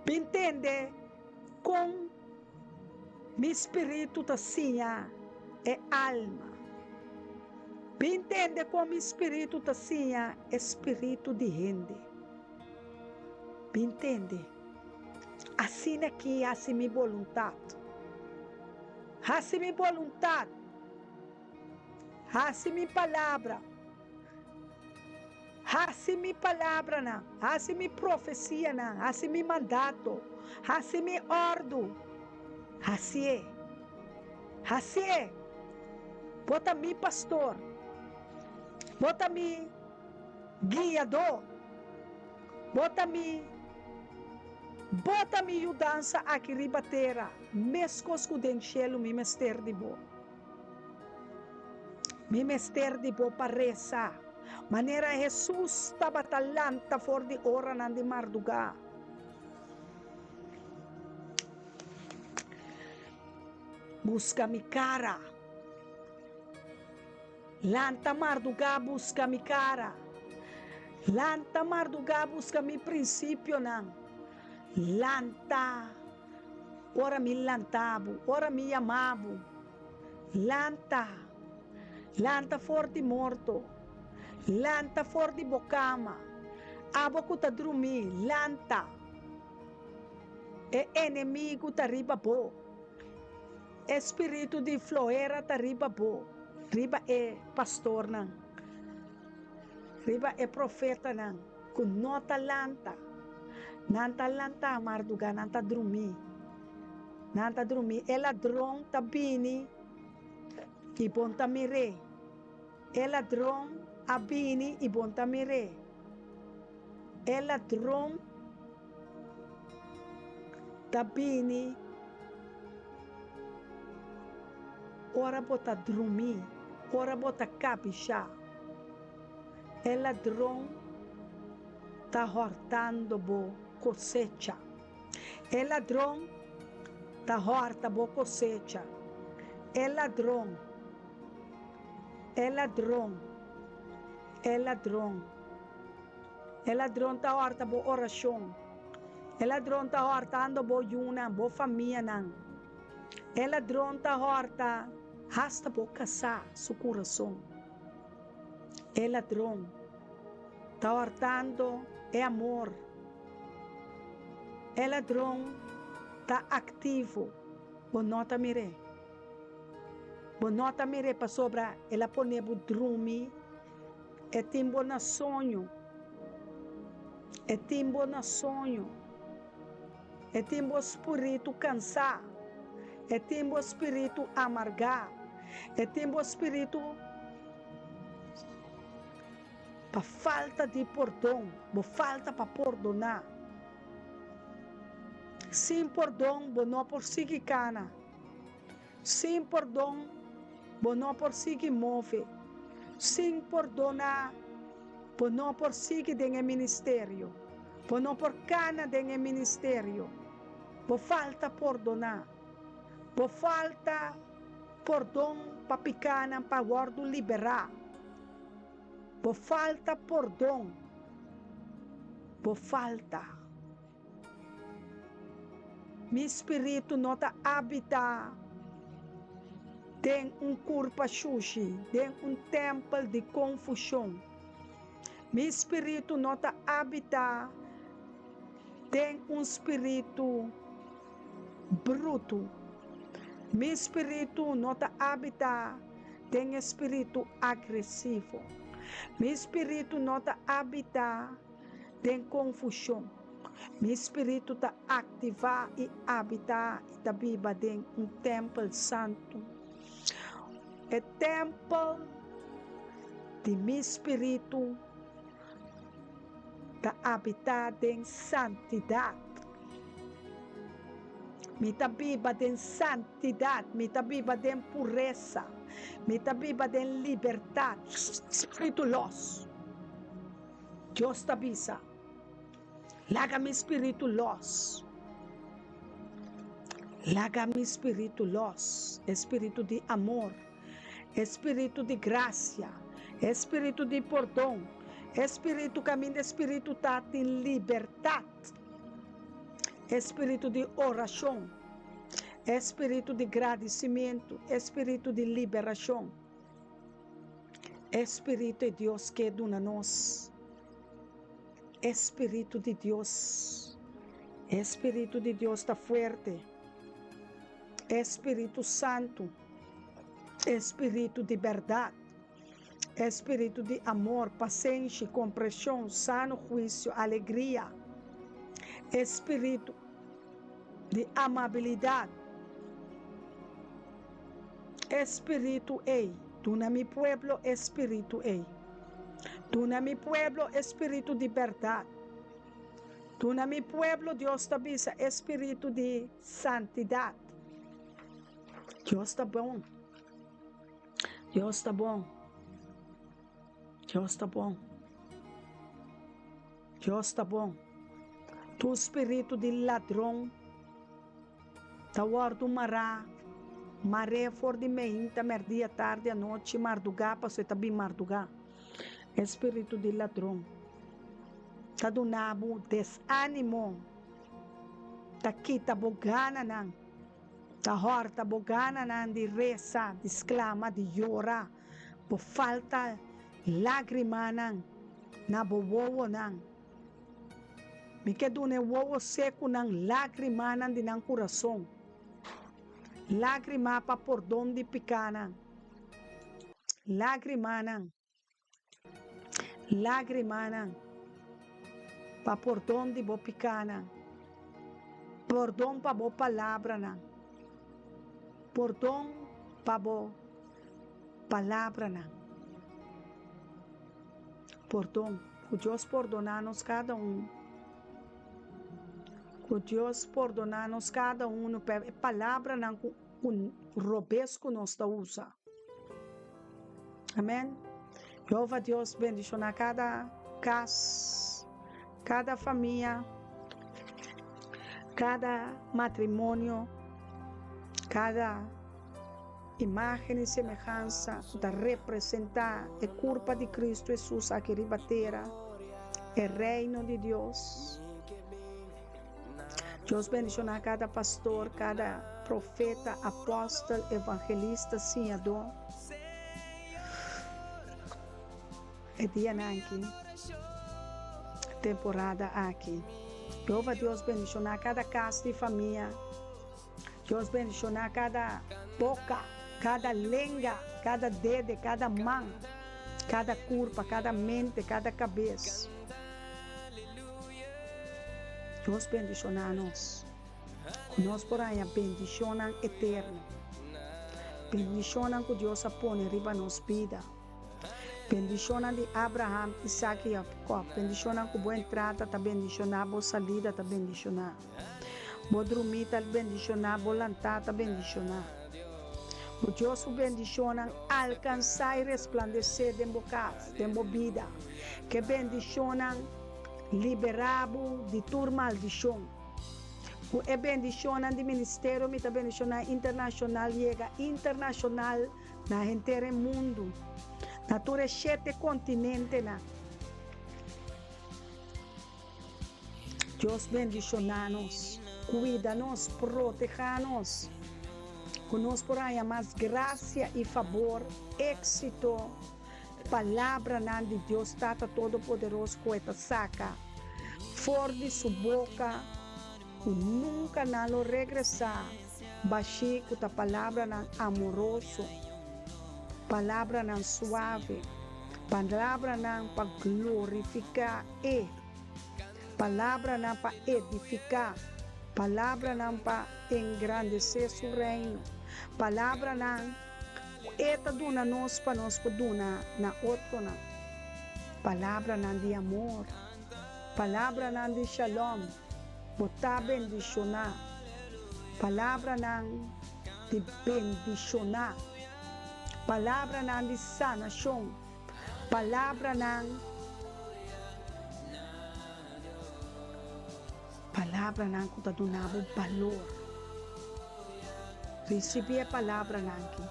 Bin tende kon mi spiritu ta siña e alma. Bin tende kon mi spiritu ta siña e spiritu di hende. Bin tende. Asina ki hasi mi boluntat. Hasi mi boluntat. Hasi mi palabra. Hasi mi palabranan. Hasi mi profesianan. Hasi mi mandato. Hasi mi òrdu. Hasié. Hasié. Bo ta mi pastor. Bo ta mi Guiadó, Bo ta mi Bo ta mi yudansa aki riba tera, meskos ku den shelu mi mester di Bo. Mi mester di Bo pa resa, manera Hesus tabata lanta for di oranan di mardugá. Buska mi kara. Lanta mardugá buska mi kara. Lanta mardugá buska mi prinsipionan. Lanta ora mi lanta bo, ora mi yama bo. Lanta, lanta for di morto. Lanta for di bo kama. Abo ku ta drumí, lanta. E enemigu ta riba bo. E spiritu di flohera ta riba bo, riba e pastornan, riba e profetanan ku no ta lanta. Nan ta lantá mardugá, nan ta drumí. Nan ta drumí. E ladron ta bini i bon ta mir'é. E ladron a bini i bon ta mir'é. E ladron. Ta bini ora bo ta drumi, ora bo ta kabishá. E ladron ta hòrtando bo kosecha. E ladron ta hòrta bo kosecha. E ladron, e ladron, e ladron. E ladron ta hòrta bo orashon. E ladron ta hòrtando bo yunan, bo famianan. E ladron ta hòrta hasta bo kasá su kurason. E ladron ta hòrtando e amor. E ladron ta aktivo, bo no ta mir'é. Bo no ta mir'é pasobra el a pone bo drumi, e tin bo na soño. E tin bo na soño. E tin bo spiritu kansá. E tin bo spiritu amargá. E tin bo spiritu pa falta di pordon, bo falta pa pordoná. Sin pordon bo no por sigui kana. Sin pordon bo no por sigui move. Sin pordoná bo no por sigui den e ministerio. Bo no por kana den e ministerio. Bo falta pordoná. Bo falta pordon pa pikánan pa wòrdu liberá. Bo falta pordon. Bo falta. Mi spiritu no ta habitá den un kurpa shushi, den un tèmpel di konfushon. Mi spiritu no ta habitá den un spiritu brutu. Mi spiritu no ta habitá den e spiritu agresivo. Mi spiritu no ta habitá den konfushon. Mi spiritu ta aktivá i habitá i ta biba den un tèmpel santu. E tèmpel di mi spiritu ta habitá den santidat. Mi ta biba den santidat, mi ta biba den puresa, mi ta biba den libertat. Spiritu lòs. Dios ta bisa, Laga mi spiritu lòs. Laga mi spiritu lòs, e spiritu di amor, e spiritu di grasia, e spiritu di pordon, e spiritu kaminda e spiritu ta tin libertat, e spiritu di orashon, e spiritu di gradisimentu, e spiritu di liberashon. E spiritu e Dios ke duna nos. E spiritu di Dios. E spiritu di Dios ta fuerte. E spiritu santu. E spiritu di bèrdat. E spiritu di amor, pasenshi, kompreshon, sano huisio, alegria. E spiritu di amabilidat. E spiritu ei. Duna mi pueblo e spiritu ei. Duna mi pueblo e spiritu di bèrdat. Duna mi pueblo, Dios ta bisa, e spiritu di santidat. Dios ta bon. Dios ta bon. Dios ta bon. Dios ta bon. Tur spiritu di ladron ta wòrdu mará, mar'é for di meinta, mèrdia, tardi, anochi, mardugá, pasobra e ta bin mardugá. E spiritu di ladron ta duna bo desánimo, ta kita bo gananan, ta hòrta bo gananan di resa, di sklama, di yora. Bo falta lágrimanan na bo wowonan. Mi ke duna e wowo sekunan lágrimanan di nan kurason, lágrima pa pordon di pikánan, lágrimanan, lágrimanan pa pordon di bo pikánan, pordon pa bo palabranan, pordon pa bo. Palabranan. Pordon. Ku Dios pordoná nos kada un. Ku Dios pordoná nos kada unu pa e palabranan ku robes ku nos ta usa. Amen. Jehova Dios bendishoná kada kas, kada famia. Kada matrimonio, kada imágen i semehansa ku ta representá e kurpa di Kristu Hesus aki riba tera, e Reino di Dios. Dios bendishoná kada pastor, kada profeta, apòstel, evangelista, siñadó. E dianan aki, e temporada aki. Jehova Dios bendishoná kada kas di famia. Dios bendishoná kada boka, kada lenga, kada dede, kada man, kada kurpa, kada mente, kada kabes. Dios bendishoná nos ku nos por haña bendishonnan eterno, bendishonnan ku Dios a pone riba nos bida. Bendishonnan di Abraham, Isaac i Jacob, bendishonnan ku bo entrada ta bendishoná, bo salida ta bendishoná, bo drumí ta bendishoná, bo lantá ta bendishoná. Ku Dios su bendishonnan alkansá i resplandesé den bo kas, den bo bida. Ku e bendishonnan liberá bo di tur maldishon. Ku e bendishonnan di Ministerio Mi Ta Bendishoná Internashonal yega internashonal. Na henter e mundu, na tur e shete kontinentenan. Dios bendishoná nos, kuida nos, protehá nos, ku nos por haña mas grasia i fabor, éksito, palabranan di Dios Tata Todopoderoso ku e ta saka for di su boka, ku nunka nan lo regresá. Bashí ku ta palabranan amoroso, palabranan suave, palabranan pa glorifiká E, palabranan pa edifiká, palabranan pa engrandesé Su Reino, palabranan ku E ta duna nos pa nos por duna na otronan, palabranan di amor, palabranan di shalom. Bo ta bendishoná. Palabranan di bendishoná. Palabranan di sanashon. Palabranan Palabranan ku ta duna bo balor. Risibí e palabranan aki.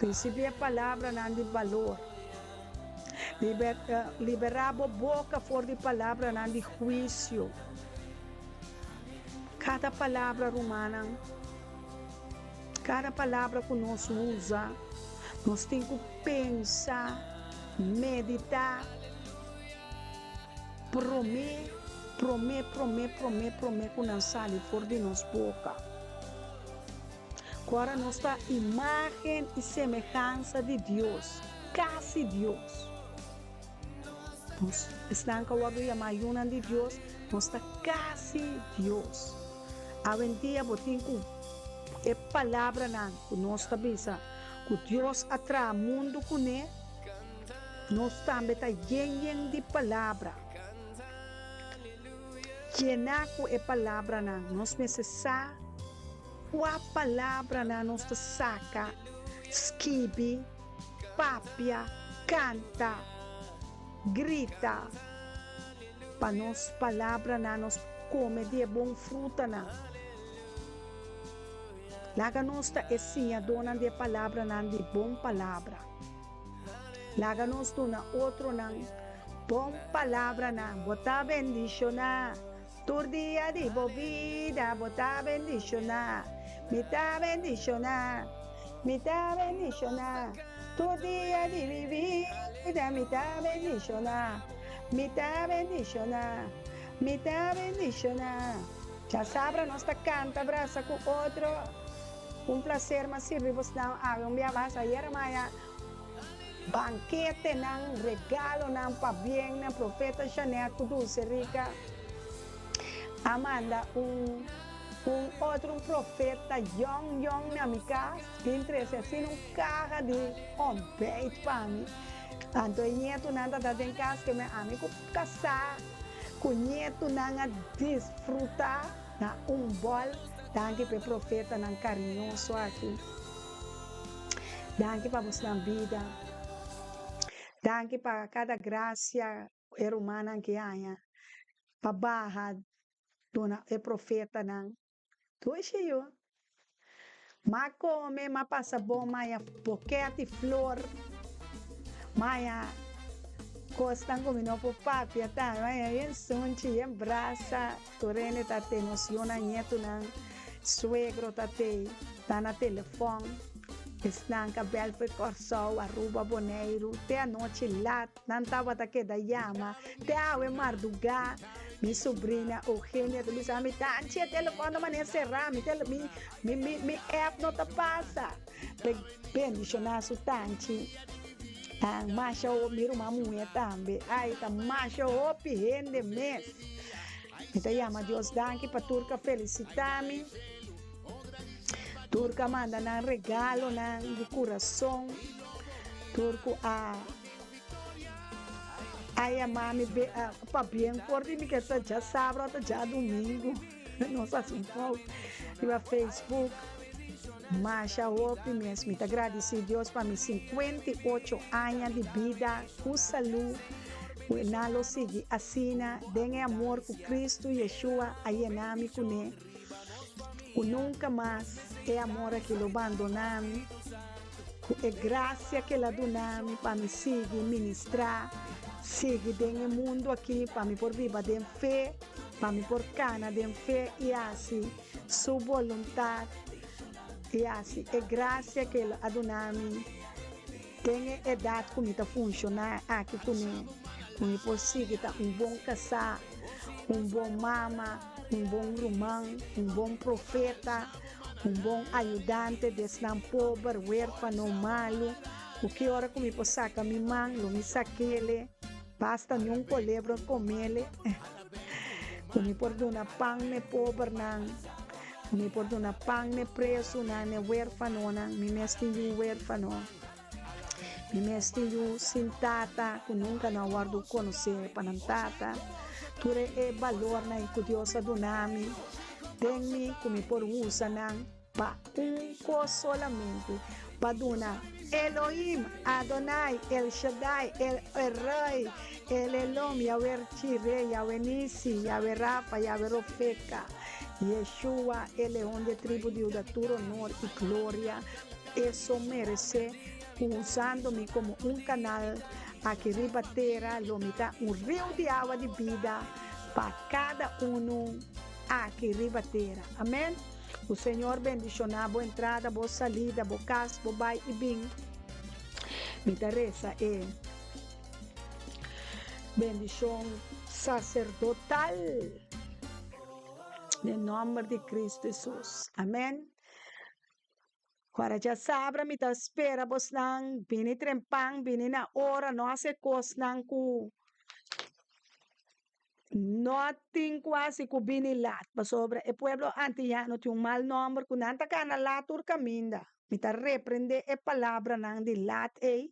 Risibí e palabranan di balor. Liberá bo boka for di palabranan di huisio. Kada palabra, rumannan, kada palabra ku nos usa, nos tin ku pensa, meditá, promé, promé, promé, promé, promé ku nan sali for di nos boka. Ku ora nos ta imágen i semehansa di Dios, kasi Dios. Nos, esnan ku a wòrdu yamá yunan di Dios, nos ta kasi Dios. Awendia bo tin ku e palabranan ku nos ta bisa ku Dios a traha mundu kuné, nos tambe ta yen yen di palabra. Yená ku e palabranan, nos mester sa. Kua palabranan nos ta saka, skibi, papia, kanta, grita pa nos palabranan nos kome di e bon frutanan? Laga nos ta e siñadónan di e palabranan di bon palabra. Laga nos duna otronan bon palabranan. Bo ta bendishoná. Tur dia di bo bida bo ta bendishoná, mi ta bendishoná, mi ta bendishoná. Tur dia di mi bida mi ta bendishoná, mi ta bendishoná, mi ta bendishoná. Djasabra nos ta kanta brasa ku otro, un plaser mas sirbi bosnan awe un bia mas ayera maya. Banketenan, regalonan, pabiennan, Profeta Jeanette ku Dulce Rica a manda un un otro un profeta yong yong na mi kas bin trese asina un kaha di ontbijt pa mi. Anto e ñetunan ta ta den kas ke mi ami ku kasá ku ñetunan a disfrutá na un bòl. Danki pa e profetanan kariñoso aki. Danki pa bosnan bida. Danki pa kada grasia ku e rumannan ki haña pa baha. Duna e profetanan. Dushi yu. M'a kome, m'a pasa bon, m'a haña boket di flor, m'a haña kosnan ku mi no por papia tambe, m'a haña yen sunchi, yen brasa, tur hende ta te, nos yunan, ñetunan, suegro ta te, ta na telefòn, esnan ka bèl for Kòrsou, Aruba, Boneiru, te anochi lat. Nan tabata keda yama te awe mardugá. Mi subrina Eugenia ta bisa mi, Tanchi, e telefòn ta manera será, mi tele, mi, mi, mi, mi app no ta pasa. P'e bendishoná su tanchi. Ah, masha hopi, mi ruman muhé tambe. Ai, ta masha hopi hende mes. Mi ta yama Dios danki pa tur ku a felisitá mi, tur ku a manda nan regalonan di kurason, tur ku a. A yama mi be pabien for di mi ke ta djasabra o ta djadumingu nos hasi un post riba Facebook masha hopi mes mi ta gradisi Dios pa mi 58 aña di bida ku salu ku nan lo sigui asina den e amor ku Cristo Yeshua a yena mi kuné ku nunka mas e amor aki lo bandona mi. Ku e grasia ku el a duna mi pa mi sigui ministrá, sigui den e mundu akí, pa mi por biba den fe, pa mi por kana den fe i hasi Su boluntat i hasi e grasia ku el a duna mi den e edat ku mi ta funshoná aki kuné, ku mi por sigui ta un bon kasá, un bon mama, un bon ruman, un bon profeta. Un bon ayudante di esnan pober, huérfano, malu, ku ki ora ku mi por saka mi man, lo mi sak'ele, basta niun kolebra kom'ele. Ku mi por duna pan n'e pobernan, ku mi por duna pan n'e presunan, n'e huérfanonan, mi mes tin yu huérfano, mi mes tin yu sin tata, ku nunka no a wòrdu konosé pa nan tata. Tur e balornan ku Dios a duna mi. Den mi ku mi por usa nan pa un kos solamente, pa duna Elohim, Adonai, El Shaddai, El Eroi, El Elom, Yahweh Jireh, Yahweh Nissi, Yahweh Rafa, Yahweh Rofeka, Yeshua, e Leon di e tribu di Juda, tur honor i gloria E so meresé. Usando mi komo un kanal aki riba tera, lo mi ta un riu di awa di bida pa kada unu aki riba tera. Amen. Ku Señor bendishoná bo entrada, bo salida, bo kas, bo bai i bin. Mi ta resa e bendishon saserdotal den nòmber di Kristu Hesus. Amen. Ora djasabra mi ta spera bosnan bini trempan, bini na ora, no hasi e kosnan ku no tin ku hasi ku bini lat, pasobra e pueblo antiyano tin un mal nòmber ku nan ta kana lat tur kaminda. Mi ta reprendé e palabranan di lat ei,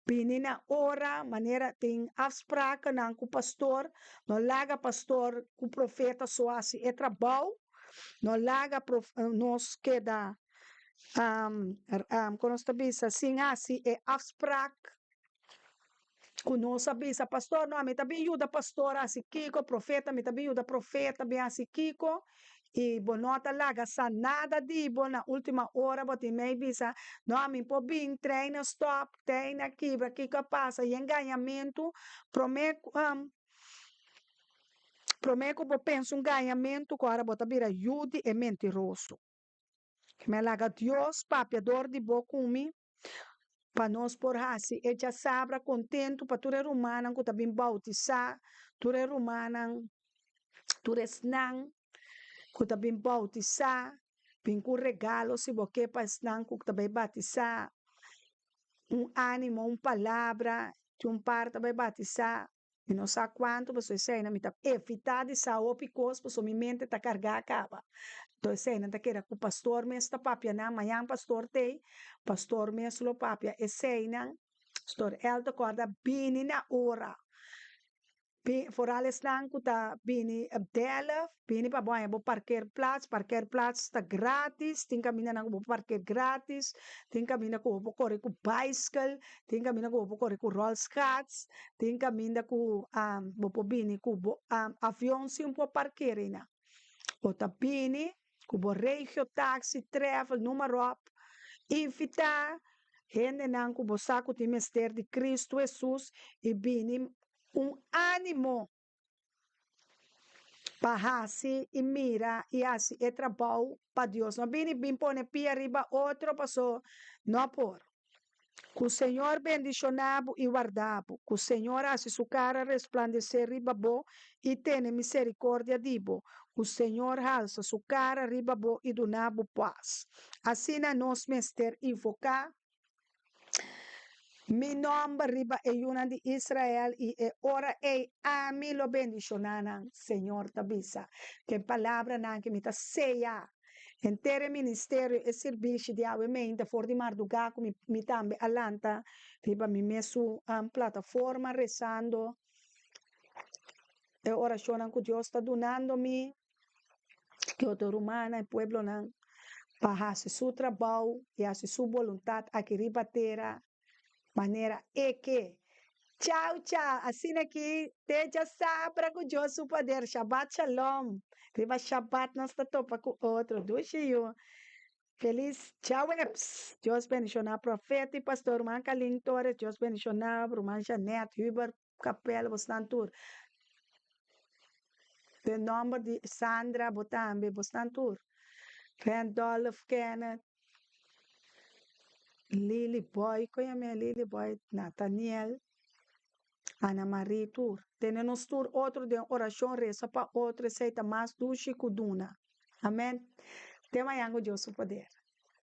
bini na ora, manera tin afsprakennan ku pastor, no laga pastor ku profeta so hasi e trabou, no laga nos keda ku nos ta bisa sin hasi e afsprak ku nos a bisa pastor no mi ta bin yuda pastor hasi kiko profeta mi ta bin yuda profeta bin hasi kiko i bo no ta laga sa nada di bo na ultima ora bo tin mei bisa no mi por bin trein a stop trein a kibra kiko a pasa i e ngañamentu prome prome ku bo pensa un gañamentu ku ora bo ta bira yu di e mentiroso. Mi a laga Dios papia dor di bo ku mi pa nos por hasi e djasabra kontentu pa tur e rumannan ku ta bin boutisá, tur e rumannan, tur esnan ku ta bin boutisá, bin ku regalo si bo ke pa esnan ku ta bai batisá, un ánimo, un palabra, tin un par ta bai batisá. Mi no sa kuantu pasobra eseinan mi ta evitá di sa hopi kos pasobra mi mente ta kargá kaba. Enton eseinan ta keda ku pastor mes ta papia nan, mañan pastor t'ei, pastor mes lo papia eseinan. Pastor Elton kòrda bini na ora. Foral esnan ku ta bini Delft, bini pa bo haña bo parkeerplaats, parkeerplaats ta gratis, tin kamindanan ku bo por parkeer gratis, tin kaminda ku bo por kore ku baiskel, Tin kaminda ku bo por kore ku rolschaats, tin kaminda ku bo por bini ku bo avion sin por parkera einan. Bo ta bini ku bo regio taxi, travel, noem maar op. Invitá hendenan ku bo sa ku tin mester di Kristu Hesus i bini un ánimo pa hasi i mira i hasi e trabou pa Dios. No bini bin pone pia riba otro paso no por. Ku Señor bendishoná bo i wardá bo. Ku Señor hasi su kara resplandesé riba bo i tene miserikordia di bo. Ku Señor halsa su kara riba bo i duna bo pas. Asina nos mester invoká mi nòmber riba e yunan di Israel i e ora ei ami lo bendishoná nan, Señor ta bisa. Ku e palabranan ki mi ta seya henter e ministerio, e sirbishi di awe meinta for di mardugá ku mi mi tambe a lanta riba mi mesun plataforma resando e orashonnan ku Dios ta dunando mi, ki otro rumannan e pueblonan pa hasi su trabou i hasi su boluntat aki riba tera manera e ke. Chau chau, asina ki te djasabra ku Dios su poder. Shabbat shalom. Riba Shabbat nos ta topa ku otro. Dushi yu. Felis djaweps. Dios bendiciona Profeta y Pastor Ruman Kalin Torres. Dios bendiciona Ruman Jeanette Hubert Capel bosnan tur. Den nomber di Sandra bo tambe bosnan tur. Randolph Kenneth. Lily Boy, kon yam'é Lily Boy, Nathaniel, Ana Marie tur. Tene nos tur otro den orashon, resa pa otro, esei ta mas dushi ku duna. Amen. Te mañan ku Dios su poder.